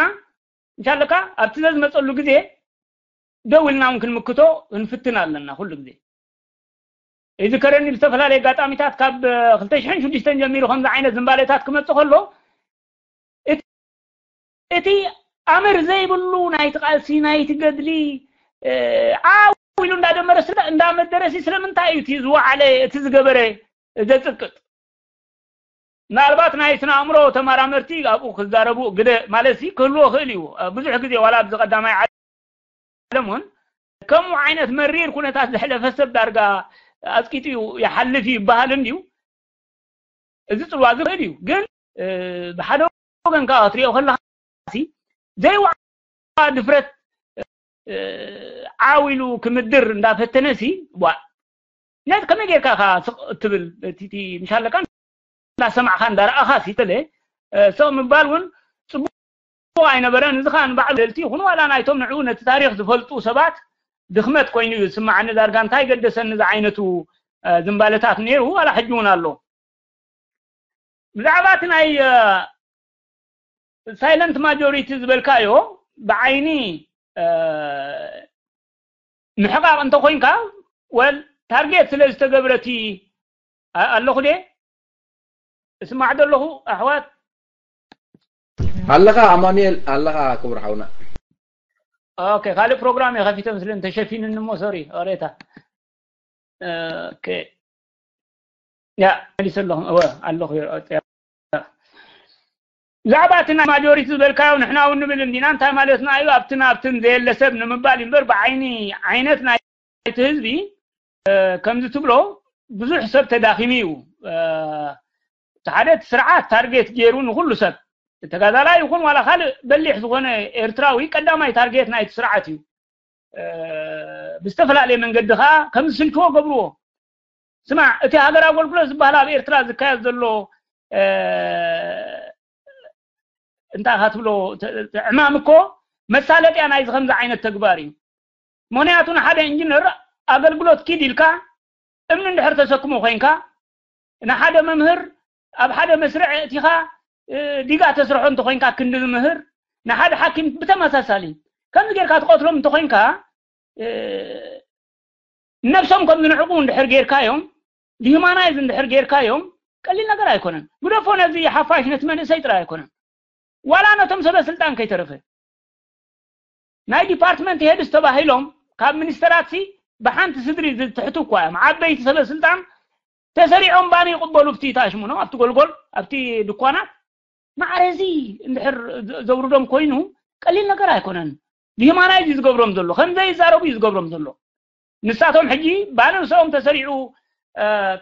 እንሻለካ ኣብቲ ዘዝመጸሉ ግዜ ደው ኢልና እውን ክንምክቶ ክንፍትን ኣለና ኩሉ ግዜ። ይዝከረኒ ብዝተፈላለየ ኣጋጣሚታት ካብ ክልተ ሽሕን ሽዱሽተን ጀሚሩ ከምዚ ዓይነት ዝንባሌታት ክመጽእ ከሎ እቲ፣ እቲ ኣምር ዘይብሉ ናይቲ ቃልሲ ናይቲ ገድሊ፣ እ፣ ዓው ኢሉ እንዳደመረ ስለ-፣ እንዳመደረ ሲ ስለምንታይ እዩ እቲ ዝወዓለ እቲ ዝገበረ ዘጽቅጥ? ምናልባት ናይ ስነ ኣእምሮ ተመራመርቲ ኣብኡ ክዛረቡ ግደ ማለት ሲ ክህልዎ ክእል እዩ። ብዙሕ ግዜ ዋላ ኣብዚ ቀዳማይ ዓለም እውን ከምኡ ዓይነት መሪር ኩነታት ዘሕለፈ ሰብ ዳርጋ ኣጽቂጡ እዩ ይሓልፍ እዩ ይበሃል እንድዩ። እዚ ጽልዋ እዚ ክእል እዩ። ግን፣ እ፣ ብሓደ ወገን ከኣ ክትሪኦ ከለኻ ሲ ዘይወዓ ድፍረት፣ እ፣ ዓው ኢሉ ክምድር እንዳፈተነ ሲ፣ ዋ፣ ነቲ ከመይ ጌርካ ኢኻ ስቕ እትብል? እቲ፣ እቲ ምሻለካ እንዳሰማዕካ እንዳረኣኻ ሲ፣ ተለ፣ እ፣ ስቕ ምባል እውን ጽቡቕ ኣይነበረን። እዚ ኸኣ ንባዕሉ ለልቲ ይኹን ዋላ ናይቶም ንዕኡ ነቲ ታሪኽ ዝፈልጡ ሰባት ድኽመት ኮይኑ እዩ ዝስምዓኒ። ዳርጋ እንታይ ገደሰኒ ዝዓይነቱ፣ እ፣ ዝንባለታት ነይሩ፣ ዋላ ሕጂ እውን ኣሎ። ብዛዕባ እቲ ናይ፣ እ፣ ሳይለንት ማጆሪቲ ዝበልካዮ ብዓይኒ፣ እ፣ ምሕቓቕ እንተኾይንካ፣ ወል ታርጌት ስለ ዝተገብረቲ ኣለኹ ደ እስማዕ ዘለኹ ኣሕዋት። ኣለኻ ኣማኑኤል ኣለኻ ክቡር ሓውና። ኦኬ፣ ካልእ ፕሮግራም እየ ከፊተ ምስልን ተሸፊንኒ እሞ ሶሪ ኦሬታ። ኦኬ፣ ያ መሊሰ ኣለኹ። እወ ኣለኹ። ብዛዕባ እቲ ናይ ማጆሪቲ ዝበልካዮ ንሕና እውን ንብል እንዲና። እንታይ ማለትና እዩ? ኣብትን ኣብትን ዘየለ ሰብ ንምባል እምበር ብዓይኒ ዓይነት ናይቲ ህዝቢ ከምዚ ትብሎ ብዙሕ ሰብ ተዳኺሙ እዩ። እቲ ሓደ እቲ ስርዓት ታርጌት ገይሩ ንኩሉ ሰብ ተጋዳላይ ይኹን ዋላ ካልእ በሊሕ ዝኾነ ኤርትራዊ ቀዳማይ ታርጌት ናይቲ ስርዓት እዩ። ብዝተፈላለየ መንገዲ ከዓ ከም ዝስልችዎ ገብርዎ። ስማዕ፣ እቲ ሃገር ኣገልግሎት ዝበሃል ኣብ ኤርትራ ዝካየድ ዘሎ እንታይ ኢኻ ትብሎ ዕማም እኮ መሳለጥያ ናይዚ ከምዚ ዓይነት ተግባር እዩ። ምክንያቱ ንሓደ ኢንጂነር ኣገልግሎት ኪድ ኢልካ እምኒ እንድሕር ተሰክሞ ኮይንካ፣ ንሓደ መምህር ኣብ ሓደ መስርዕ እቲኻ ዲጋ ተስርሖ እንተኮይንካ ክንዲ ዝምህር፣ ንሓደ ሓኪም ብተመሳሳሊ ከምዚ ጌርካ ትቐትሎም እንተኮይንካ፣ ነብሶም ከም ዝንዕቁ እንድሕር ጌርካዮም፣ ዲሁማናይዝ እንድሕር ጌርካዮም ቀሊል ነገር ኣይኮነን። ግደፎ ነዚ ሓፋሽ ነቲ መንእሰይ ጥራይ ኣይኮነን፣ ዋላ ነቶም ሰበ ስልጣን ከይተረፈ ናይ ዲፓርትመንት ሄድስ ተባሂሎም ካብ ሚኒስተራት ሲ ብሓንቲ ስድሪ ዝትሕቱ እኳ እዮም። ዓበይቲ ሰበ ስልጣን ተሰሪዖም ባኒ ይቕበሉ ኣብቲ ታሽሙኖ ኣብቲ ጎልጎል ኣብቲ ድኳናት። ማዕረ እዚ እንድሕር ዘውርዶም ኮይኑ ቀሊል ነገር ኣይኮነን። ብሂማናይዝ እዩ ዝገብሮም ዘሎ፣ ከም ዘይዛረቡ እዩ ዝገብሮም ዘሎ። ንሳቶም ሕጂ ባነብሶም ተሰሪዑ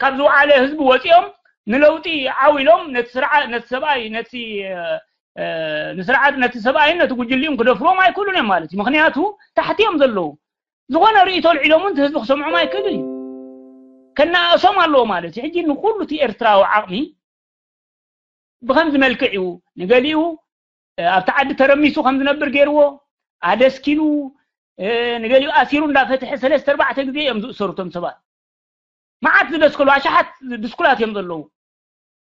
ካብ ዝወዓለ ህዝቢ ወፂኦም ንለውጢ ዓው ኢሎም ነቲ ስርዓት ነቲ ሰብኣይ ነቲ ንስርዓት ነቲ ሰብኣይን ነቲ ጉጅሊኡን ክደፍርዎም ኣይክእሉን እዮም ማለት እዩ። ምክንያቱ ታሕቲ እዮም ዘለዉ። ዝኾነ ርእይቶ ኣልዒሎም እውን እቲ ህዝቢ ክሰምዖም ኣይክእልን እዩ። ከነኣእሶም ኣለዎ ማለት እዩ። ሕጂ ንኩሉ እቲ ኤርትራዊ ዓቕሚ ብኸምዚ መልክዕ እዩ። ንገሊኡ ኣብቲ ዓዲ ተረሚሱ ከም ዝነብር ገይርዎ፣ ኣደስኪሉ፣ ንገሊኡ ኣሲሩ እንዳፈትሐ ሰለስተ ኣርባዕተ ግዜ እዮም ዝእሰሩ እቶም ሰባት። መዓት ዝደስከሉ ኣሽሓት ድስኩላት እዮም ዘለዉ።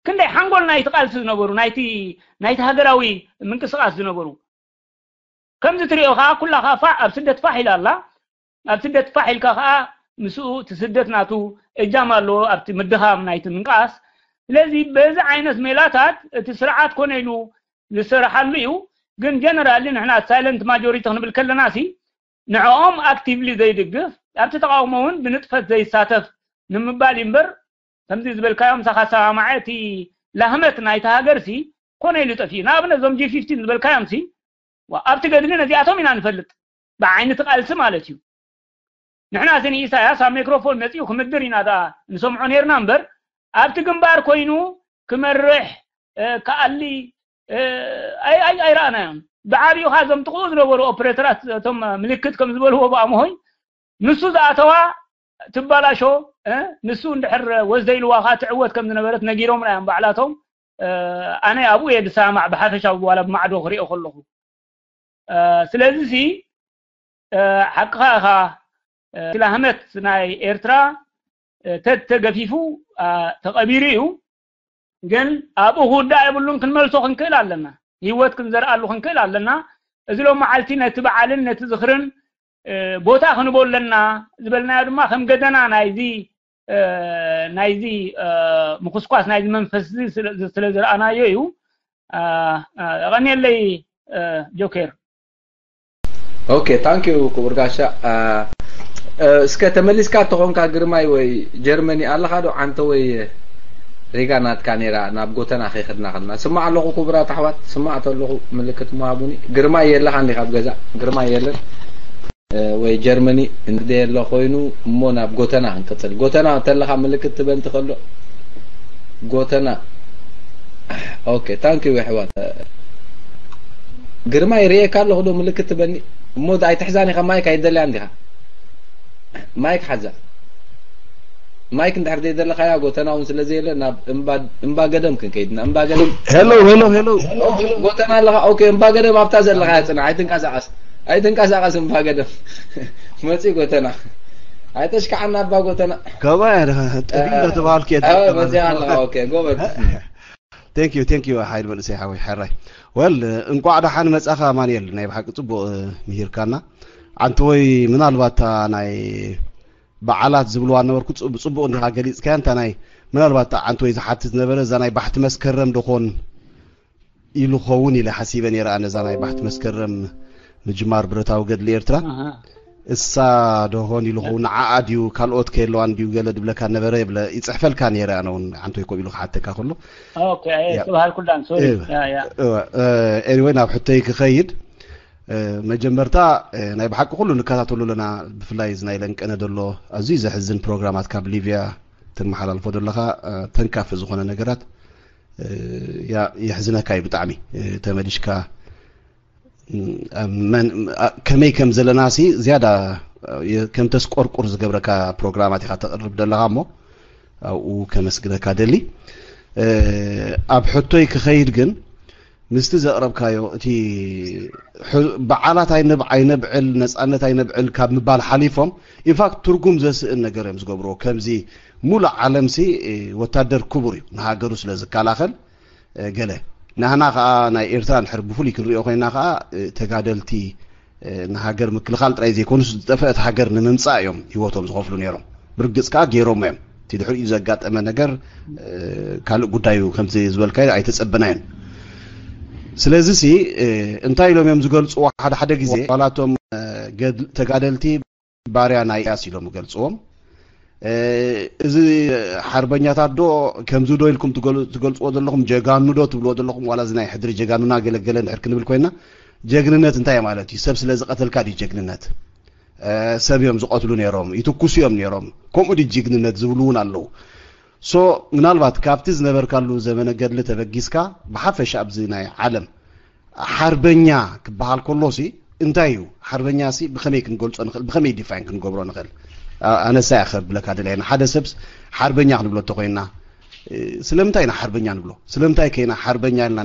ክንደይ ሓንጎል ናይቲ ቃልሲ ዝነበሩ ናይቲ ናይቲ ሃገራዊ ምንቅስቃስ ዝነበሩ ከምዚ ትሪኦ ከዓ ኩላ ከዓ ፋሕ ኣብ ስደት ፋሕ ኢላ ኣላ። ኣብ ስደት ፋሕ ኢልካ ከዓ ምስኡ እቲ ስደት ናቱ እጃም ኣለዎ ኣብቲ ምድኻም ናይቲ ምንቃስ። ስለዚ በዚ ዓይነት ሜላታት እቲ ስርዓት ኮነ ኢሉ ዝሰርሓሉ እዩ። ግን ጀነራሊ ንሕና ሳይለንት ማጆሪቲ ክንብል ከለና ሲ ንዕኦም ኣክቲቭሊ ዘይድግፍ ኣብቲ ተቃውሞ እውን ብንጥፈት ዘይሳተፍ ንምባል እዩ እምበር ከምዚ ዝበልካዮም ምሳኻ ሰማማዐ እቲ ላህመት ናይቲ ሃገር ሲ ኮነ ኢሉ ጠፊኡ። ንኣብነት እዞም ጂ ፊፍቲን ዝበልካዮም ሲ ኣብቲ ገድሊ ነዚኣቶም ኢና ንፈልጥ ብዓይኒ እቲ ቃልሲ ማለት እዩ። ንሕና ሲ ንኢሳያስ ኣብ ሜክሮፎን መፂኡ ክምድር ኢና ደኣ ንሰምዖ ነርና እምበር ኣብቲ ግንባር ኮይኑ ክመርሕ ክኣሊ ኣይረኣናዮም። ብዓብዩ ካ እዞም ጥቕኡ ዝነበሩ ኦፕሬተራት እቶም ምልክት ከም ዝበልዎ ብኣምሆይ ንሱ ዝኣተዋ ትባላሾ ንሱ እንድሕር ወስደ ኢልዋ ካ ትዕወት ከም ዝነበረት ነጊሮምና እዮም ባዕላቶም። ኣነ ኣብኡ እየ ዝሰማማዕ ብሓፈሻዊ ዋላ ብማዕዶ ክሪኦ ከለኹ። ስለዚ ሲ ሓቅኻ ኢኻ። እቲ ላህመት ናይ ኤርትራ ተተገፊፉ ተቐቢሩ እዩ። ግን ኣብኡ ክውዳእ የብሉን። ክንመልሶ ክንክእል ኣለና፣ ህይወት ክንዘርኣሉ ክንክእል ኣለና። እዚ ሎም መዓልቲ ነቲ በዓልን ነቲ ዝኽርን ቦታ ክንቦ ኣለና ዝበልናዮ ድማ ከም ገደና ናይዚ ናይዚ ምኩስኳስ ናይዚ መንፈስ ስለ ዝረኣናዮ እዩ። ቀኒየለይ ጆኬር። ኦኬ ታንክ ዩ ክቡር ጋሻ። እስከ ተመሊስካ ተኾንካ ግርማይ ወይ ጀርመኒ ኣለኻ ዶ ዓንተ ወይ ሪጋ ናትካ ነይራ ናብ ጎተና ከይኸድና ከድና ስማዕ ኣለኹ ክቡራት ኣሕዋት ስማዕ ተለኹ ምልክት ምሃቡኒ። ግርማይ የለኻ እንዲኻ ኣብ ገዛ ግርማይ የለን ወይ ጀርመኒ እንደ የለ ኮይኑ እሞ ናብ ጎተና ክንቅፅል። ጎተና ተለኻ ምልክት ትበን ትኸሎ ጎተና። ኦኬ ታንክ ዩ ኣሕዋት። ግርማይ ርእየካ ኣለኹ ዶ ምልክት ትበኒ እሞ ኣይትሕዛኒ ከማይ ካይደልያ እንዲኻ ማይክ ሓዛ። ማይክ እንድሕር ዘይደለኻያ ጎተና እውን ስለ ዘየለ ናብ እምባ ገደም ክንከይድና እምባ ገደም። ሄሎ ሄሎ ሄሎ ጎተና ኣለኻ። ኦኬ እምባ ገደም ኣብታ ዘለኻ ጽና ኣይትንቀሳቐስ ኣይትንቀሳቐስ እምባ ገደም። መጺ ጎተና ኣይተሽካዓና እባ ጎተና። ከማይ ጥሪ ተባልክ መጺ ኣለኻ። ኦኬ ጎበዝ። Thank you thank you ሓይል መንእሰይ ሓወይ ሕራይ። Well እንቋዕ ደሓን መጻኻ ኣማኑኤል ናይ ብሓቂ ጽቡቕ ምሂርካና። ዓንተወይ፣ ምናልባት እታ ናይ በዓላት ዝብልዋ ነበርኩ፣ ጽ- ብጽቡቕ እንዲኻ ገሊጽካያ። እንታ ናይ ምናልባት እታ ዓንተወይ ዝሓትት ነበረ፣ እዛ ናይ ባሕቲ መስከረም ዶ ኾን ኢሉ ኸውን ኢለ ሓሲበ ነይረ። ኣነ እዛ ናይ ባሕቲ መስከረም ምጅማር ብረታዊ ገድሊ ኤርትራ እሳ ዶ ኾን ኢሉ ኸውን፣ ንዓኣ ድዩ ካልኦት ከየለዋን ድዩ ገለ ድብለካ ነበረ ይብለ ይጽሕፈልካ ነይረ። ኣነ እውን ዓንተወይ ኮብ ኢሉ ክሓተካ ከሎ ኦኬ። ኣየ ትበሃል ኩላን ሶሪ። እወ። ያ ያ ኤኒወይ፣ ናብ ሕቶይ ክኸይድ፣ መጀመርታ ናይ ብሓቂ ኩሉ ንከታተሉ ኣለና። ብፍላይ እዚ ናይ ለንቀነ ዘሎ ኣዝዩ ዘሕዝን ፕሮግራማት ካብ ሊብያ ተመሓላልፎ ዘለኻ ተንካፊ ዝኾነ ነገራት፣ ያ የሕዝነካ እዩ ብጣዕሚ። ተመሊሽካ ከመይ ከም ዘለና ሲ ዝያዳ ከም ተስቆርቁር ዝገብረካ ፕሮግራማት ኢኻ ተቕርብ ዘለኻ እሞ ኣብኡ ከመስግነካ ደሊ። ኣብ ሕቶይ ክኸይድ ግን ምስቲ ዘቕረብካዮ እቲ በዓላት ኣይነብዕል፣ ነፃነት ኣይነብዕል ካብ ምባል ሓሊፎም ኢንፋክት ትርጉም ዘስእን ነገር እዮም ዝገብርዎ። ከምዚ ሙሉእ ዓለምሲ ወታደር ክቡር እዩ ንሃገሩ ስለ ዝከላኸል ገለ ናህና ከዓ ናይ ኤርትራ ንድሕር ብፍሉይ ክንሪኦ ኮይና ከዓ ተጋደልቲ ንሃገር ምክልኻል ጥራይ ዘይኮኑስ ዝጠፈአት ሃገር ንምምፃእ እዮም ህይወቶም ዝኸፍሉ ነይሮም። ብርግፅ ከዓ ገይሮሞ እዮም። እቲ ድሕሪኡ ዘጋጠመ ነገር ካልእ ጉዳዩ ከምዚ ዝበልካዮ ኣይተፀበናዮን። ስለዚ ሲ እንታይ ኢሎም እዮም ዝገልፅዎ ሓደ ሓደ ግዜ ዋላቶም ተጋደልቲ ባርያ ናይ ኢሳያስ ኢሎም ይገልፅዎም። እዚ ሓርበኛታት ዶ ከምዚ ዶ ኢልኩም ትገልፅዎ ዘለኹም፣ ጀጋኑ ዶ ትብልዎ ዘለኹም፣ ዋላ እዚ ናይ ሕድሪ ጀጋኑና ገለገለ እንድሕር ክንብል ኮይና ጀግንነት እንታይ ማለት እዩ? ሰብ ስለ ዝቐተልካ ድዩ ጀግንነት? ሰብ እዮም ዝቐትሉ ነይሮም፣ ይትኩሱ እዮም ነይሮም። ከምኡ ድዩ ጅግንነት ዝብሉ እውን ኣለዉ። ሶ ምናልባት ካብቲ ዝነበርካሉ ዘመነ ገድሊ ተበጊስካ ብሓፈሻ ኣብዚ ናይ ዓለም ሓርበኛ ክበሃል ከሎ ሲ እንታይ እዩ? ሓርበኛ ሲ ብኸመይ ክንገልጾ ንኽእል? ብኸመይ ዲፋይን ክንገብሮ ንኽእል? ኣነሳ እያ ከብለካ ደለየ። ንሓደ ሰብ ሓርበኛ ክንብሎ እንተኮይና ስለምንታይ ኢና ሓርበኛ ንብሎ? ስለምንታይ ከይና ሓርበኛ ኢልና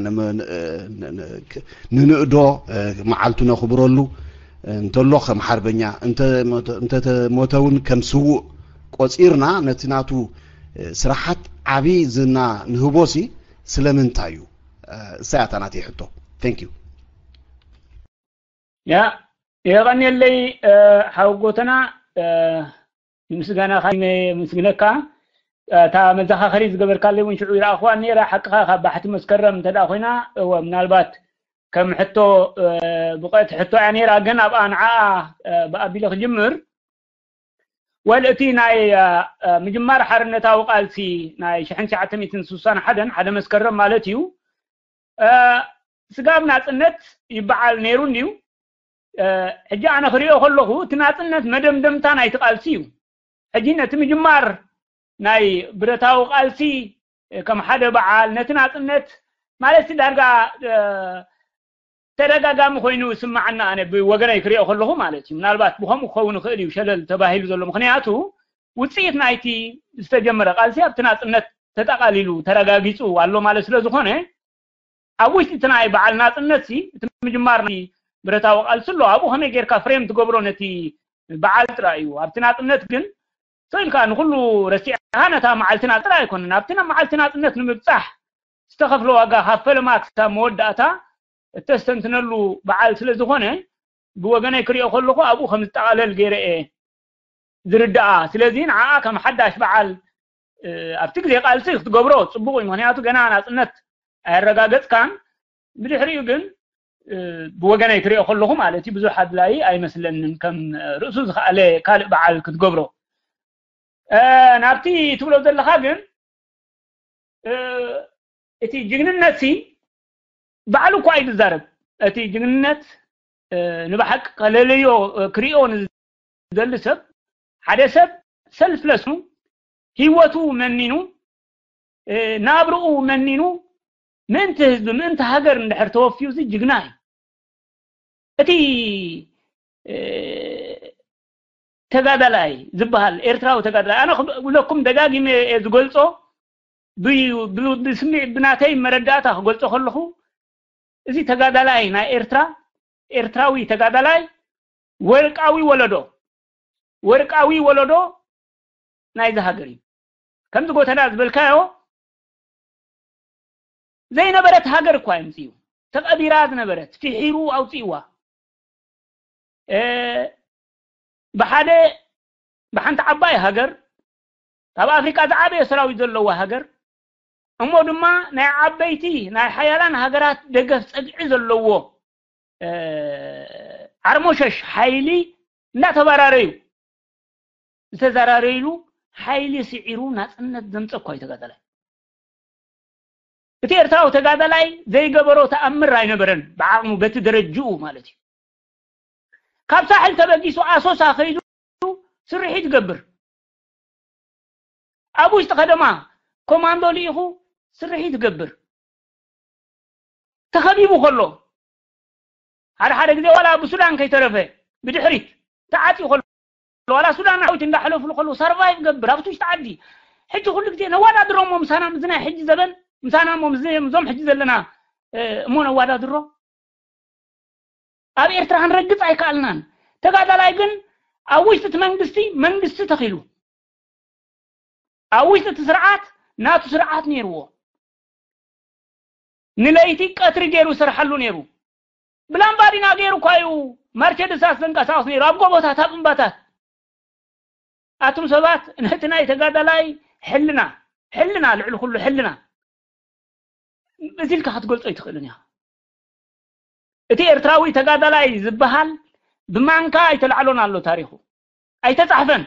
ንንእዶ? መዓልቱ ነኽብረሉ እንተሎ ከም ሓርበኛ፣ እንተተሞተ እውን ከም ስዉእ ቆጺርና ነቲ ናቱ ስራሓት ዓቢ ዝና ንህቦ ሲ ስለምንታይ እዩ? እሳ እያ እታ ናተይ ሕቶ። Thank you። ያ የቐንየለይ ሓው ጎተና፣ ምስጋናኻ የመስግነካ። እታ መዘኻኸሪ ዝገበርካለይ እውን ሽዑ ይረኣኽዋ ነይረ። ሓቅኻ ካብ ባሕቲ መስከረም እንተ ደኣ ኮይና እወ ምናልባት ከም ሕቶ ብቐት ሕቶ እያ ነይራ፣ ግን ኣብኣ ንዓኣ ብኣቢለ ክጅምር ወል እቲ ናይ ምጅማር ሓርነታዊ ቃልሲ ናይ ሽሕን ትሽዓተ ሚእትን ስሳን ሓደን ሓደ መስከረም ማለት እዩ። ስጋብ ናጽነት ይበዓል ነይሩ እንድዩ። ሕጂ ኣነ ክሪኦ ከለኹ እቲ ናጽነት መደምደምታ ናይቲ ቃልሲ እዩ። ሕጂ ነቲ ምጅማር ናይ ብረታዊ ቃልሲ ከም ሓደ በዓል ነቲ ናጽነት ማለት ዳርጋ ተደጋጋሚ ኮይኑ ይስማዓና። ኣነ ብወገነይ ክሪኦ ከለኹ ማለት እዩ። ምናልባት ብኸምኡ ክኸውን ይኽእል እዩ ሸለል ተባሂሉ ዘሎ። ምኽንያቱ ውፅኢት ናይቲ ዝተጀመረ ቃልሲ ኣብቲ ናፅነት ተጠቓሊሉ ተረጋጊፁ ኣሎ ማለት ስለ ዝኾነ ኣብ ውሽጢ እቲ ናይ በዓል ናፅነት ሲ እቲ ምጅማር ናይ ብረታዊ ቃልሲ ኣሎ። ኣብኡ ከመይ ጌርካ ፍሬም ትገብሮ ነቲ በዓል ጥራይ እዩ። ኣብቲ ናፅነት ግን ስእልካ ንኩሉ ረሲዕካ ነታ መዓልቲ ናፅነት ኣይኮነን። ኣብቲ መዓልቲ ናፅነት ንምብፃሕ ዝተኸፍለ ዋጋ ካብ ፈለማ ክሳብ መወዳእታ እተስተንትነሉ በዓል ስለ ዝኾነ ብወገነይ ክሪኦ ከለኹ ኣብኡ ከም ዝጠቓለል ገይረ እየ ዝርዳኣ። ስለዚ ንዓኣ ከም ሓዳሽ በዓል ኣብቲ ግዜ ቃልሲ ክትገብሮ ፅቡቕ እዩ። ምክንያቱ ገና ናፅነት ኣየረጋገፅካን። ብድሕሪኡ ግን ብወገነይ ክሪኦ ከለኹ ማለት እዩ ብዙሕ ኣድላይ ኣይመስለንን ከም ርእሱ ዝኸኣለ ካልእ በዓል ክትገብሮ። ናብቲ ትብሎ ዘለኻ ግን እቲ ጅግንነት ሲ ባዕሉ እኳ እዩ ዝዛረብ። እቲ ጅግንነት ንብሓቂ ከለለዮ ክሪኦ ንዝደሊ ሰብ ሓደ ሰብ ሰልፍለስ ህይወቱ መኒኑ ናብርኡ መኒኑ ምእንቲ ህዝቢ ምእንቲ ሃገር እንድሕር ተወፍዩ እዚ ጅግና እዩ። እቲ ተጋዳላይ ዝበሃል ኤርትራዊ ተጋዳላይ ኣነ ክብለኩም ደጋጊመ እየ ዝገልጾ። ብስሚዕ ብናተይ መረዳእታ ክገልጾ ከለኹ እዚ ተጋዳላይ ናይ ኤርትራ ኤርትራዊ ተጋዳላይ ወርቃዊ ወለዶ ወርቃዊ ወለዶ ናይዚ ሃገር እዩ። ከምዚ ጎተና ዝበልካዮ ዘይነበረት ሃገር እኳ የምፅኡ ተቐቢራ ዝነበረት ፍሒሩ ኣውፅእዋ። ብሓደ ብሓንቲ ዓባይ ሃገር ኣብ ኣፍሪቃ ዝዓበየ ሰራዊት ዘለዋ ሃገር እሞ ድማ ናይ ዓበይቲ ናይ ሓያላን ሃገራት ደገፍ ጸግዒ ዘለዎ ዓርሞሸሽ ሓይሊ እንዳተበራረዩ ዝተዘራረይሉ ሓይሊ ስዒሩ ናጽነት ዘምጸ እኳ እዩ ተጋዳላይ። እቲ ኤርትራዊ ተጋዳላይ ዘይገበሮ ተኣምር ኣይነበረን። ብዓቕሙ በቲ ደረጅኡ ማለት እዩ። ካብ ሳሕል ተበጊሱ ኣሶሳ ከይዱ ስርሒት ይገብር። ኣብ ውሽጢ ከተማ ኮማንዶ ልኢኹ ስርሒት ይገብር። ተኸቢቡ ከሎ ሓደ ሓደ ግዜ ዋላ ብሱዳን ከይተረፈ ብድሕሪት ተዓፅዩ ከሎ ዋላ ሱዳን ዓዊት እንዳሓለፉሉ ከሎ ሰርቫይቭ ገብር ኣብቲ ውሽጢ ዓዲ። ሕጂ ኩሉ ግዜ ነዋዳድሮ እሞ ምሳና ምዚ ናይ ሕጂ ዘበን ምሳና እሞ ምዞም ሕጂ ዘለና እሞ ነዋዳድሮ። ኣብ ኤርትራ ክንረግጽ ኣይከኣልናን። ተጋዳላይ ግን ኣብ ውሽጢ እቲ መንግስቲ መንግስቲ ተኺሉ ኣብ ውሽጢ እቲ ስርዓት ናቱ ስርዓት ነይርዎ። ንለይቲ ቀትሪ ገይሩ ይሰርሓሉ ነይሩ። ብላምባዲና ገይሩ እኳ እዩ መርቸድሳት ዘንቀሳቕስ ነይሩ ኣብ ጎቦታት ኣብ እምባታት። ኣቱም ሰባት ነቲ ናይ ተጋዳላይ ሕልና ሕልና ልዕሊ ኩሉ ሕልና እዚ ኢልካ ክትገልጾ ኣይትኽእልን ኢኻ። እቲ ኤርትራዊ ተጋዳላይ ዝበሃል ብማንካ ኣይተላዕሎን ኣሎ ታሪኹ ኣይተጻሕፈን።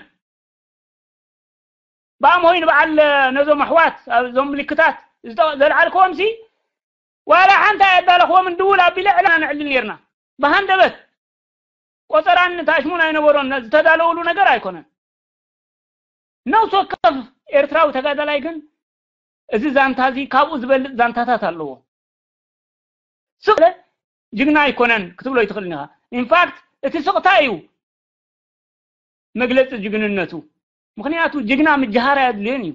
ብኣምሆይ ንበዓል ነዞም ኣሕዋት እዞም ምልክታት ዘልዓልክዎም ሲ ዋላ ሓንቲ ኣየዳለኽዎም እንድውል ኣቢለ ዕላና ነዕልል ነርና ብሃንደበት ቆጸራን ታሽሙን ኣይነበሮን ዝተዳለውሉ ነገር ኣይኮነን። ነፍሲ ወከፍ ኤርትራዊ ተጋዳላይ ግን እዚ ዛንታ እዚ ካብኡ ዝበልጽ ዛንታታት ኣለዎ። ስቕ ጅግና ኣይኮነን ክትብሎ ኣይትኽእልን ኢኻ። ኢንፋክት እቲ ስቕታ እዩ መግለጺ ጅግንነቱ። ምኽንያቱ ጅግና ምጅሃር ኣየድልዮን እዩ።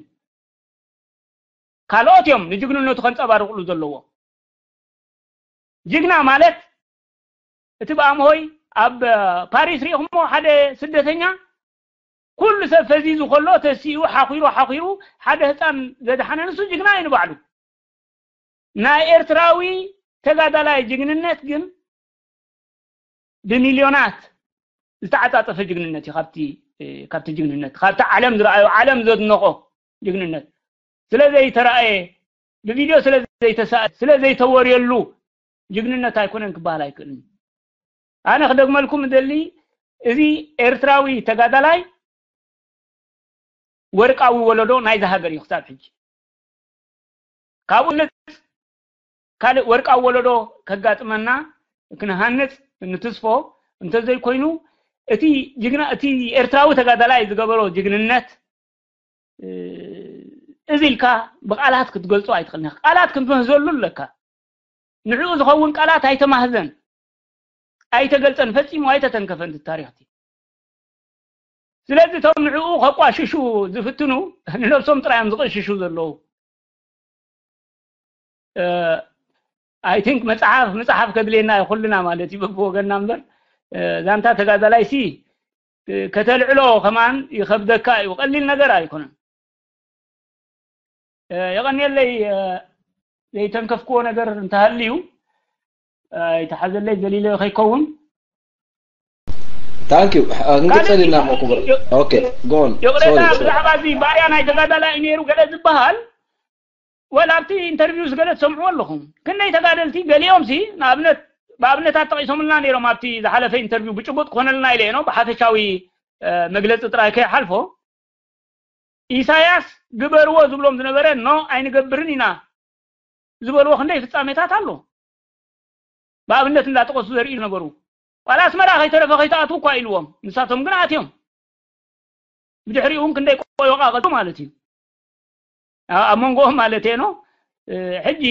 ካልኦት እዮም ንጅግንነቱ ከንጸባርቕሉ ዘለዎ። ጅግና ማለት እቲ ብኣምሆይ ኣብ ፓሪስ ሪኢኹሞ ሓደ ስደተኛ ኩሉ ሰብ ፈዚዙ ከሎ ተሲኡ ሓኺሩ ሓኺሩ ሓደ ህፃን ዘድሓነ ንሱ ጅግና እዩ ንባዕሉ። ናይ ኤርትራዊ ተጋዳላይ ጅግንነት ግን ብሚልዮናት ዝተዓጻጸፈ ጅግንነት እዩ። ካብቲ ካብቲ ጅግንነት ካብቲ ዓለም ዝረኣዮ ዓለም ዘድነቆ ጅግንነት ስለ ዘይተረኣየ ብቪድዮ ስለ ዘይተሳ ስለ ዘይተወርየሉ ጅግንነት ኣይኮነን ክበሃል ኣይክእልን። ኣነ ክደግመልኩም እደሊ እዚ ኤርትራዊ ተጋዳላይ ወርቃዊ ወለዶ ናይዚ ሃገር እዩ ክሳብ ሕጂ። ካብኡ ንልፅ ካልእ ወርቃዊ ወለዶ ከጋጥመና ክንሃንፅ እንትስፎ እንተዘይኮይኑ እቲ ጅግና እቲ ኤርትራዊ ተጋዳላይ ዝገበሮ ጅግንነት እዚ ኢልካ ብቃላት ክትገልጾ ኣይትኽእልን። ቃላት ክትምህዘሉ ኣለካ። ንዕኡ ዝኸውን ቃላት ኣይተማህዘን፣ ኣይተገልጸን፣ ፈጺሙ ኣይተተንከፈን እቲ ታሪኽ እቲ። ስለዚ እቶም ንዕኡ ከቋሽሹ ዝፍትኑ ንነብሶም ጥራይ እዮም ዝቕሽሹ ዘለዉ። I think መጽሓፍ ምጽሓፍ ከድልየና እዩ ኩልና ማለት እዩ በብወገንና እምበር ዛንታ ተጋዳላይ ሲ ከተልዕሎ ከማን ይኸብደካ እዩ። ቀሊል ነገር ኣይኮነን። የቐንየለይ ዘይተንከፍክዎ ነገር እንተሃልዩ ኣይተሓዘለይ ዘሊለ ከይከውን ታንክ ዩ ክንቅፅል ኢና መኩብር ኦኬ ጎን ይቕሬታ ብዛዕባ እዚ ባርያ ናይ ተጋዳላይ እዩ ነይሩ ገለ ዝበሃል ወላ ኣብቲ ኢንተርቪውስ ገለ ትሰምዕዎ ኣለኹም ክንደይ ተጋደልቲ ገሊኦም ሲ ንኣብነት ብኣብነታት ጠቂሶምልና ነይሮም ኣብቲ ዝሓለፈ ኢንተርቪው ብጭቡጥ ክኾነልና ኢለ ነው ብሓፈሻዊ መግለፂ ጥራይ ከይሓልፎ ኢሳያስ ግበርዎ ዝብሎም ዝነበረ ኖ ኣይንገብርን ኢና ዝበልዎ ክንደይ ፍጻሜታት ኣሎ ብኣብነት እንዳጠቀሱ ዘርኢ ነበሩ ዋላ ኣስመራ ከይተረፈ ከይተኣትዉ እኳ ኢልዎም ንሳቶም ግን ኣትዮም ብድሕሪኡ እውን ክንደይ ቆዮቃ ቀጡ ማለት እዩ ኣብ መንጎኦም ማለት እየ ነው ሕጂ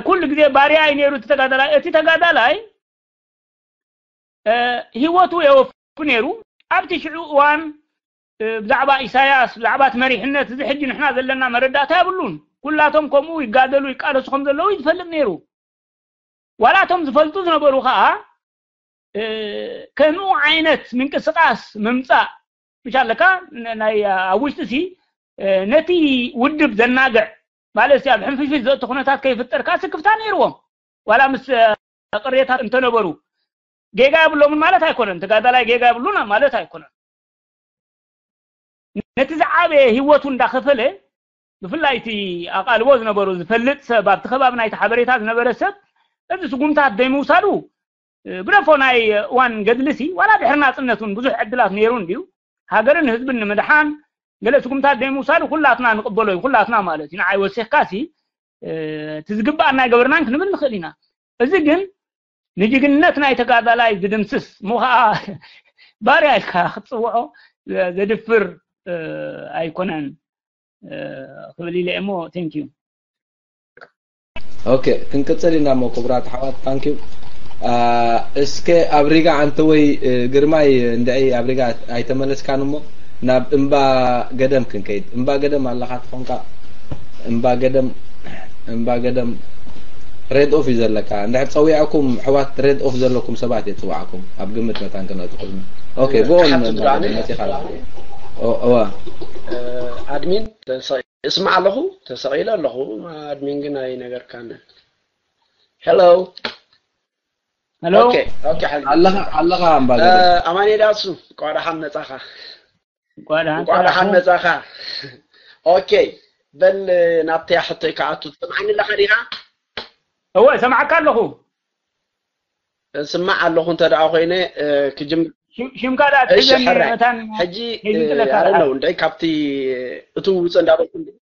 ኩሉ ግዜ ባርያ እዩ ነይሩ እቲ ተጋዳላይ እቲ ተጋዳላይ ህይወቱ የወፉ ነይሩ ኣብቲ ሽዑ እዋን ብዛዕባ ኢሳያስ ብዛዕባ እቲ መሪሕነት እዚ ሕጂ ንሕና ዘለና መረዳእታ የብሉን ኩላቶም ከምኡ ይጋደሉ ይቃለሱ ከም ዘለዉ ይዝፈልጥ ነይሩ ዋላቶም ዝፈልጡ ዝነበሩ ከዓ ከምኡ ዓይነት ምንቅስቃስ ምምፃእ ምሽ ኣለካ ናይ ኣብ ውሽጢ ሲ ነቲ ውድብ ዘናግዕ ማለት ኣብ ሕንፍሽፍሽ ዘእቲ ኩነታት ከይፍጠር ከዓ ስክፍታ ነይርዎም ዋላ ምስ ቅሬታት እንተነበሩ ጌጋ የብሎምን ማለት ኣይኮነን። ተጋዳላይ ጌጋ የብሉን ማለት ኣይኮነን። ነቲ ዝዓበየ ህይወቱ እንዳኸፈለ፣ ብፍላይ እቲ ኣቓልቦ ዝነበሩ ዝፈልጥ ሰብ፣ ኣብቲ ከባቢ ናይቲ ሓበሬታ ዝነበረ ሰብ፣ እዚ ስጉምታት ዘይምውሳዱ፣ እ፣ ግደፎ ናይ እዋን ገድልሲ፣ ዋላ ድሕሪ ናጽነት እውን ብዙሕ ዕድላት ነይሩ እንድዩ። ሃገርን ህዝብን ንምድሓን ገለ ስጉምታት ዘይምውሳዱ ኩላትና ንቕበሎ እዩ፣ ኩላትና ማለት እዩ። ንዓይ ወሲኽካሲ፣ እ፣ እቲ ዝግባኣና ኣይገበርናን ክንብል ንኽእል ኢና። እዚ ግን ንጅግንነት ናይ ተጋዳላይ ዝድምስስ እሞ ኸዓ ባርያ ኢልካ ክትጽውዖ ዘድፍር፣ እ፣ ኣይኮነን፣ እ፣ ክብል ኢለ እሞ፣ thank you። ኦኬ፣ ክንቅጽል ኢና እሞ ክቡራት ኣሕዋት፣ thank you። አ፣ እስከ ኣብ ሪጋ ኣንተ ወይ፣ እ፣ ግርማይ እንድዒ ኣብ ሪጋ ኣይተመለስካን እሞ ናብ እምባ ገደም ክንከይድ። እምባ ገደም ኣለኻ ትኾንካ? እምባ ገደም፣ እምባ ገደም ሬድ ኦፍ እዩ ዘለካ። እንድሕር ጸዊዐኩም ኣሕዋት ሬድ ኦፍ ዘለኩም ሰባት እየ ዝጽውዓኩም። ኣብ ግምት መታን ከነእትኹም። ኦኬ፣ እ፣ ጎ ኦን ክሓትት እምባ ዶ ኣነ? ገደም መጺኻ ኣለኻ። ኦ፣ እዋ። እ፣ ኣድሚን ተሰ-፣ እስማዕ ኣለኹ፣ ተሰቒለ ኣለኹ። ኣድሚን ግን ኣይነገርካንን። ሄሎ። ሄሎ። ኦኬ፣ ኦኬ፣ ሓዚ። ኣለኻ፣ ኣለኻ እምባ እ፣ ገደም። ኣማኑኤል ያሱ፣ እንኳዕ ደሓን መጻኻ። እንኳዕ ደሓን እንኳዕ ደሓን መጻኹም። መጻኻ። ኦኬ፣ በል ናብተይ ሕቶይ ክኣቱ። ትሰምዓኒ ኣለኻ ዲኻ? እወ፣ እሰምዓካ ኣለኹ። እስማዕ ኣለኹ እንተ ደኣ ኮይነ፣ እ፣ ክጅም-፣ ሽም-፣ ሽምካ ደኣ እሺ፣ ትሕዘኒ ሕራይ። መታን ሕጂ፣ እ፣ ሒዝጥለካ I don't ደኣ። Know፣ እንድዒ ካብቲ እትውውጾ እንዳበልኩ እንዲ-፣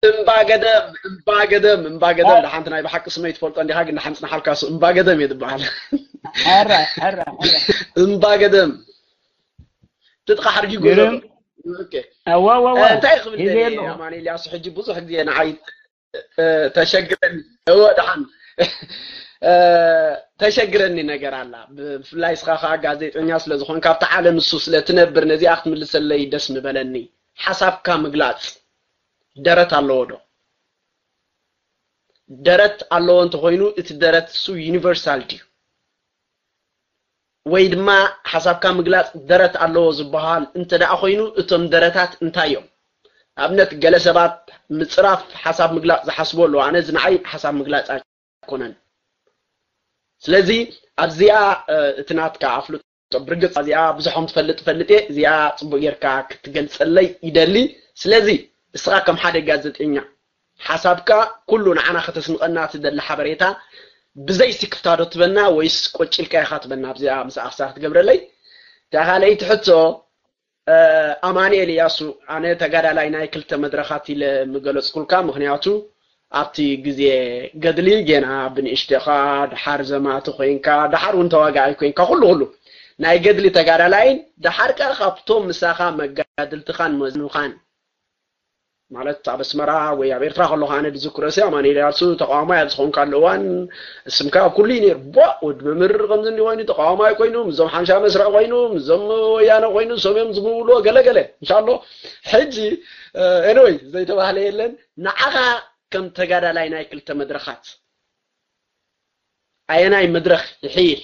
እምባ ገደም፣ እምባ ገደም፣ እምባ ገደም፣ ኣይ። ደሓንቲ ናይ ብሓቂ ስመይ ትፈልጦ እንዲኻ፣ ግን ደሓን ጽናሓልካ፣ እሱ እምባ ገደም እየ ዝበሃል። ሕራይ፣ ሕራይ፣ ሕራይ። እምባ ገደም። ትጥቃ ሓርጊ ጉዞ። ግርም። ኦኬ። እወ፣ እወ፣ እወ። እ፣ እንታይ ክብል ሒዘ ደልየ፣ ኣለኹ። ኣማኑኤል ያሱ፣ ሕጂ ብዙሕ ግዜ ንዓይ፣ እ፣ ተሸግረኒ። እወ፣ ደሓን። እ፣ ተሸግረኒ ነገር ኣላ። ብፍላይ እስኻ ኸኣ ጋዜጠኛ ስለ ዝኾንካ፣ ኣብታ ዓለም እሱ ስለ ትነብር፣ ነዚኣ ክትምልሰለይ ደስ ምበለኒ። ሓሳብካ ምግላጽ ደረት ኣለዎ ዶ? ደረት ኣለዎ እንተኾይኑ፣ እቲ ደረት እሱ ዩኒቨርሳል ድዩ? ወይ ድማ ሓሳብካ ምግላጽ ደረት ኣለዎ ዝበሃል እንተ ደኣ ኮይኑ፣ እቶም ደረታት እንታይ እዮም? ኣብነት፣ ገለ ሰባት ምጽራፍ ሓሳብ ምግላጽ ዝሓስቡ ኣለዉ። ኣነ እዚ ንዓይ ሓሳብ ምግላጽ ኣይኮነን። ስለዚ ኣብዚኣ፣ እ፣ እቲ ናትካ ኣፍልጦ ብርግጽ እዚኣ ብዙሖም ትፈልጥ ፈልጥ እየ፣ እዚኣ ጽቡቕ ጌርካ ክትገልጸለይ ይደሊ። ስለዚ እስኻ ከም ሓደ ጋዜጠኛ ሓሳብካ ኩሉ ንዓና ከተስንቐና ትደሊ ሓበሬታ ብዘይ ስክፍታ ዶ ትበና ወይስ ቆጭልካ ኢኻ ትበና? ኣብዚኣ ምሳኣ ክሳብ ክትገብረለይ። እታ ካልኣይቲ ሕቶ፣ እ፣ ኣማኑኤል እያሱ፣ ኣነ ተጋዳላይ ናይ ክልተ መድረኻት ኢለ ምገለጽኩልካ፣ ምኽንያቱ ኣብቲ ግዜ ገድሊ ጌና ብንእሽቶኻ፣ ደሓር ዘማቲ ኮይንካ፣ ደሓር እውን ተዋጋኣይ ኮይንካ፣ ኩሉ ኩሉ ናይ ገድሊ ተጋዳላይን፣ ደሓር ከኣ ካብቶም ምሳኻ መጋድልትኻን መዝኑኻን ማለት ኣብ ኣስመራ ወይ ኣብ ኤርትራ ከለኹ ኣነ ዝዝክሮ ሲ ኣማኑኤል ያሱ ተቃዋማይ ኣብ ዝኾንካሉ እዋን ስምካ ኣብ ኩሉ እዩ ነይሩ። ቧ፣ ወዲ መምህር ከምዚ እንዲ ኮይኑ ተቃዋማይ ኮይኑ፣ ምስዞም ሓምሻ መስርዕ ኮይኑ፣ ምስዞም ወያነ ኮይኑ፣ ንሶም እዮም ዝምውልዎ ገለ ገለ። እንሻሎ ሕጂ፣ እ፣ ኤኒወይ ዘይተባህለ የለን። ንዓኻ ከም ተጋዳላይ ናይ ክልተ መድረኻት ኣየናይ መድረኽ ይሕይል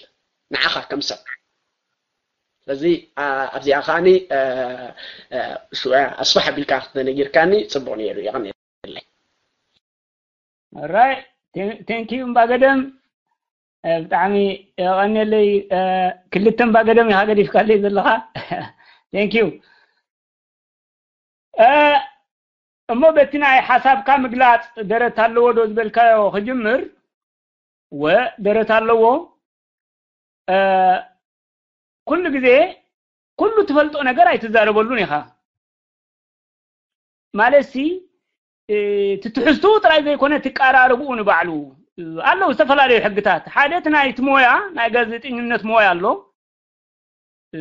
ንዓኻ ከም ሰብ? ስለዚ፣ ኣ-፣ ኣብዚኣ ከኣኒ፣ እ፣ እ፣ ሽዑ ኣስፍሕ ኣቢልካ ተነጊርካኒ ጽቡቕ ነይሩ። የቐንየለይ። ኦራይ፣ ቴን-፣ ቴንክ ዩ እምባ ገደም። እ፣ ብጣዕሚ የቐንየለይ። እ፣ ክልተ እምባ ገደም ኢኻ ገዲፍካለይ ዘለኻ። ቴንክ ዩ። እ፣ እሞ በቲ ናይ ሓሳብካ ምግላጽ ደረት ኣለዎ ዶ ዝበልካዮ ክጅምር፣ ወ ደረት ኣለዎ። እ፣ ኩሉ ግዜ ኩሉ ትፈልጦ ነገር ኣይትዛረበሉን ኢኻ። ማለትሲ፣ እ፣ እቲ ትሕዝትኡ ጥራይ ዘይኮነ እቲ ቀራርብኡ ንባዕሉ፣ እ፣ ኣለዉ ዝተፈላለዩ ሕግታት። ሓደ እቲ ናይ እቲ ሞያ፣ ናይ ጋዜጠኝነት ሞያ ኣሎ። እ፣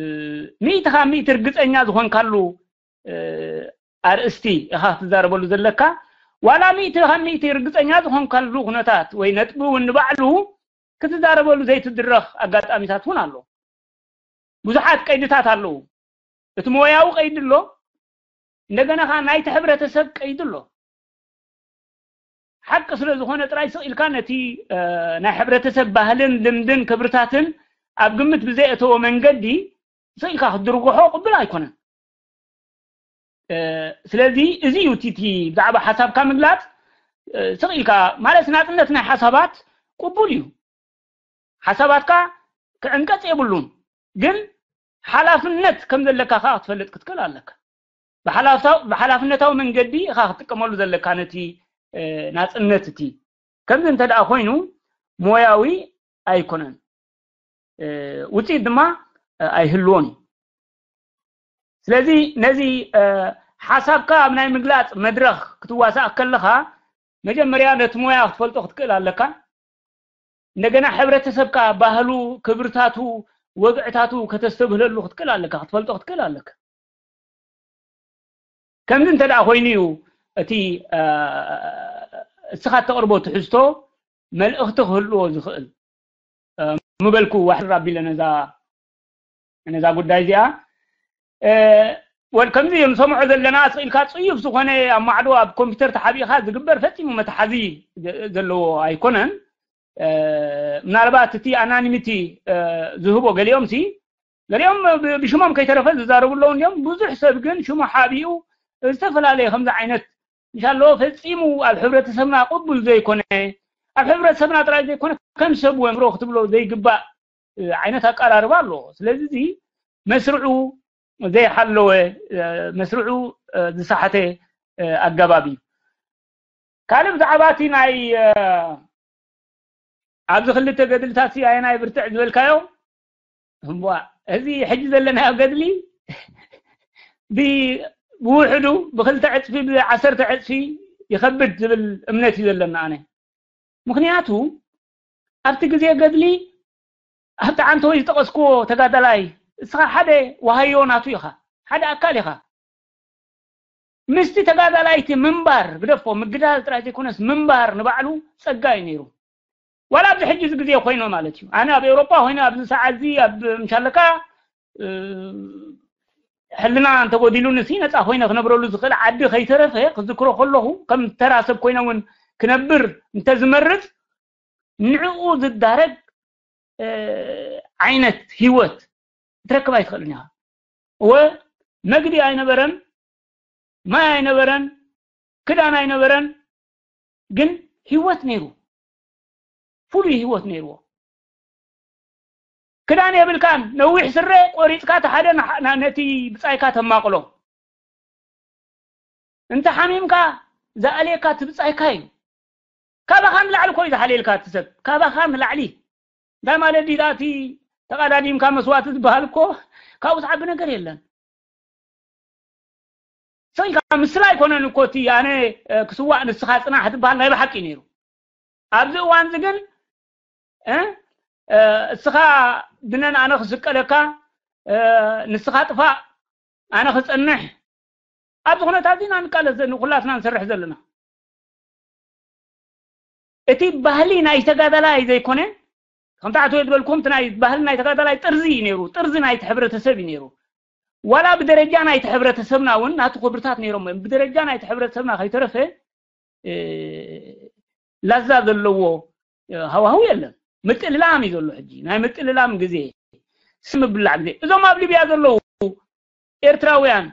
ሚእቲ ካብ ሚእቲ ርግጸኛ ዝኾንካሉ፣ እ፣ ኣርእስቲ ኢኻ ክትዛረበሉ ዘለካ። ዋላ ሚእቲ ካብ ሚእቲ ርግጸኛ ዝኾንካሉ ኩነታት ወይ ነጥቢ እውን ንባዕሉ ክትዛረበሉ ዘይትድረኽ ኣጋጣሚታት እውን ኣሎ። ብዙሓት ቀይድታት ኣለዉ። እቲ ሞያዊ ቀይዲ ኣሎ፣ እንደገና ኸዓ ናይቲ ሕብረተሰብ ቀይዲ ኣሎ። ሓቂ ስለ ዝኾነ ጥራይ ስቕ ኢልካ ነቲ፣ እ፣ ናይ ሕብረተሰብ ባህልን ልምድን ክብርታትን ኣብ ግምት ብዘየእተዎ መንገዲ ስቕ ኢልካ ክትድርግሖ ቅቡል ኣይኮነን። እ፣ ስለዚ እዚ እዩ እቲ፣ እቲ ብዛዕባ ሓሳብካ ምግላጽ፣ እ፣ ስቕ ኢልካ ማለት ናጽነት ናይ ሓሳባት ቅቡል እዩ። ሓሳባትካ ክዕንቀጽ የብሉን። ግን ሓላፍነት ከም ዘለካ ከኣ ክትፈልጥ ክትክእል ኣለካ። ብሓላፍታው-፣ ብሓላፍነታዊ መንገዲ ኢኻ ክትጥቀመሉ ዘለካ ነቲ፣ እ፣ ናጽነት እቲ። ከምዚ እንተ ደኣ ኮይኑ ሞያዊ ኣይኮነን። እ፣ ውጽኢት ድማ፣ እ፣ ኣይህልዎን እዩ። ስለዚ ነዚ፣ እ፣ ሓሳብካ ኣብ ናይ ምግላጽ መድረኽ ክትዋሳእ ከለኻ መጀመርያ ነቲ ሞያ ክትፈልጦ ክትክእል ኣለካ። እንደገና ሕብረተሰብካ ባህሉ፣ ክብርታቱ፣ ወግዕታቱ ከተስተብህለሉ ክትክእል ኣለካ፣ ክትፈልጦ ክትክእል ኣለካ። ከምዚ እንተ ደኣ ኮይኑ እዩ እቲ፣ እ፣ እስኻ እተቕርቦ ትሕዝቶ መልእኽቲ ክህልዎ ዝኽእል። እ፣ ምበልኩ ዋሕድ ኣቢለ ነዛ፣ ነዛ ጉዳይ እዚኣ። እ፣ ወል ከምዚ ንሰምዖ ዘለና ስቕ ኢልካ ጽዩፍ ዝኾነ ኣብ ማዕዶ ኣብ ኮምፒውተር ተሓቢእኻ ዝግበር ፈጺሙ መትሓዚ ዘ-፣ ዘለዎ ኣይኮነን። እ፣ ምናልባት እቲ ኣናኒሚቲ፣ እ፣ ዝህቦ ገሊኦም ሲ፣ ገሊኦም ብ-፣ ብሽሞም ከይተረፈ ዝዛረቡ ኣለዉ እንዲኦም። ብዙሕ ሰብ ግን ሽሙ ሓቢኡ ዝተፈላለየ ከምዚ ዓይነት ምሻሎ ፈጺሙ ኣብ ሕብረተሰብና ቅቡል ዘይኮነ፣ ኣብ ሕብረተሰብና ጥራይ ዘይኮነ ከም ሰብ ወምሮ ክትብሎ ዘይግባእ፣ እ፣ ዓይነት ኣቀራርባ ኣሎ። ስለዚ እዚ መስርዑ ዘይሓለወ፣ እ፣ መስርዑ፣ እ፣ ዝሰሓተ፣ እ፣ ኣገባብ እዩ። ካልእ ብዛዕባ እቲ ናይ፣ እ፣ ኣብዚ ክልተ ገድልታት ሲ ኣየናይ ብርትዕ ዝበልካዮ? እምቧ፣ እዚ ሕጂ ዘለናዮ ገድሊ ብ-፣ ብውሕዱ ብክልተ ዕጽፊ፣ ብዓሰርተ ዕጽፊ ይኸብድ ዝብል እምነት እዩ ዘለና ኣነ። ምኽንያቱ ኣብቲ ግዜ ገድሊ ኣብቲ ዓንተወይ ዝጠቐስክዎ ተጋዳላይ፣ እስኻ ሓደ ዋሃዮ ናቱ ኢኻ፣ ሓደ ኣካል ኢኻ። ምስቲ ተጋዳላይቲ ምንባር ግደፎ፣ ምግዳል ጥራይ ዘይኮነስ ምንባር ንባዕሉ ጸጋ እዩ ነይሩ። ዋላ ኣብዚ ሕጂ እዚ ግዜ ኮይኖ ማለት እዩ። ኣነ ኣብ ኤውሮጳ ኮይነ ኣብዚ ሰዓት እዚ ኣብ ምሻለካ፣ እ፣ ሕልና እንተጎዲሉኒ ሲ ነጻ ኮይነ ክነብረሉ ዝኽእል ዓዲ ከይተረፈ ክዝክሮ ከለኹ፣ ከም ተራ ሰብ ኮይነ እውን ክነብር እንተዝመርጽ፣ ንዕኡ ዝዳረግ፣ እ፣ ዓይነት ህይወት ክትረክብ ኣይትኽእልን ኢኻ። እወ፣ መግቢ ኣይነበረን፣ ማይ ኣይነበረን፣ ክዳን ኣይነበረን፣ ግን ህይወት ነይሩ። ፍሉይ ህይወት ነይርዎ። ክዳን የብልካን፣ ነዊሕ ስረ ቆሪጽካ እቲ ሓደ ንሓ-፣ ና-፣ ነቲ ብጻይካ ተማቕሎ። እንተ ሓሚምካ ዝኣልየካ እቲ ብጻይካ እዩ። ካባኻ ንላዕሊ እኮ እዩ ዝሓልየልካ እቲ ሰብ። ካባኻ ንላዕሊ። እንታይ ማለት ድዩ? እቲ ተቐዳዲምካ መስዋእቲ ዝበሃል እኮ ካብኡ ዝዓቢ ነገር የለን። ስቕ ኢልካ ምስላ ኣይኮነን እኮ እቲ ኣነ፣ እ፣ ክስዋእ ንስኻ ጽናሕ ዝበሃል ናይ ብሓቂ ነይሩ። ኣብዚ እዋን እዚ ግን፣ እ፣ እ፣ እስኻ ድነን ኣነ ክስቀለካ፣ እ፣ ንስኻ ጥፋእ ኣነ ክጸንሕ፣ ኣብዚ ኩነታት እዚ ኢና ንቃለስ ዘ-፣ ኩላትና ንሰርሕ ዘለና። እቲ ባህሊ ናይ ተጋዳላይ ዘይኮነ፣ ከምቲ ኣቶ ዝበልኩም፣ እቲ ናይ ባህሊ ናይ ተጋዳላይ ጥርዚ እዩ ነይሩ፣ ጥርዚ ናይቲ ሕብረተሰብ እዩ ነይሩ። ዋላ ብደረጃ ናይቲ ሕብረተሰብና እውን ናቱ ክብርታት ነይሮም እዮም። ብደረጃ ናይቲ ሕብረተሰብና ከይተረፈ፣ እ፣ ላዛ ዘለዎ፣ እ፣ ሃዋህው የለን። ምጥልላም እዩ ዘሎ ሕጂ፣ ናይ ምጥልላም ግዜ፣ ስም ምብላዕ ግዜ። እዞም ኣብ ሊብያ ዘለዉ ኤርትራውያን፣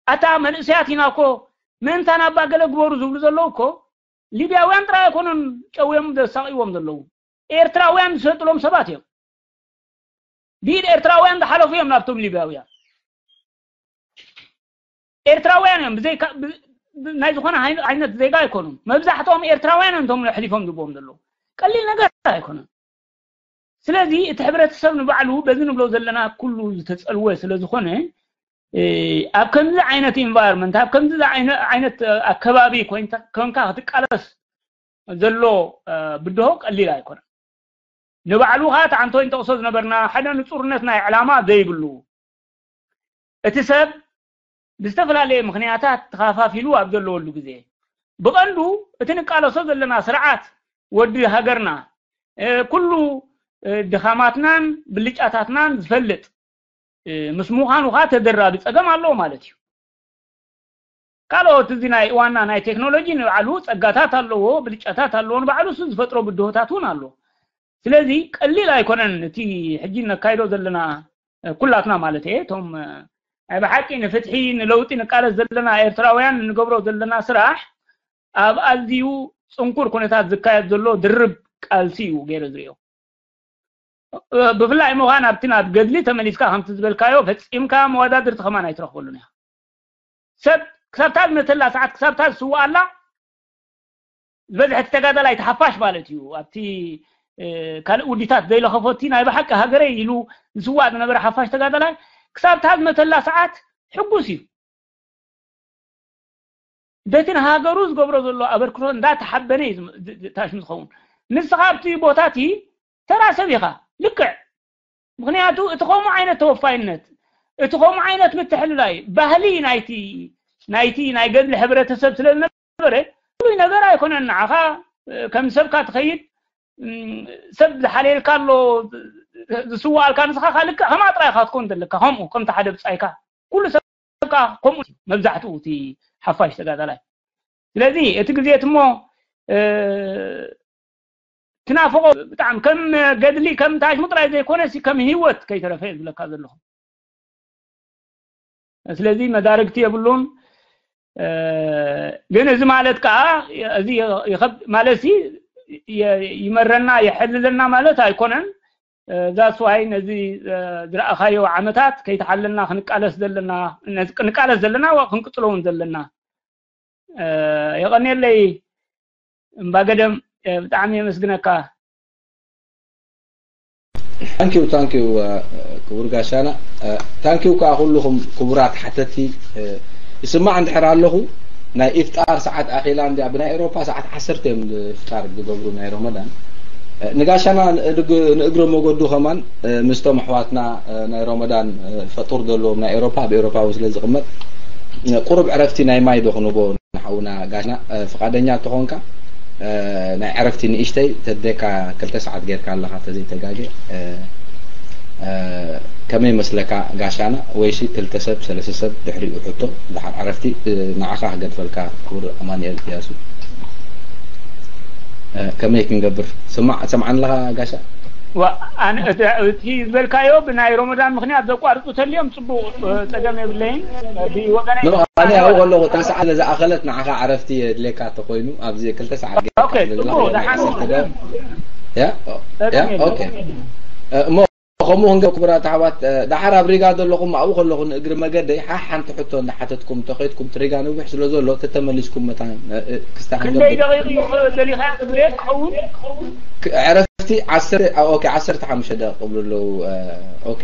ኣታ መንእሰያት ኢና እኮ፣ ምእንታን ኣባ ገለ ግበሩ ዝብሉ ዘለዉ እኮ፣ ሊብያውያን ጥራይ ኣይኮኑን ጨውዮም ዘሳቕይዎም ዘለዉ። ኤርትራውያን ዝሰጥሎም ሰባት እዮም። ብኢድ ኤርትራውያን ዝሓለፉ እዮም ናብቶም ሊብያውያን። ኤርትራውያን እዮም፣ ብዘይካ-፣ ብ-፣ ብ-፣ ናይ ዝኾነ ሃይ-፣ ዓይነት ዜጋ ኣይኮኑን። መብዛሕትኦም ኤርትራውያን እዮም እቶም ኣሕሊፎም ዝቦም ዘለዉ። ቀሊል ነገር ኣይኮነን። ስለዚ እቲ ሕብረተሰብ ንባዕሉ በዚ ንብሎ ዘለና ኩሉ ዝተጸልወ ስለ ዝኾነ፣ እ፣ ኣብ ከምዚ ዓይነት ኢንቫይሮንመንት፣ ኣብ ከምዚ ዝዓይነ-፣ ዓይነት ኣከባቢ ኮይንካ፣ ኮንካ ክትቃለስ ዘሎ፣ እ፣ ብድሆ ቀሊል ኣይኮነን። ንባዕሉ ኸኣ እቲ ዓንቶይ ንጠቕሶ ዝነበርና ሓደ ንጹርነት ናይ ዕላማ ዘይብሉ፣ እቲ ሰብ ብዝተፈላለየ ምኽንያታት ተኸፋፊሉ ኣብ ዘለወሉ ግዜ፣ ብቐንዱ እቲ ንቃለሶ ዘለና ስርዓት ወዲ ሃገርና፣ እ፣ ኩሉ፣ እ፣ ድኻማትናን ብልጫታትናን ዝፈልጥ፣ እ፣ ምስ ምዃኑ ኸኣ ተደራቢ ጸገም ኣለዎ ማለት እዩ። ካልኦት፣ እዚ ናይ ዋና ናይ ቴክኖሎጂ ንባዕሉ ጸጋታት ኣለዎ፣ ብልጫታት ኣለዎ፣ ንባዕሉ እሱ ዝፈጥሮ ብድሆታት እውን ኣሎ። ስለዚ ቀሊል ኣይኮነን እቲ ሕጂ ነካይዶ ዘለና፣ እ፣ ኩላትና ማለት እየ፣ እቶም፣ እ፣ ናይ ብሓቂ ንፍትሒ ንለውጢ ንቃለስ ዘለና ኤርትራውያን እንገብሮ ዘለና ስራሕ ኣብ ኣዝዩ ጽንኩር ኩነታት ዝካየድ ዘሎ ድርብ ቃልሲ እዩ ገይረ ዝርእዮ። ብፍላይ ምዃን ኣብቲ ናብ ገድሊ ተመሊስካ ከምቲ ዝበልካዮ ፈጺምካ መወዳድርቲ ከማን ኣይትረኽበሉን ኢኻ። ሰብ ክሳብታ ዝመተላ ሰዓት ክሳብታ ዝስዋኣላ ዝበዝሐ እቲ ተጋዳላይ ተሓፋሽ ማለት እዩ። ኣብቲ ካልእ ውዲታት ዘይለኸፎ እቲ ናይ ብሓቂ ሃገረይ ኢሉ ዝስዋእ ዝነበረ ሓፋሽ ተጋዳላይ ክሳብታ ዝመተላ ሰዓት ሕጉስ እዩ። በቲ ንሃገሩ ዝገብሮ ዘሎ ኣበርክቶ እንዳተሓበነ እዩ ታሽሙ ዝኸውን። ንስኻ ኣብቲ ቦታ እቲ ተራ ሰብ ኢኻ። ልክዕ። ምኽንያቱ እቲ ከምኡ ዓይነት ተወፋይነት፣ እቲ ከምኡ ዓይነት ምትሕልላይ ባህሊ ናይቲ ናይቲ ናይ ገድሊ ሕብረተሰብ ስለ ዝነበረ ፍሉይ ነገር ኣይኮነን። ንዓኻ ከም ሰብካ ትኸይድ ሰብ ዝሓልየልካ ኣሎ፣ ዝስዋኣልካ፣ ንስኻ ልክዕ ከምኣ ጥራይ ኢኻ ትኮን ዘለካ። ከምኡ ከምቲ ሓደ ብጻይካ ኩሉ ሰብ ከኣ ከምኡ መብዛሕትኡ እቲ ሓፋሽ ተጋዳላይ። ስለዚ እቲ ግዜ እሞ ትናፍቆ ብጣዕሚ ከም ገድሊ ከም ታሽሙ ጥራይ ዘይኮነ ሲ ከም ህይወት ከይተረፈ እየ ዝብለካ ዘለኹ። ስለዚ መዳርግቲ የብሉን። ግን እዚ ማለት ከዓ እዚ ማለት ሲ ይመረና የሐልለና ማለት ኣይኮነን። ዛስዋይ ነዚ ዝረኣኻዮ ዓመታት ከይተሓለልና ክንቃለስ ዘለና ክንቃለስ ዘለና ክንቅፅሎ እውን ዘለና። የቐንየለይ እምባገደም፣ ብጣዕሚ የመስግነካ። ታንኪዩ ታንኪዩ ክቡር ጋሻና። ታንኪዩ ከዓ ኩልኹም ክቡራት ሓተቲ። ይስማዕ እንድሕር ኣለኹ ናይ ኢፍጣር ሰዓት ኣኺላ እንዲያ፣ ብናይ ኤሮፓ ሰዓት ዓሰርተ እዮም ፍጣር ዝገብሩ ናይ ሮመዳን። ንጋሻና ንእግረ መገዱ ከማን ምስቶም ኣሕዋትና ናይ ሮመዳን ፈጡር ዘለዎም ናይ ኤሮፓ፣ ኣብ ኤሮፓ እውን ስለ ዝቕመጥ ቁሩብ ዕረፍቲ ናይ ማይ ዶ ክንቦ ንሓውና ጋሻና ፍቃደኛ ተኾንካ ናይ ዕረፍቲ ንእሽተይ ተደካ ክልተ ሰዓት ጌርካ ኣለኻ ተዘይተጋገ ከመይ መስለካ ጋሻና? ወይሲ ክልተ ሰብ ሰለስተ ሰብ ድሕሪኡ ሕቶ ድሓር ዕረፍቲ ንዓኻ ክገድፈልካ ክቡር ኣማኑኤል እያሱ። ከመይ ክንገብር? ስማዕ ትሰምዓኒ ኣለኻ ጋሻ? እቲ ዝበልካዮ ብናይ ሮመዳን ምክንያት ዘቋርፁ ተልዮም ፅቡቅ፣ ፀገም የብለይን። ብወገነይ ኣነ ያው ከለኹ እታ ሰዓት ዝኣኸለት ንዓኻ ዕረፍቲ የድልየካ ተኮይኑ ኣብዚ ክልተ ሰዓት ጌርካ ኦኬ፣ ትልላ ፅቡቅ፣ ወይ ደሓን። ዓሰርተ ደቂቕ። ያ ያ ኦኬ። እሞ ከምኡ ክንገ ክቡራት ኣሕዋት፣ ዳሓር ኣብ ሪጋ ዘለኹም ኣብኡ ከለኹ ንእግሪ መገደይ ሓ ሓንቲ ሕቶ እንዳሓተትኩም ተኸይድኩም ትሪጋ ነዊሕ ስለ ዘሎ ተተመሊስኩም መታን ክስታ ክንደይ ደቂቕ እዩ ደሊኻ ብሬክ ክኸውን? ዕረፍቲ ዓሰርተ ኦኬ ዓሰርተ ሓሙሽተ ደቂቕ ቅብሉ ኣለዉ። ኦኬ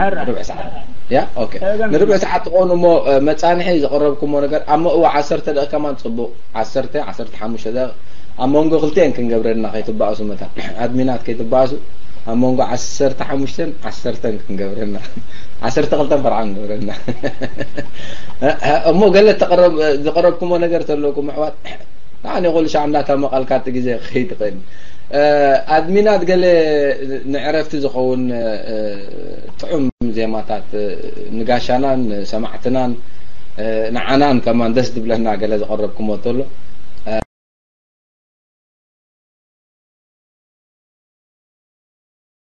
ሕራ። ርብዕ ሰዓት ያ ኦኬ ሰላም። ንርብዕ ሰዓት ትኾኑ እሞ መጻንሒ ዘቕረብኩሞ ነገር ኣብ መእዋ ዓሰርተ ደቂቕ ከማን ጽቡቕ ዓሰርተ ዓሰርተ ሓሙሽተ ደቂቕ ኣብ መንጎ ክልቲኤን ክንገብረልና ከይትባእሱ መታ ኣድሚናት ከይትባእሱ ኣብ መንጎ ዓሰርተ ሓሙሽተን ዓሰርተን ክንገብረና ዓሰርተ ክልተን ፈርዓ ክንገብረና እሞ ገለ ተቐረብ ዝቐረብኩሞ ነገር ተለኩም ኣሕዋት ንዓኒ ኩሉ ሻዕ እንዳተመቐልካ እቲ ግዜ ክኸይድ ይኽእል ኣድሚናት ገለ ንዕረፍቲ ዝኸውን ጥዑም ዜማታት ንጋሻናን ሰማዕትናን ንዓናን ከማን ደስ ዝብለና ገለ ዘቐረብኩሞ ተሎ